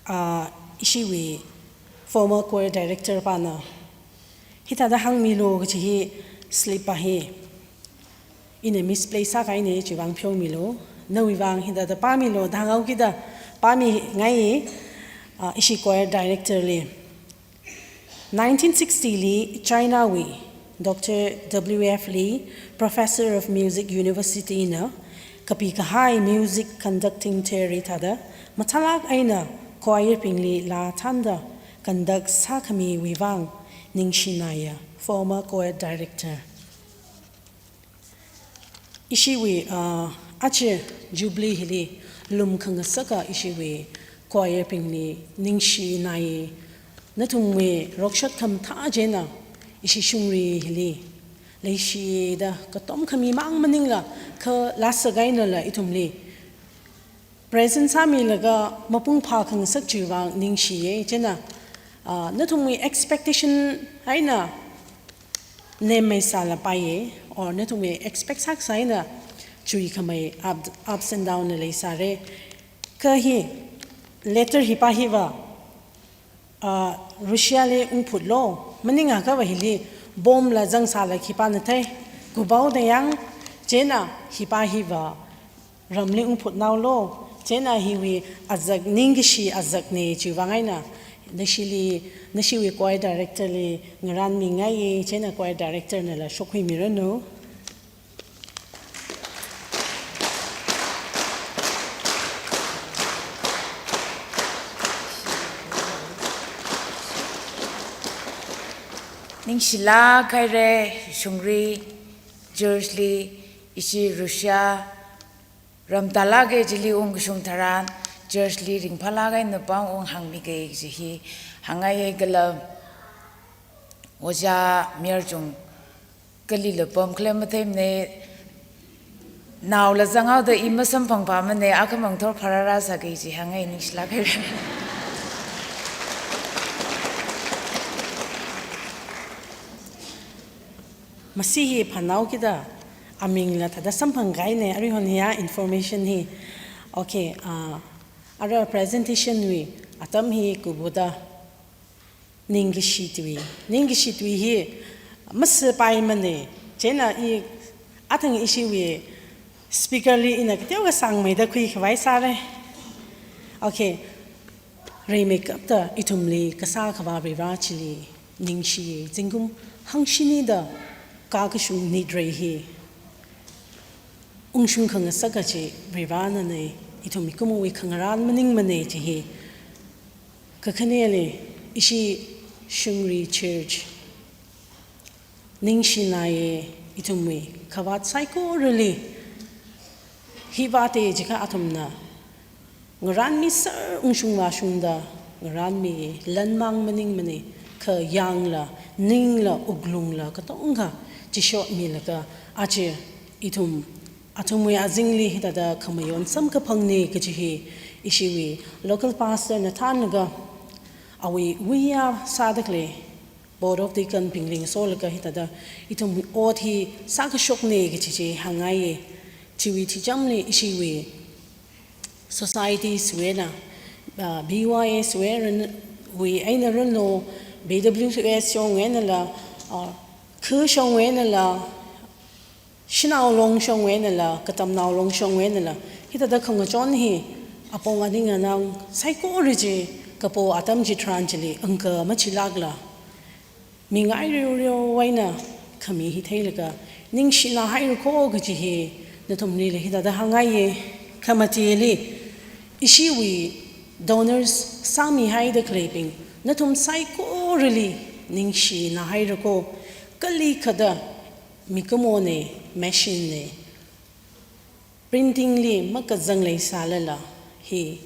ah, ishiwui former choir director pāna hithāda hāngmilu kachi hi slip pā hi ina misplace sākahaine, chiwui vang pheomilu. Nawui vang hithāda pāmilu da hānghaokida pāmingai, ah, ishi choir director li. Nineteen sixty li China wui Doctor W F Lee, Professor of Music University na, kapi kahai music conducting theory thāda mathālāk eina choir bingli laa thānda conduct sākhamiwui vang ningshinaya, former choir director. Ishiwui, ah, aja Jubilee hili lumkhangasaka ishiwui choir bingli ningshinai. Nathumwui rokshot khamathā china ishi shungri hili leishida katom khami mang maningla, kha laa sākahainala ithumli present sāmilaga mapung phākhangasak chiwui vang ningshiye. Chieina, ah, nathumwui expectation eina nemmeisālapaiye, or nathumwui expect sākasā eina chuikhamei up-, ups and down na leisāre. Kha hi letter hi pā hiva, ah, Russia li ungphutlu, maningakha va hili bomb la zangsāla khipāna thei, kubaoda yang, chieina hi pā hiva ramli ungphutnaolu, chieina hiwui azak ningkashi azakne chiwui vang eina, nashili, nashiwui choir director li ngarānmingaiye, chieina choir director nala shokhuimiranu. Ningshilāk haire, shungri, church li, ishi Russia, ram tālāke chili ungkashung tharan, church li ringphālāk eina pāung hāngmike kaji hi hāngngaiye kala, Ojā Mayar Chung, kalila pamkhalei matheimane, naola zanghaoda i masamphangpamane, akhamang thor pharāra sāke kaji hāngngai, ningshilāk haire. Masi hi phanao kida amingla thāda samphang kahaina, aruihon hiya information hi. Okay, ah, ara presentation wui atam hi kubuda ningkashi tui. Ningkashi tui hi masi paimana, chieina i athang ishiwui speaker li ina kateokha sāngmeida khuikhavai sāra. Okay, rimeikapta ithumli kasā Akhava Vare chili ningshi, zingkum hangshinida kakashung nitrei hi ungshung khangasak kachi Varena, ithum mikumowui khangarān maningmana chi hi. Kakhaneli, ishi Shungri Church ningshina ye, ithumwui khavāt saikorali hi vāte jiakha athumna ngarānmiser ungshung vāshungda ngarānmi, lanmang maningmana, kha yangla, ningla, wuklungla, katonga chishotmilaga, aja ithum athumwui azingli hithāda khamayon samkaphangna kachi hi ishiwui local pastor na thānlaga, awui wuiya sāda khalei Board of Deacon bingli ngasolaga hithāda ithumwui ot hi sākashokna kachi chi hāngngaiya. Chiwui thichamli ishiwui societies wui eina, ah, B Y S wui eina, wui eina ranu, B W S shongwui einala, ah, khu shongwui einala, shanao long shongwui einala, katamnao long shongwui einala, hithāda khangachon hi apong aning anang saikora chi kapo atam chitharan chili angka machilākla, mingai riuriu eina khami hi theilaga ningshina haira kho kachi hi nathumlila hithāda hāngngaiya. Khamatili, ishiwui donors sāmihaida khaleibing, nathum saikorali ningshina haira kho, kalikhada mikumona, machine na, printing li makazang leisālala hi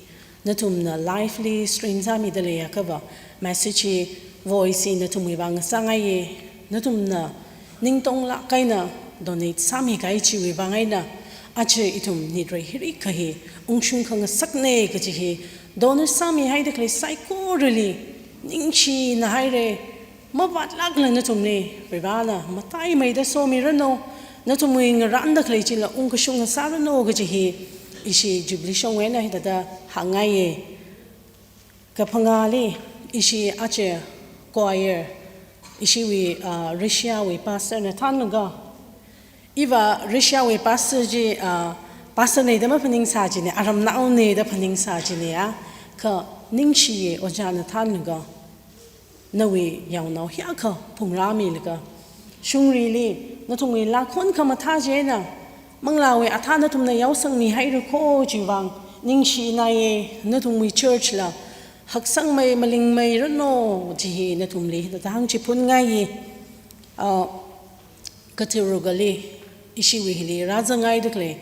nathumna live li stream sāmida leiakhava message hi, voice hi nathumwui vang sāngaiya. Nathumna ningtonglāk eina donate sāmi kahai chiwui vang eina aja ithum nitrei hi rikha hi ungshung khangasakna kachi hi donate sāmihaida khalei saikorali ningshina haira. Mavātlākla nathumli Varena mataimeida somiranu, nathumwui ngarānda khalei chila ungkashung sāranu kachi hi ishi Jubilee shongwui eina hithāda hāngngaiya. Kaphangāli, ishi aja choir, ishiwui, ah, Russia wui pastor na thānlaga, iva Russia wui pastor chi, ah, pastor na da maphaningsā china, aramnaona da phaningsā china ya, kha ningshiya ojā na thānlaga, nawui yaonao hiyākha phungrāmilaga, shungrili nathumwui lākhon khamathā chieina manglāwui athā nathumna yaosangmi haira kho chiwui vang ningshina ye. Nathumwui church la haksangmei malingmeiranu chi hi nathumli hithāda hāngchiphunngai ye. Ah, Kathir rugali ishiwui hili rāzangngaida khalei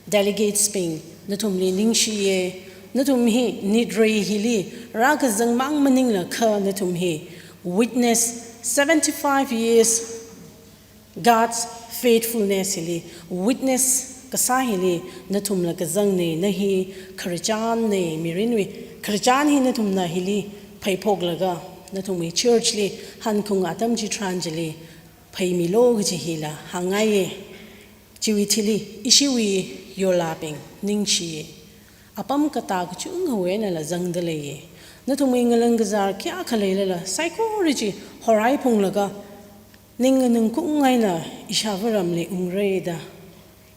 delegates bing, nathumli ningshiya. Nathum hi nitrei hili rākazangmang maningla kha nathum hi witness seventy-five years God's faithfulness hili witness kasā hili nathumla kazangna. Na hi khararchanna, mirinwui khararchan hi nathumna hili pheiphoklaga nathumwui church li hankhaung atam chitharan chili pheimilu kachi hila hāngngaiya. Chiwui thili ishiwui yorlābing ningshiya. Apam katā kachungkhawui einala zangda leiya. Nathumwui ngalang kazār kayākha leilala saikora chi horhaiphunglaga ning nganingkung eina ishāvā ramli ungra da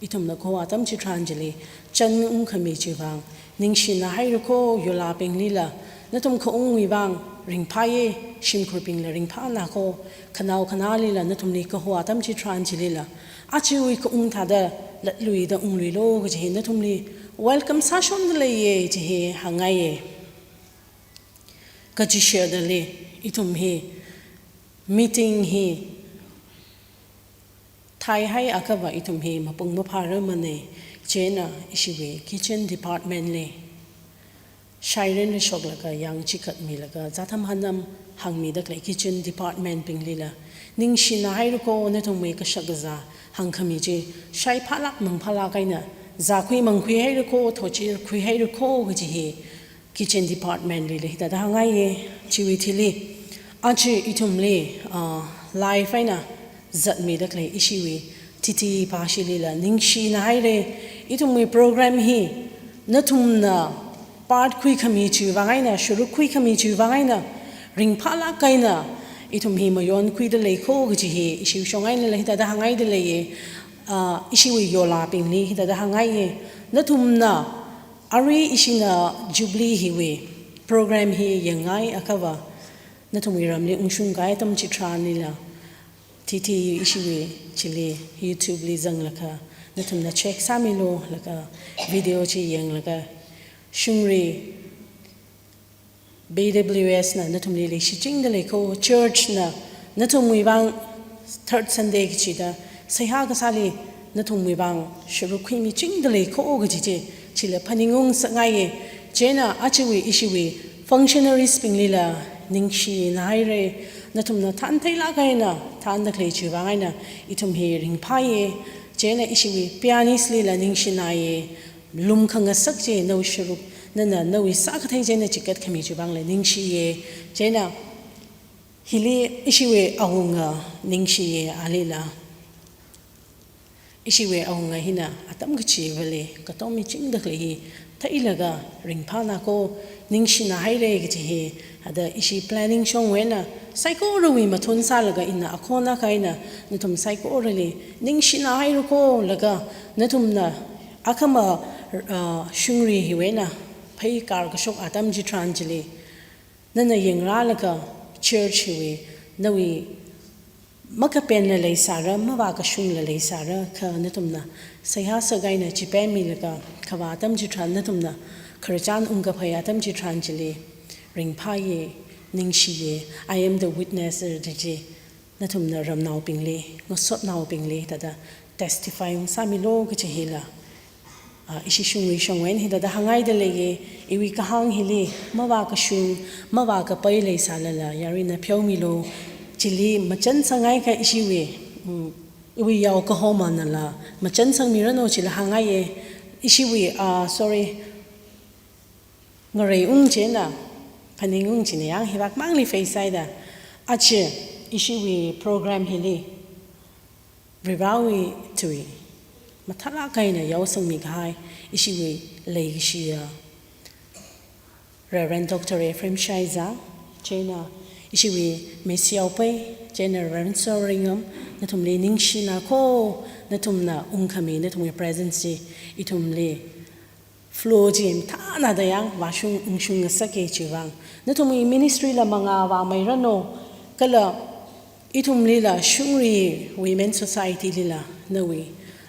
ithumna kaho atam chitharan chili chān ungkhami chiwui vang ningshina haira kho. Yorlābinglila nathum khaungwui vang ringphāya, shimkhurbingla ringphāna kho. Khanao khanālila nathumli kaho atam chitharan chilila ajawui khaung thāda latluida ungluilu kachi hi nathumli welcome sāshonda leiya chi hi hāngngaiya. Kachisherdali ithum hi meeting hi theihaiakhava ithum hi mapung maphārarmana. Chieina ishiwui kitchen department li shairin rishoklaga yang chikatmilaga zātham hanam hāngmida khalei kitchen department binglila ningshina haira kho. Nathumwui kashak kazā hāngkhami chi shaiphālāk mangphālāk eina zākhui mangkhui haira kho, thochirkhui haira kho kachi hi kitchen department lila hithāda hāngngaiya. Chiwui thili aja ithumli, ah, live eina zatmida khalei ishiwui thithipā shilila ningshina haira. Ithumwui program hi nathumna part khuikhami chiwui vang eina, sharuk khuikhami chiwui vang eina, ringphālāk eina ithum hi mayonkhuida lei kho kaji hi ishiwui shong einala hithāda hāngngaida leiya. Ah, ishiwui yolabingli hithāda hāngngaiya. Nathumna arui ishina Jubilee hiwui program hi yangngai akhava, nathumwui ramli ungshung kahai atam chitharanlila, thithi ishiwui chili YouTube li zanglaga, nathumna check sāmilu, laga video chi yanglaga, shungri B W S na nathumli leishichingda lei kho, church na nathumwui vang third Sunday kachida seihā kasāli nathumwui vang sharuk khuimichingda lei kho kaji chi, chila phaningung sāngaiya. Chieina ajawui ishiwui functionaries binglila ningshina haira. Nathumna thāntheilāk eina thānda khalei chiwui vang eina ithum hi ringphāya. Chieina ishiwui pianist lila ningshinaya. Lumkhangasak chi nawui sharuk, nana nawui sākathei china chikatkhami chiwui vangla ningshiya. Chieina hili ishiwui awunga ningshiya alila. Ishiwui awunga hina atam kachivali katomichingda khalei hi theilaga ringphāna kho, ningshina haira kaji hi, hithāda ishi planning shongwui eina saikorawui mathun sālaga ina akhon akha eina nathum saikorali ningshina haira kho, laga nathumna akhama, ah, shungri hiwui eina pheikar kashok atam chitharan chili nana yangrālaga church hiwui nawui makapenla leisāra, mavākashungla leisāra, kha nathumna seihā sākahai eina chipemmilaga kavā atam chitharan, nathumna khararchan ungkaphai atam chitharan chili ringphāya, ningshiya, I am the witness da chi nathumna ramnaobingli, ngasotnaobingli hithāda testify ungsāmilu kaji hila, ah, ishi shungri shongwui eina hithāda hāngngaida leiya. Iwui kahāng hili mavākashung, mavākapai leisālala yaruina pheomilu. Chili machansang akha ishiwui, mm, iwui yao kahomanala machansangmiranu chila hāngngaiya. Ishiwui, ah, sorry, ngareiung china phaningung china yang hivak mangli face sāhaida. Aja ishiwui program hili Varivarāwui tui mathālāk eina yaosangmi kahai ishiwui leikashiya Reverend Doctor Ephraim Shaiza, chieina ishiwui Miss Yaopai, chieina Reverend Soringam, nathumli ningshina kho, nathumna ungkhami nathumwui presence chi ithumli flow chi mathānada yang vāshung ungshung ngasaka chiwui vang. Nathumwui ministry la mangā vāmeiranu, kala ithumlila shungri Women Society lila nawui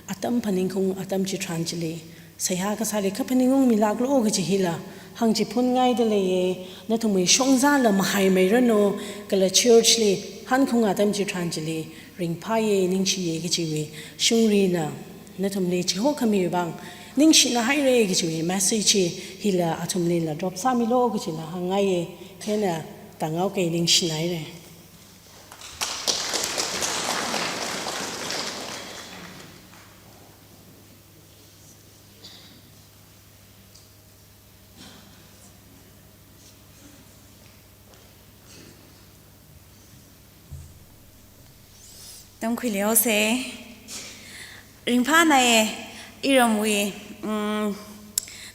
atam phaningkhaung atam chitharan chili seihā kasāli kha phaningungmilāklu kaji hila hāngchiphunngaida leiya. Nathumwui shongzala mahaimeiranu, kala church li hankhaung atam chitharan chili ringphāya, ningshiya kajiwui shungrina nathumli chihokhamiwui vang ningshina haira kajiwui message chi hila athumlila drop sāmilu kajila hāngngaiya. Chieina tāngao kei, ningshina haira. Tamkhuilu se. Ringphānai iramwui, mm,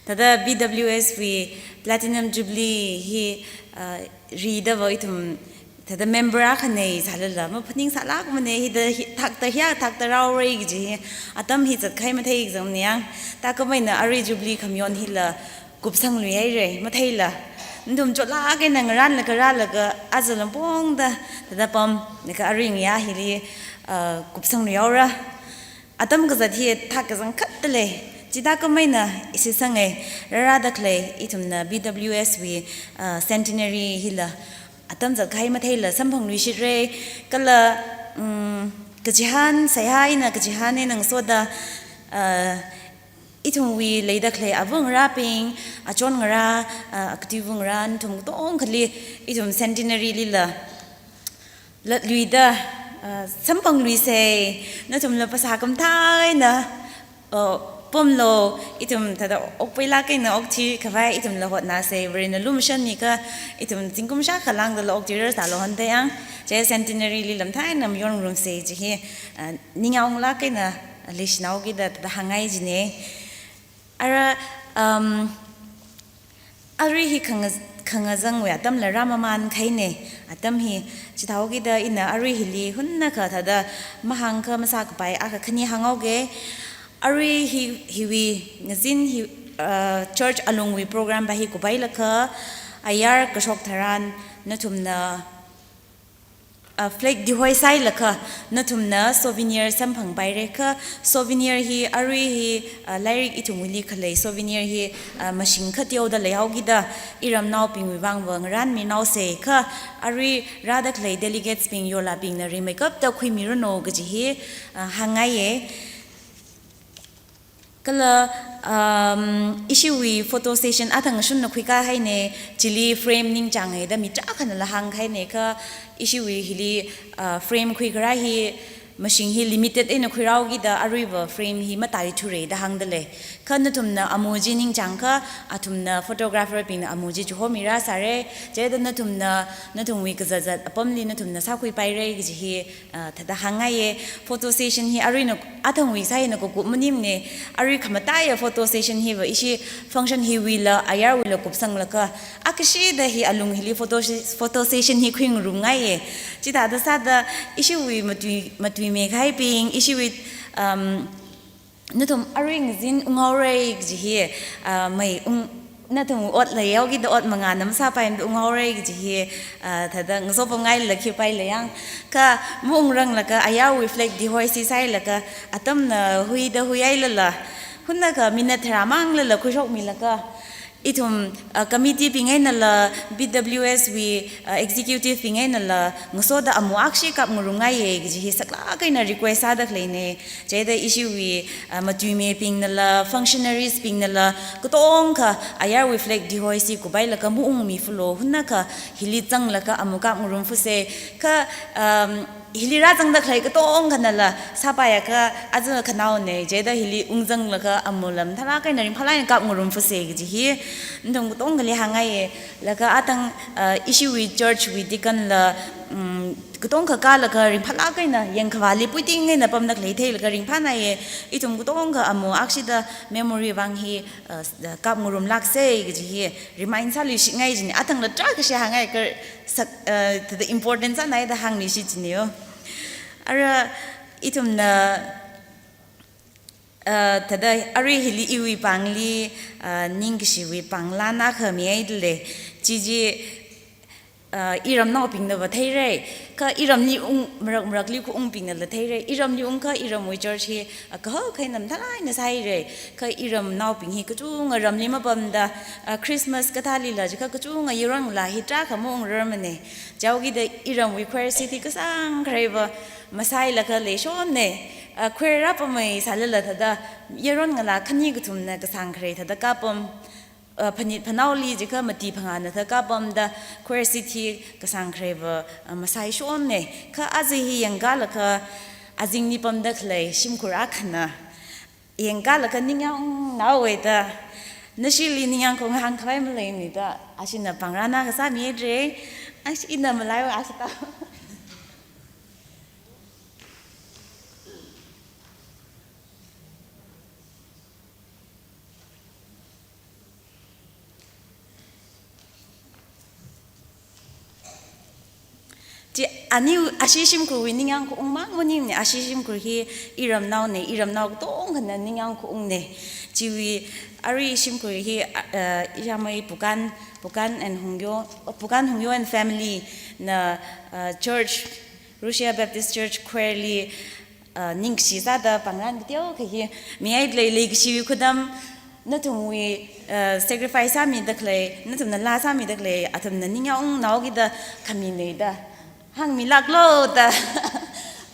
thāda B W S wui Platinum Jubilee hi, ah, ridava ithum thāda member akhana sālala maphaningsālākmana, hithāda hi, thakta hiya, thakta raorai kaji hi, atam hi zatkahai mathei exam ni yang. Thākhameina arui Jubilee khamayon hila kupsangluihaira, matheila. Nathum chotlāk eina ngarānlaga rālaga aja lampongda thāda pamlaga arui ngayā hili, ah, kupsangluihaora. Atam kazat hi thak kazang khatta lei. Chithākhameina ishi sāngai, rārāda khalei ithumna B W S wui, ah, centenary hila atam zatkahai matheila samphangluishitra. Kala, mm, kachihān, seihā eina kachihān eina ngasoda, ah, ithumwui leida khalei ava ngarābing, achon ngarā, ah, akatui ava ngarā, nathum katongali ithum centenary lila latluida, ah, samphangluisa, nathumla phasā khamathā eina, ah, Pamlo, ithum thāda okpuilāk eina okthui khavai ithumla hotnāsei, Varena lumashanmi akha, ithum zingkum shākha lāngdala okthuira sālo hon tayang, chi centenary li lamthaina mayon ngarumsei kaji hi, ah, ningyānglāk eina leishinaokida thāda hāngngai jine. Ara, um, arui hi khanga-, khangazangwui atamla rāmamān kahaine, atam hi, chithāhaokida ina arui hili hunnakha thāda mahāngkha masākapai akha khani hānghaoke. Arui hi, hiwui ngazin hi, uh, church alungwui program pa hi kupailakha, ayar kashok tharan nathumna, uh, flag dihoi sāhailaga nathumna souvenir samphangpaira kha, souvenir hi arui hi, uh, lairik ithumwuili khalei souvenir hi, uh, mashing khateoda leihaokida iramnaobingwui vangva ngarānminaosei kha, arui rāda khalei delegates bing yorlabingna rimeikapta khuimiranu kaji hi, uh, hāngngaiye. Kala, um, ishiwui photo session athang shunna khuikahaine, chili frame ningchānge da mi tarākhana la hāngkahaine kha, ishiwui hili, uh, frame khuikharā hi mashing hi limited eina khuirāhaokida aruiva frame hi mataithura da hāngdalei. Kha nathumna amu chi ningchāngkha, athumna photographer bingna amu chi chihomirāsāra, chida nathumna, nathumwui kazātzat apamli nathumna sākhuipaira kaji hi, ah, thāda hāngngaiye. Photo session hi aruina athangwui sāhina kakup maningmane, arui khamataiya photo session hiva ishi function hiwuila ayarwuila kupsanglaga, akhashida hi alung hili photo se-, photo session hi khuingarumngaiye. Chithāda sāda ishiwui matui, matuimeikahaibing, ishiwui, um, nathum arui ngazin unghaora kaji hi, ah, mei ung, nathum ot leihaokida ot mangāna masāpaimada unghaora kaji hi, ah, thāda ngasopamngailala khipai lei yang. Kha maungranglaga ayarwui flag dihoi sāhailaga atamna huida huihailala, hunnakha minute tharā manglala khuishokmilaga, ithum, uh, committee bing einala, B W S wui, uh, executive bing einala, ngasoda amu akhashik kapngarumngaiye kaji hi saklāk eina request sāda khaleine. Chida ishiwui, uh, matuimebingnala, functionaries bingnala, katongkha ayarwui flag dihoi si kupailaga maungmi fulo, hunnakha hili zanglaga amu kapngarumfuse. Kha, um, hili rāzangda khalei katongkhanala sāpaiakha aja khanaone, chida hili ungzanglaga amu lam tharā kahaina ringphālāk eina kapngarumfuse kaji hi nathum katongkhali hāngngaiye. Laga athang, uh, ishiwui church wui deacon la, um, katongkha kālaga ringphālāk eina yangkhavāli puiting eina pamda khalei theilaga ringphānaiye. Ithum katongkha amu akhashida memory vang hi, uh, kapngarumlāksei kaji hi remind sāluishitngai jine, athangla tarākhashi hāngngai kha sak, uh, thāda important sānai da hāngluishit jine yo. Ara ithumna, uh, thāda arui hili iwui pāngli, uh, ningkashiwui pānglan akha mihaidalei. Chi chi, uh, iramnaobingnava theira. Kha iramli ung, marak marakli khaungbingnala theira. Iramli ungkha iramwui church hi, uh, kahak eina mathālāk eina sāhaira. Kha iramnaobing hi kachunga ramli mapamda, uh, Christmas kathālila jiakha kachunga yaron ngalā hi tarākha maungrarmane. Chihaokida iramwui choir seat hi kasāng khareiva masāhailaga leishonne. Uh, choir rāpamei sālala thāda yaron ngalā khani kathumna kasāng kharei thāda kapam, uh, phanit phanaoli jiakha mati phangāna thāda kapamda choir seat hi kasāng khareiva, uh, masāhaishonne. Kha aja hi yangkālaga azingli pamda khalei shimkhur akhana yangkālaga ningyāng naowe da, nashili ningyāng khaung hāngkhavai maleimane da, ashina pāngran akha sāmihaidalei, ashi ina malaiwa ashi ta. Chi ani ashi shimkhurwui ningyāng khaung mang maningmane, ashi shimkhur hi iramnaone, iramnao katongkhana ningyāng khaungne. Chiwui arui shimkhur hi, uh, iyamei Pukan, Pukan and Hungyo, Pukan Hungyo and family na, uh, church, Russia Baptist Church choir li, uh, ningkashi sāda pāngran kateokha hi mihaidalei, leikashiwui khudam, nathumwui, uh, sacrifice sāmida khalei, nathumna laa sāmida khalei, athumna ningyāng naokida khamine da hāngmilāklo da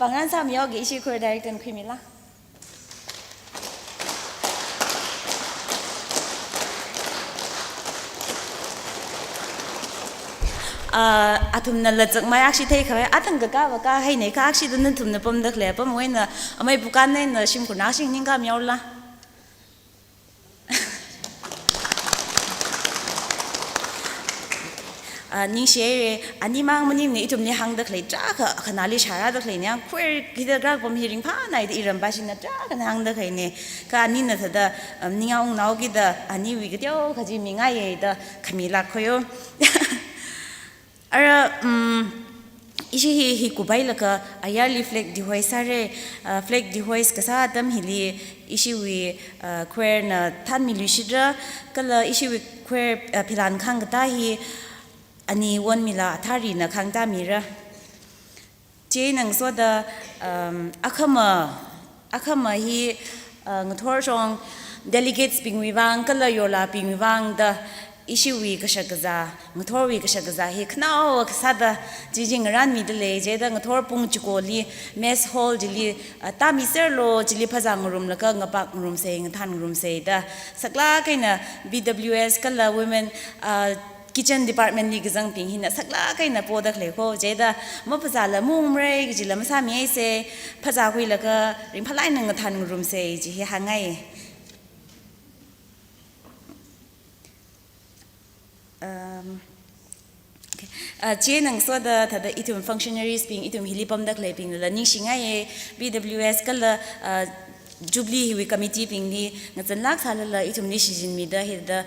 pāngran sāmihaoke, ishi choir director na khuimila. Ah, athumna lachakmai akhashi theikhavai, athang kakāva kāhaine kha, akhashida nathumna pamda khalei apamwui eina amei Pukan eina shimkhurna akhashi ningkāmihaola. Ah, ningshihaira, ani mang maningmana, ithumli hāngda khalei tarākha, khanāli shārāda khaleina, yang choir hithāda kharā pam hi ringphānāi da iramvāshina tarākhana hāngda khaleina, kha anina thāda, um, ningyāng ungnaokida, aniwui kateokha chi mingaiya da khamilāk khoyo. Ara, um, ishi hi, hi kuphailaga, ayarli flag dehoist sāra, ah, flag dehoist kasā atam hili, ishiwui, ah, choir na thānmiluishitra, kala ishiwui choir, ah, philan khangkatā hi, ani Wonmila Atharina khangtā mira. Chieina ngasoda, um, akhama, akhama hi, uh, ngathor shong delegates bingwui vang, kala yorlabingwui vang da ishiwui kashakazā, ngathorwui kashakazā hi khanaowa kasāda chi chi ngarānmida lei, chida ngathor pung chikoli mess hall chili, uh, tāmiserlu, chili phazā ngarumlaga ngapak ngarumsa, ngathān ngarumsa da saklāk eina B W S kala women, uh, kitchen department li kazangbing hina saklāk eina poda khalei kho, chida maphazāla maungmara kajila masāmihaisa, phazākhuilaga ringphālāk eina ngathān ngarumsa chi hi hāngngai. Um, okay. Ah, chieina ngasoda thāda ithum functionaries bing, ithum hili pamda khaleibingla ningshingaiya, B W S kala, ah, Jubilee hiwui committee bingli ngazanlāk sālala ithumli shichinmida hithāda,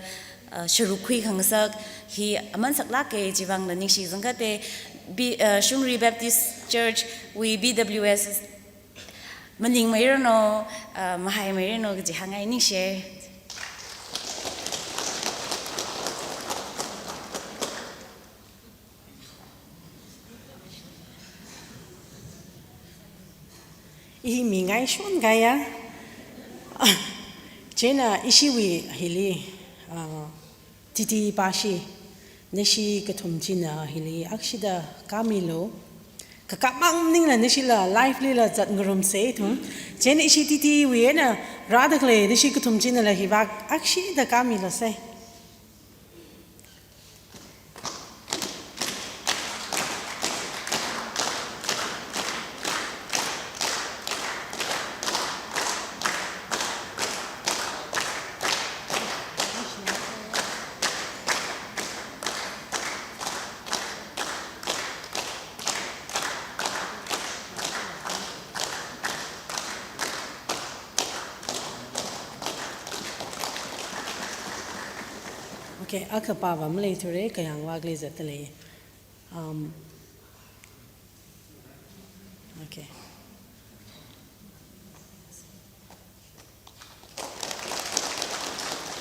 ah, sharuk khuikhangasak hi aman saklāka, chivangla ningshi zangkate. B-, ah, Shungri Baptist Church wui B W S malingmeiranu, ah, mahaimeiranu kaji hāngngai, ningshi. I mingai shon kaya. Chieina ishiwui hili, ah, T T pashi, nashi kathum china hili akshida kāmilu. Kakap mang maningla nashila live lila zat ngarumsa ithum. Chieina ishi T T wui eina rāda khalei nashi kathum chinala hivak akshida kāmilusa. Okay, akha pāva maleithura, kayāng vakli zatda lei. Um, okay.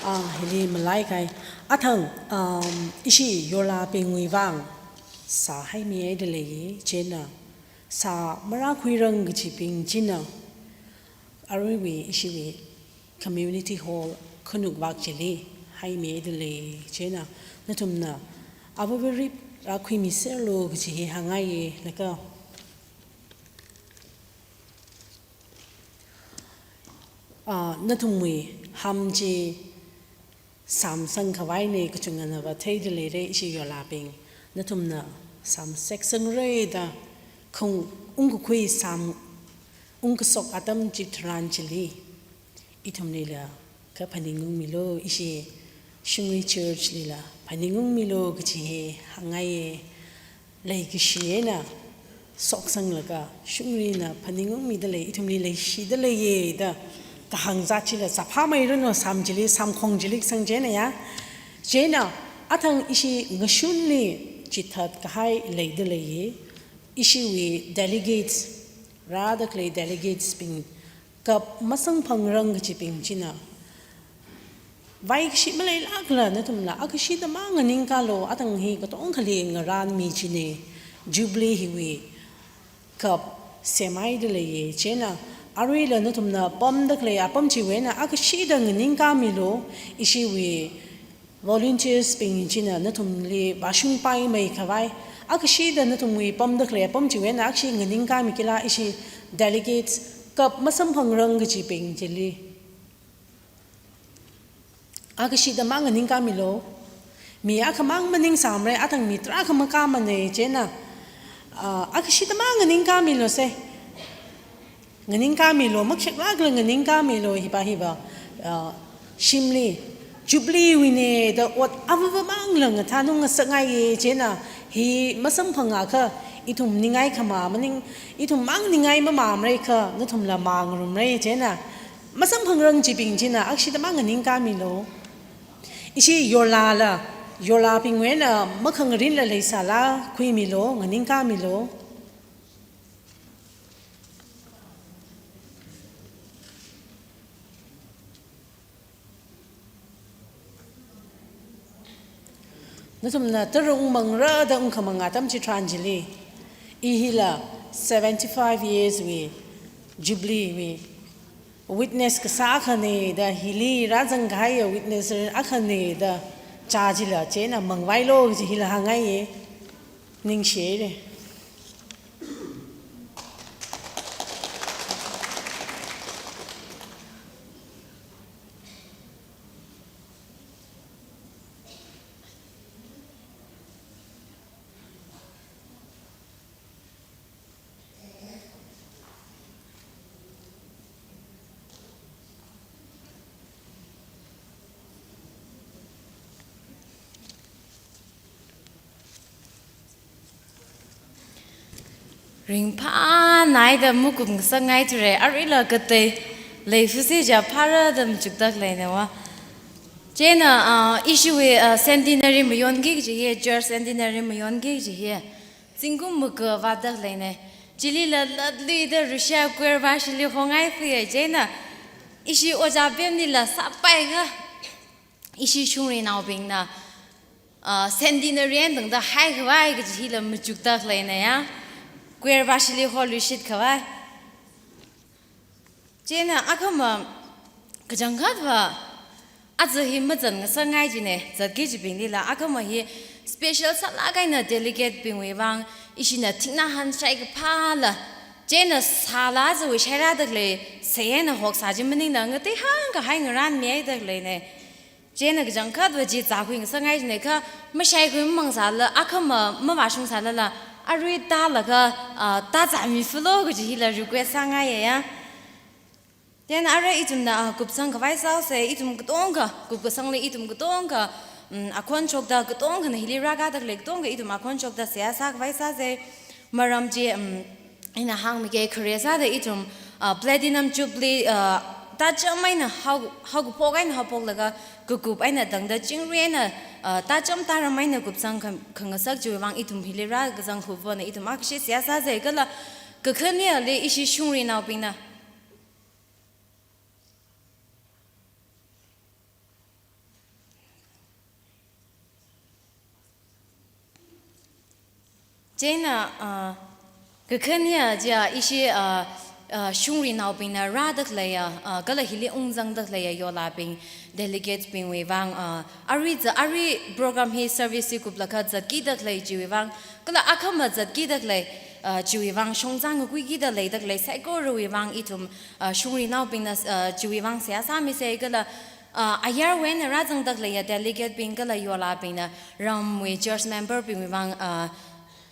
Ah, hili malaikai. Athang, um, ishi yorlabingwui vang sā haimihaida lei, chieina sā marākhuirang kajibing china aruiwui ishiwui community hall khanuk vak chili haimihaida lei, chieina nathumna avavarip rākhuimiserlu kaji hi hāngngaiya, laga, ah, nathumwui ham chi sāmsang khavaina kachungana va theida leira ishi yorlabing. Nathumna sāmsek sangra da khung ungkakhui sām ungkashok atam chitharan chili ithumlila kha phaningungmilu, ishi Shungri Church lila phaningungmilu kaji hi hāngngaiya. Leikashi eina shoksanglaga Shungrina phaningungmida lei, ithumli leishida leiya da kahāng zat chila sāphāmeiranu, sām chili, sāmkhong chili kasang chieina ya. Chieina athang ishi ngashunli chithat kahai leida leiya. Ishiwui delegates, rāda khalei delegates bing kap masamphang rang kajibing china vaikashi maleilākla nathumla akashida mang nganingkālu, athang hi katongkhali ngarānmi china, Jubilee hiwui kap semhaida leiya. Chieina aruila nathumna pamda khalei apam chiwui eina akashida nganingkāmilu, ishiwui volunteers bing china nathumli vāshungpaimei khavai, akashida nathumwui pamda khalei apam chiwui eina akhashi nganingkāmi kila, ishi delegates kap masamphang rang kajibing chili. Akashida mang nganingkāmilu. Mi akhamang maningsāmara, athang mi tarākha makāmana, chieina, ah, akashida mang nganingkāmilusa. Nganingkāmilu, makhaklākla nganingkāmilu, hiva hiva, ah, shimli Jubilee wui ne da ot avava mang lang thanung ngasakngaiye, chieina hi masamphangakha ithum ningai khama maning, ithum mang ningai mamamreikha nathumla mangarumrei, chieina masamphangrang chibing china akshida mang nganingkāmilu. Ishi yorlala, yorlabingwui eina makhangarinla leisāla khuimilu, nganingkāmilu. Nathumna tara ungmangra da ungkhamang atam chitharan chili, i hila seventy-five years wui Jubilee wui witness kasā akhane da, hili rāzangkahaiya witness akhane da, chā chila chieina mangvailu kaji hila hāngngaiye, ningshire. Ringphānāida makum ngasakngaithura, aruila katei leifasi ja phāra da machukda khaleina va. Chieina, ah, ishiwui, ah, centenary mayonki kaji hi, church centenary mayonki kaji hi zingkum maka vāda khaleina. Chilila latluida Russia choir vāshili hongai fuye, chieina ishi ojā bemlila sāpaikha, ishi shungri naobingna, ah, centenary eina tangda haikhavai kaji hila machukda khaleina ya. Choir vāshili holuishit khavai. Chieina akhama kachangkhatva aja hi mazan ngasakngai jina, zatki jibinglila akhama hi special sālāk eina delegate bingwui vang ishina thingna hanshai kaphāla, chieina sāla zawui shairāda khalei, sāyena hoksā chi maningna ngatei hāngkahai ngaranmihaida khaleina. Chieina kachangkhatva chi zākhui ngasakngai jina kha, mashaikhui mamangsāla, akhama mavāshungsālala, arui tālaga, ah, tāzāmifalu kaji hila request sāngaiya. Then arui ithumna, ah, kupsang khavai sāsa, ithum katonga, kupkasangli ithum katonga, mm, akhon shokda katongana hili rākāda khalei katonga ithum akhon shokda seihā sākhavai sāsa. Maram chi, mm, ina hāngmike, khare sāda ithum, ah, Platinum Jubilee, ah, tācham eina hao, haokaphok eina haophoklaga kakup eina tangda chingri eina, ah, tācham tāram eina kupsang kha-, khangasak chiwui vang ithum hili rākazang hupvona ithum akhashi seihā sāsa kala kakhaneli ishi shungri naobingna Chieina, ah, kakhaneli chiya ishi, ah, ah, shungri naobingna rāda khaleiya, ah, kala hili ungzangda khaleiya yorlabing, delegate bingwui vang, ah, arui za, arui program hi service hi kuplakha zatkida khalei chiwui vang, kala akhama zatkida khalei, ah, chiwui vang shongzang ngakuikida leida khalei saikorawui vang ithum, ah, shungri naobingna, ah, chiwui vang seihā sāmisa kala, ah, ayarwui eina rāzangda khaleiya delegate bing kala yorlabingna ramwui church member bingwui vang, ah,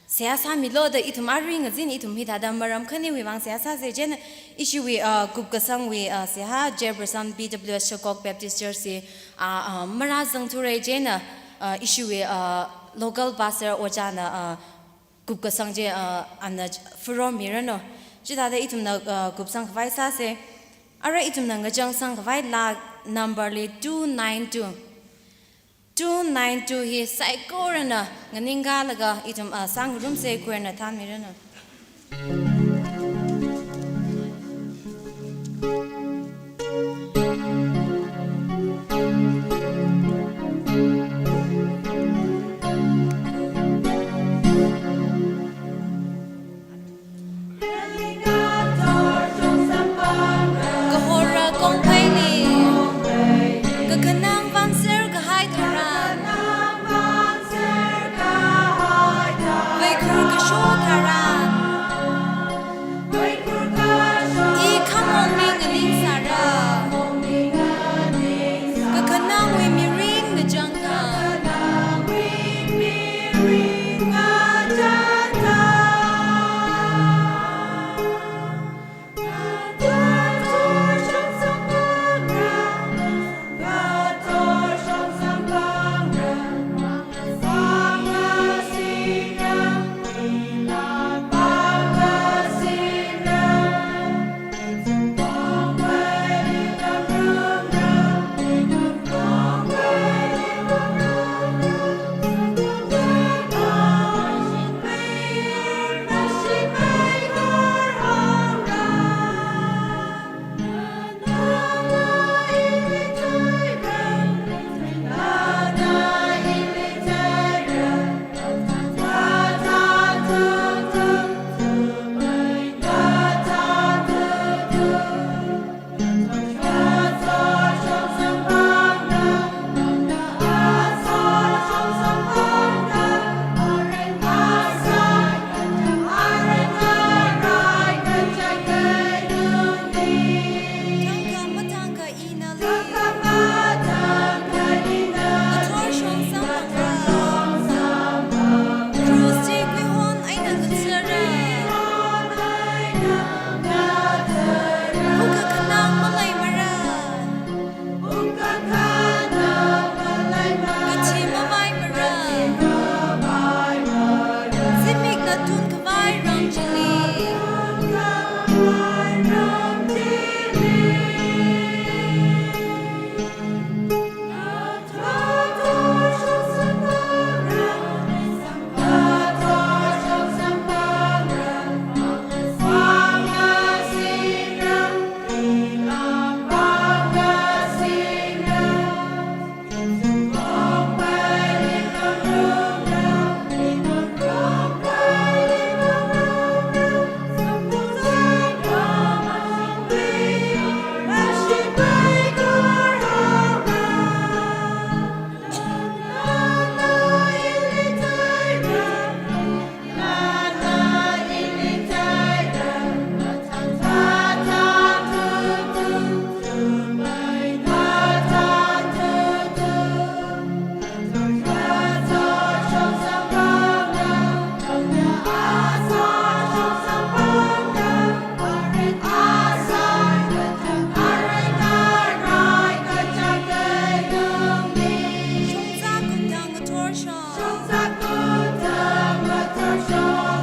seihā sāmilu da ithum arui ngazin ithum hithāda maram khaniwui vang seihā sāsa. Chieina ishiwui, ah, kupkasangwui, ah, seihā chairperson P W S Shakok Baptist Church hi, ah, ah, marāzangthura, chieina, ah, ishiwui, ah, local pastor ojāna, ah, kupkasang chi, ah, ana ch-, furo miranu. Chithāda ithumna, ah, kupsang khavai sāsa. Arui ithumna ngachangsang khavai laa number li two nine two. Two nine two hi saikorana nganingkalaga ithum, ah, sāngarumsa, choir na thanmiranu. Kahora kongpheili, kakhanang vānser kahai tharan, vaikhur kasho tharan,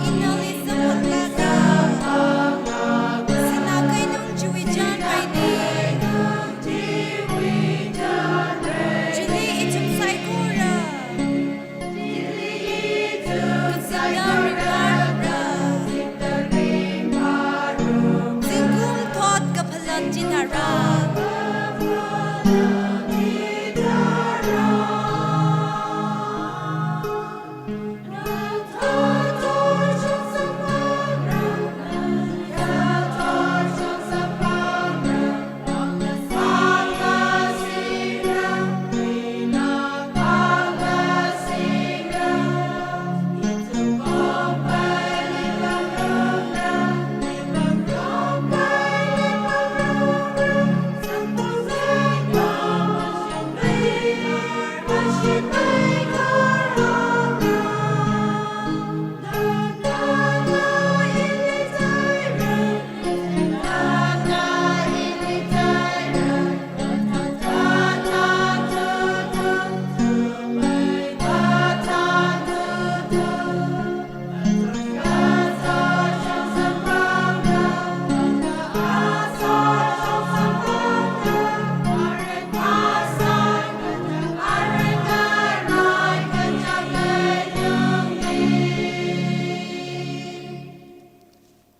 Inali samut lada. Sina kainung chiwui chān raini. Chili ithum saikora. Kazinga rikarabra. Zingkum thot kaphalat chithāra.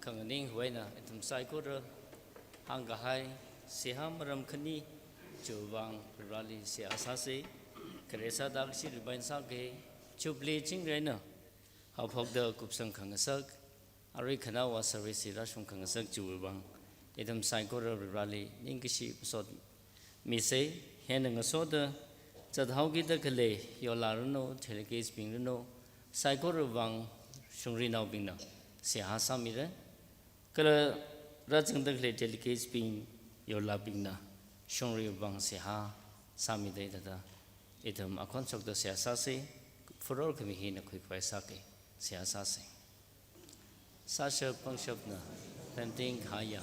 Khanganing huaina ithum saikora hāngkahai seihā maram khani chiwui vang Vareli seihā sāsa. Khare sāda kashi ribain sāke, Jubilee chingri eina haophokda kupsang khangasak, arui khanaowa service hi rāshung khangasak chiwui vang ithum saikora Vareli ningkashi masot misa. Hieina ngasoda zathaokida khalei yola ranu, delegates bing ranu, saikorawui vang shungrinaobingna seihā sāmira. Kala rāzangda khalei delegates bing, yolabingna shungriwui vang seihā sāmida thāda, ithum akhon shokda seihā sāsa. Furor khami hina khuikhavai sāke, seihā sāsa. Sāshap pangshapna pemting kahaiya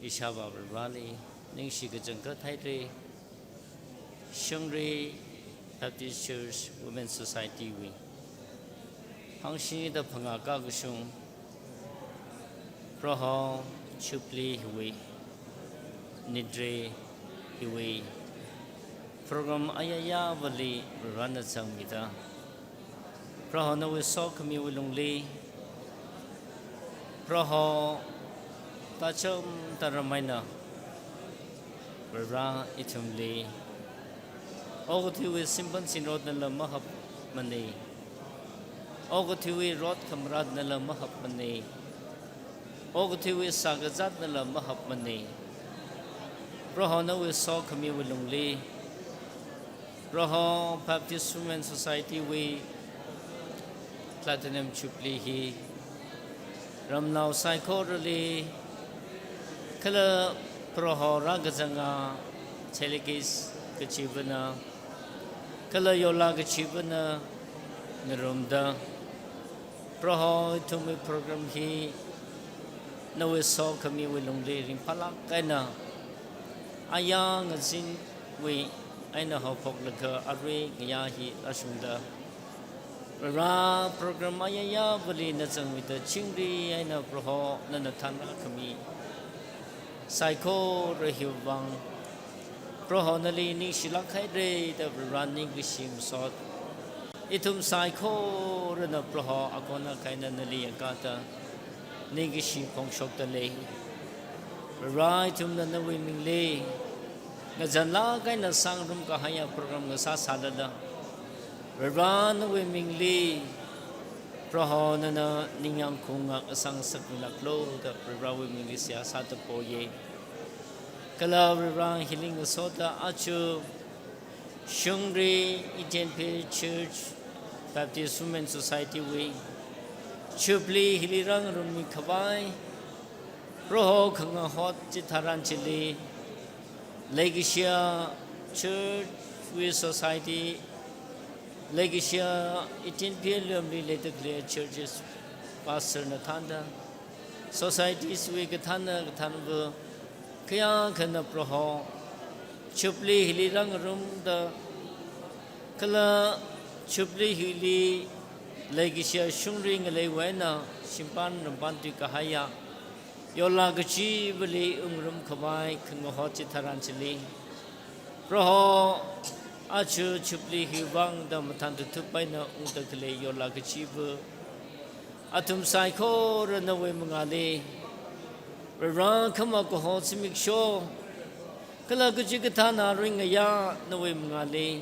ishāvā Vareli ningshi kachangkhat haira. Shungri Baptist Church Women Society wui hangshida phangā kakashung Proho Jubilee hiwui nidre hiwui program ayayāvali Varena zangmida, Proho nawui sokhamiwui lungli, Proho tacham taram eina Vare ithumli okathuiwui simphan sinrotnala mahapmana. Okathuiwui rot khamaratnala mahapmana. Okathuiwui sākazatnala mahapmana. Proho nawui sokhamiwui lungli, Proho Baptist Women Society wui Platinum Jubilee hi ramnao saikorali, kala Proho rākazanga delegates kachivana, kala yola kachivana ngarumda, Proho ithumwui program hi nawui sokhamiwui lungli ringphālāk eina ayā ngazinwui eina haophoklaga arui ngayā hi rāshungda, Vare program ayayāvali na zangmida chingri eina Proho nana thanrākhami saikora hiwui vang Proho nali ningshilāk haira da Vare ningkashi masot ithum saikorana Proho akona kaina nali yangkāda ningkashi phongshokda lei. Vare ithumna nawui mingli ngazanlāk eina sāngarum kahaiya program ngasā sālala, Vare nawui mingli Proho nana ningyāng khaunga asang sakmilāklu da Varewui mingli seihā sāda poya. Kala Vare hili ngasoda aja Shungri Eden Phel Church Baptist Women Society wui Jubilee hili rāngarummi khavai Proho khangahot chitharan chili, leikashiya church wui society, leikashiya Eden Phel lamli leida khalei churches pastor na thānda, societies wui kathānna kathānva khayākhana Proho Jubilee hili rāngarumda, kala Jubilee hili leikashiya shungri ngaleiwui eina shimpan rampan tuikahaiya yorlā kachivali wungram khavai khangahot chitharan chili, Proho, aja Jubilee hiwui vang da mathān tuthup eina ungda khalei yorlā kachiva athum saikora nawui mangāli, Vare, khama kaho zimiksho kala kachikathā narui ngayā nawui mangāli,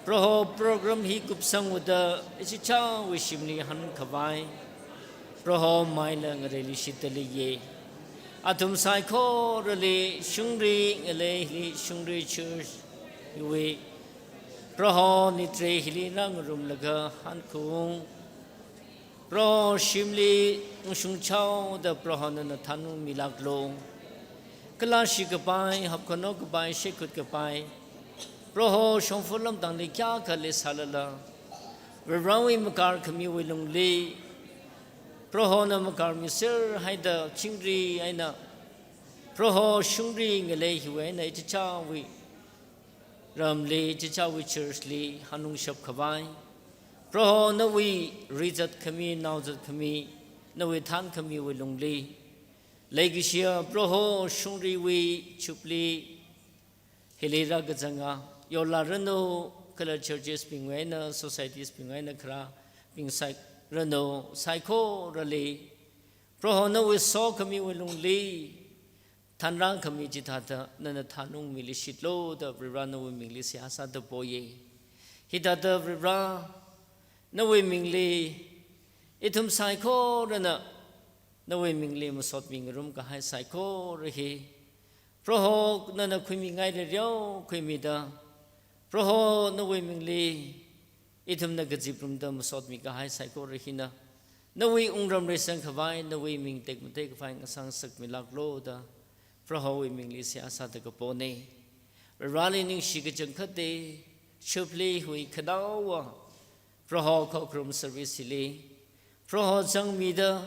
Proho, program hi kupsangwuda ichichāwui shimli hanung khavai Proho maila ngareili shitali ye. Athum saikorali shungri ngaleili shungri church wui Proho nitre hili ngarumlaga hankhaung, Proho shimli ungshung chaoda Proho nana thanungmilaklo. Kalāshi kapai, hapkhano kapai, shaikhut kapai, Proho shongfa lamtangli kayākha leisālala, Varewui makar khamiwui lungli Prohona makarmiser haida chingri eina Proho shungri ngalei hiwui eina ichichāwui ramli, ichichāwui church li hanungshap khavai, Proho nawui rizat khami, naozat khami, nawui thankhamiwui lungli, leikashiya Proho shungriwui Jubilee hili rākazanga yorlā ranu kala churches bingwui eina, societies bingwui eina kharābing saikoranu saikorali, Proho nawui sokhamiwui lungli thanrākhami chithāda nana thanungmili shitlo da Vare nawui mingli seihā sāda poye. Hithāda Vare nawui mingli ithum saikorana nawui mingli masotmi ngarum kahai saikora hi, Proho nana khuimingaili reo khuimida, Proho nawui mingli ithumna kaziprumda masotmi kahai saikora hina nawui wungram reisang khavai, nawui ming tekmatei khavai ngasāngasakmilaklo da Prohowui mingli seihā sāda kapone. Vareli ningshi kachangkhatta, Jubilee hiwui khanaowa Proho khokharum service hili Proho zangmida,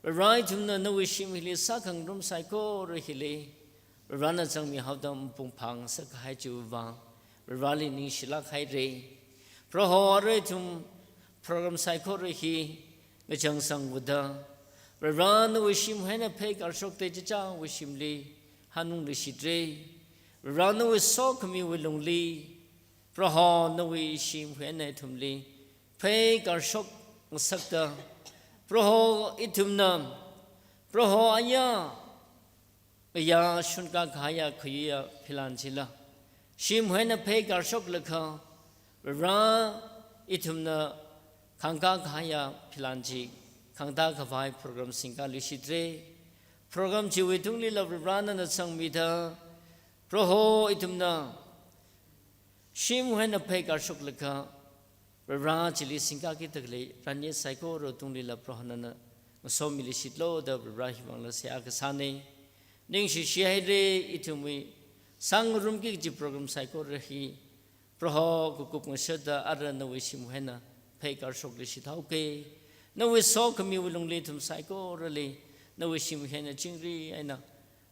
Vare ithumna nawui shim hili sākhangarum saikora hili Varena zangmihaoda mapung phāngasak kahai chiwui vang Vareli ningshilāk haire. Proho arui ithum program saikora hi ngachangsangwuda, Vare nawui shimwui eina phei karshokta ichichāwui shimli hanungli shitre. Vare nawui sokhamiwui lungli, Proho nawui shimwui eina ithumli phei karshok ngasakta, Proho ithumna, Proho aya ngayā shunkā kahaiya khayuiya philan chila shimwui eina phei karshoklaga, Vare ithumna khangkā kahaiya philan chi khangtā khavai program singkāli shitre. Program chiwui tunglila Vare nana zangmida, Proho ithumna shimwui eina phei karshoklaga Vare chili singkāki takli ranye saikora tunglila Proho nana ngasomili shitlo da Vare hiwui vangla seihā kasāne. Ningshishi haire, ithumwui sāngarumki kaji program saikora hi Proho kakup ngasāda ara nawui shimwui eina phei karshokli shithaoke. Nawui sokhamiwui lungli ithum saikorali nawui shimwui eina chingri eina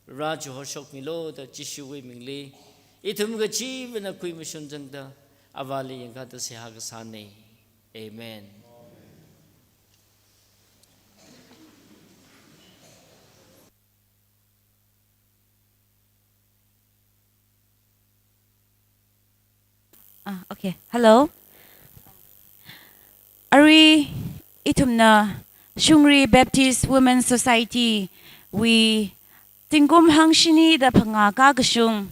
Vare chihoshokmilo da Jishuwui mingli ithum kachivana khuimashun zangda Avāli yangkāda seihā kasāne. Amen. Ah, okay. Hello. Arui ithumna Shungri Baptist Women Society wui zingkum hangshini da phangā kakashung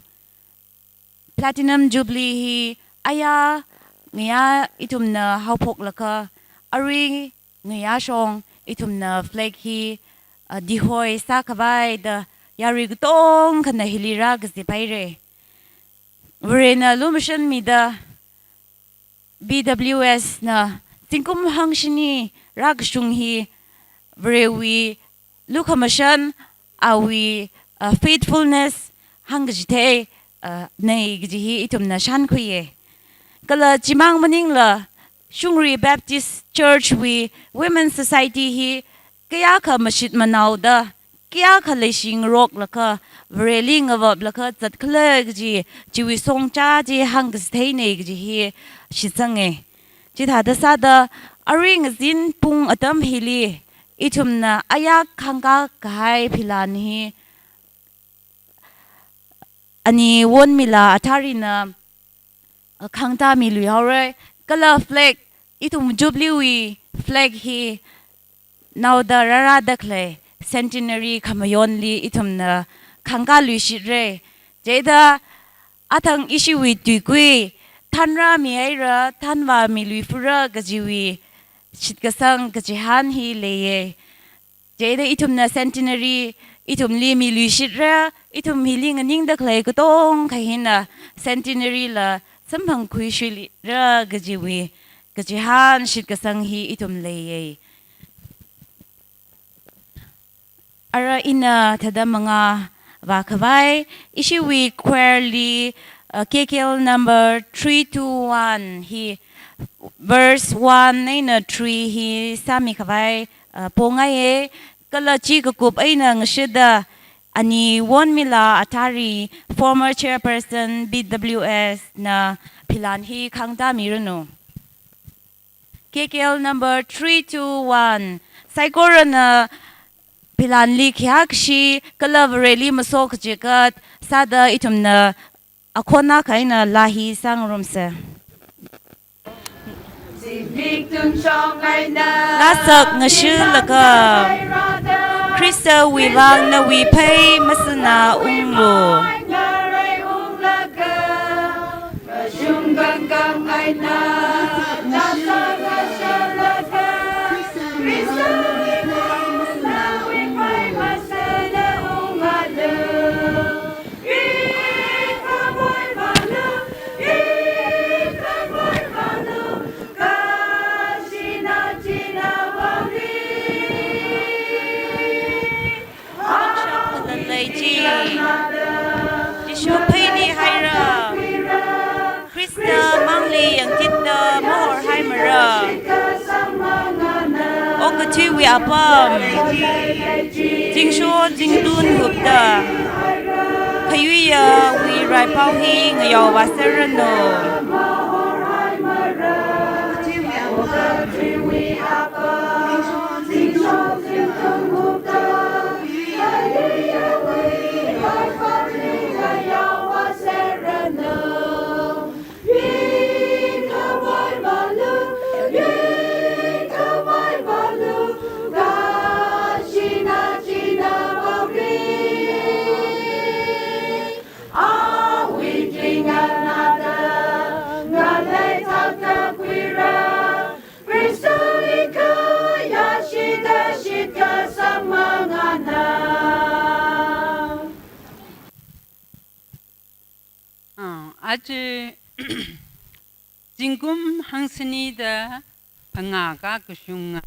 Platinum Jubilee hi aya ngayā ithumna haophoklaga, arui ngayā shong ithumna flag hi, ah, dihoi sākhavai da yarui katongkhana hili rākazip haire. Varena lumashanmida B W S na zingkum hangshini rākashung hi Varewui lukhamashan, awui, uh, faithfulness hāngkachithei, uh, nei kaji hi ithumna shānkhuiye. Kala chimang maningla Shungri Baptist Church wui Women Society hi kayākha mashit manaoda, kayākha leishingaroklaga, Vareli ngavaplaga zatkhala kaji, chiwui songcha chi hāngkachithei nei kaji hi shitsange. Chithāda sāda arui ngazin pung atam hili ithumna ayā khangkā kahai philan hi ani Wonmila Atharina, uh, khangtāmiluihaora. Kala flag, ithum Jubilee wui flag hi naoda rārāda khalei Centenary khamayonli ithumna khangkāluishitra. Chieina athang ishiwui tuikui thanrāmihaira, thanvāmiluifura kajiwui shitkasang kachihān hi leiya. Chieina ithumna Centenary ithumli miluishitra, ithum hili nganingda khalei katongkha hina Centenary la samphangkhuishuilira kajiwui kachihān shitkasang hi ithum leiya. Ara ina thāda mangā vākhavai, ishiwui choir li, uh, K K L number three two one hi verse one eina three hi sāmikhavai, uh, pongaiya. Kala chi kakup eina ngashitda ani Wonmila Athari, former chairperson B W S na philan hi khangtāmiranu. K K L number three two one. Saikorana philanli khayākashi kala Vareli masokachikat sāda ithumna akhon akha eina laa hi sāngarumsa. Laa sakngashilaga, Khristawui vang nawui phei masāna unglu. Phalalei chi, Jishu pheili haira, Khrista mangli yangtitda mahorhaimara. Okathuiwui apam, zingsho zingtun hupta, khayuiyawui raipao hi ngayao vāserranu. Ah, aja zingkum hangshini da phangā kakashunga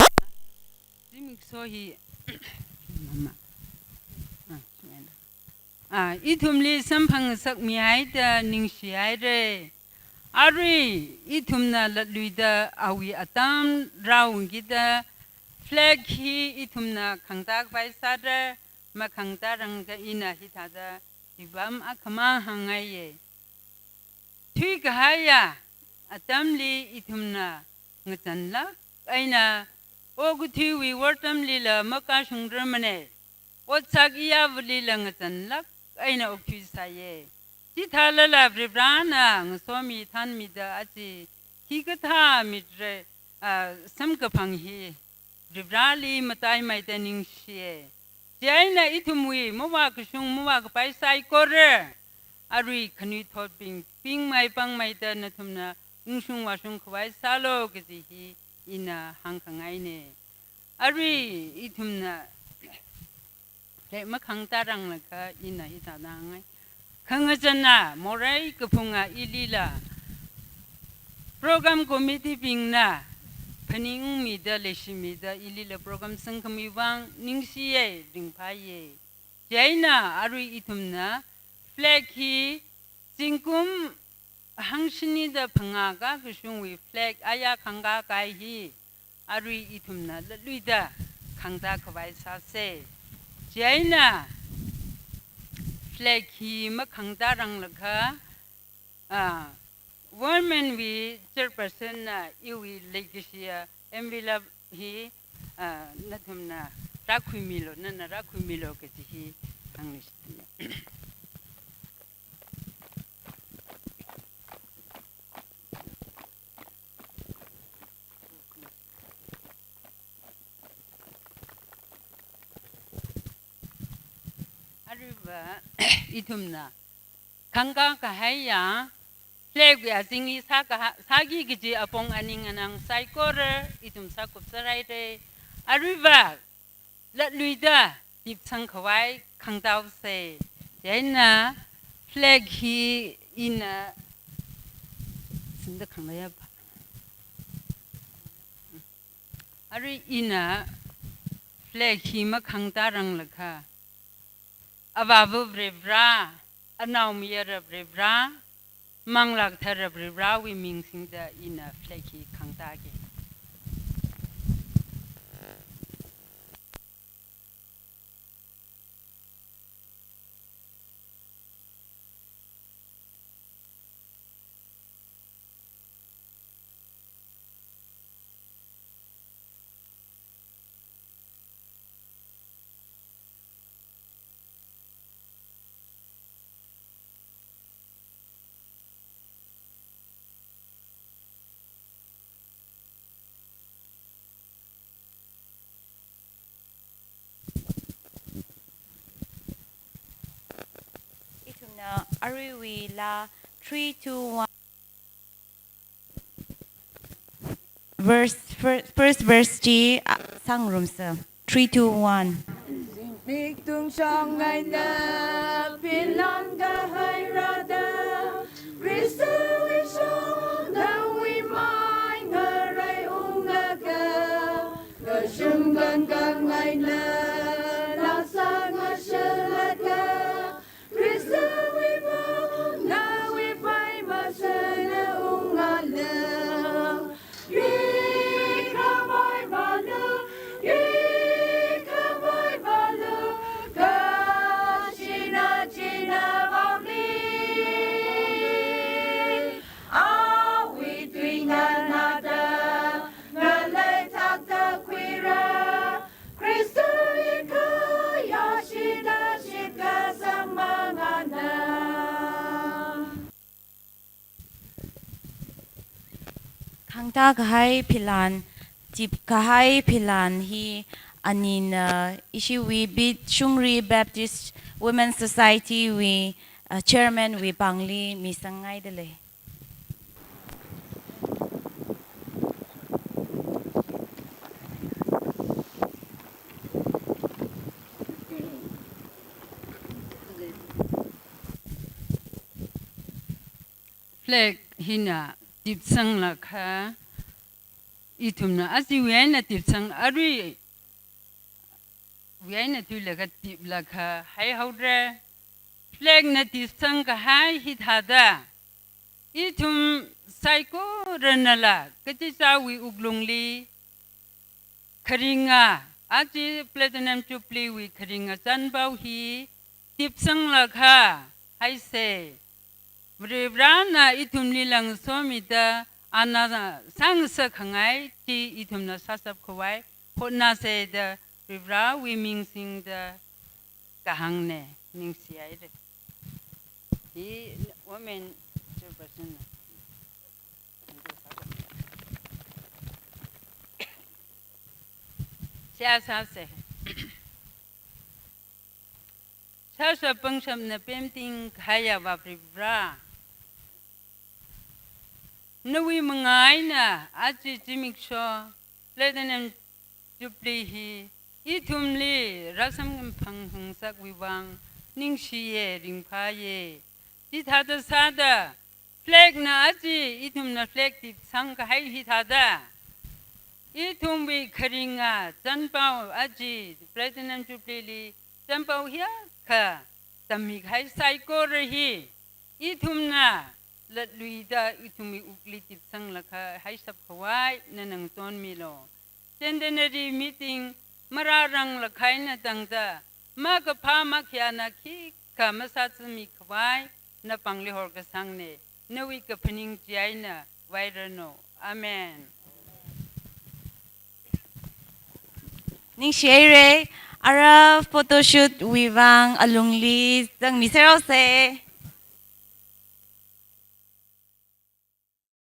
zimiksho hi, mama. Ah, suena. Ah, ithumli samphangngasakmihaida ningshihaira. Arui ithumna latluida awui atam rāungkida flag hi ithumna khangtā khavai sāra, makhangtārangakha ina hithāda hipam akhamang hāngngaiya. Thuikahaiya atamli ithumna ngazanlāk eina okathuiwui wortamlila makashungrarmana. Otsak iyāvalila ngazanlāk eina okthuisāya. Chithālala Varivarana ngasomi thanmida aja hikathā mitra, ah, samkaphang hi Varivarali mataimeida ningshiya. Chieina ithumwui mavākashung mavākapai saikora arui khanuithotbing pingmei pangmeida nathumna ungshung vāshung khavai sālu kaji hi ina hāngkhangaina. Arui ithumna flag makhangtāranglaga ina hithāda hāngngai. Khangazana morei kaphunga ilila program committee bingna phaningungmida leishimida ilila program sangkhami vang ningshiya, ringphāya. Chieina arui ithumna flag hi zingkum hangshini da phangā kakashungwui flag ayā khangkā kahai hi arui ithumna latluida khangtā khavai sāsa. Chieina flag hi makhangtāranglaga, ah, Women wui chairperson na iwui leikashiya envelope hi, ah, nathumna rākhuimilu, nana rākhuimilu kaji hi hāngluishitna. Aruiva, ithumna khangkā kahaiya flag wui azing hi sākaha-, sāki kaji apong aning anang saikora ithum sākupserhaira. Aruiva, latluida tipsang khavai khangtāhaosa. Chieina flag hi ina, singda khangla yapa. Arui ina flag hi makhangtāranglakha, Avāva Varivarā, Anaomayara Varivarā, Manglā Kathara Varivarāwui ming singda ina flag hi khangtāki. Ithumna aruiwui laa, three, two, one. Verse, fir-, first verse chi, ah, sāngarumsa. Three, two, one. Zingmik tungshang eina pilan kahai rāda, Khristawui shong nawui mai ngareiunglaga, kashung kangkang eina nasa ngasharlaga, Khristawui pong nawui pai masana ungalu. Yikhavai vālu, yikhavai vālu, kashina china vāmi. Awui tui nganāda, ngalei thakda khuira, Khristawui khayāshida shitkasang mangāna. Khangtā kahai philan, tip kahai philan hi anina ishiwui Bishungri Baptist Women's Society wui, uh, chairman wui pāngli misangngaidalei. Flag hina tipsanglakha, ithumna achiwui eina tipsang, aruiwui eina thuilaga tiplakha haihaora. Flag na tipsang kahai hithāda, ithum saikoranala kachichāwui wuklungli kharinga, aja Platinum Jubilee wui kharinga chanpao hi tipsanglakha haisa. Varivarāna ithumli lang somida ana sāngasakkhangai chi ithumna sāshap khavai hotnāsa da Varivarāwui ming singda kahāngna, ningshihaira. Hi women chairperson na. Seihā sāsa. Sāshap pangshapna pemting kahaiya Avā Varivarā, nawui mangā eina aja zimiksho Platinum Jubilee hi ithumli rāsamkaphang phangsakwui vang ningshiya, ringphāya. Chithāda sāda, flag na aja, ithumna flag tipsang kahai hithāda, ithumwui kharinga chanpao aja Platinum Jubilee li chanpao hiyākha tammikahai saikora hi ithumna latluida ithumwui wukli tipsanglakha haishap khavai nana ngachonmilu. Centenary meeting marāranglakha eina tangda makaphā makhayāna khikha masāzāmi khavai napāngli horkasangna. nawui kaphaning chieina vairanu. Amen. Ningshihaira, ara photoshoot wui vang alungli zangmi serao se.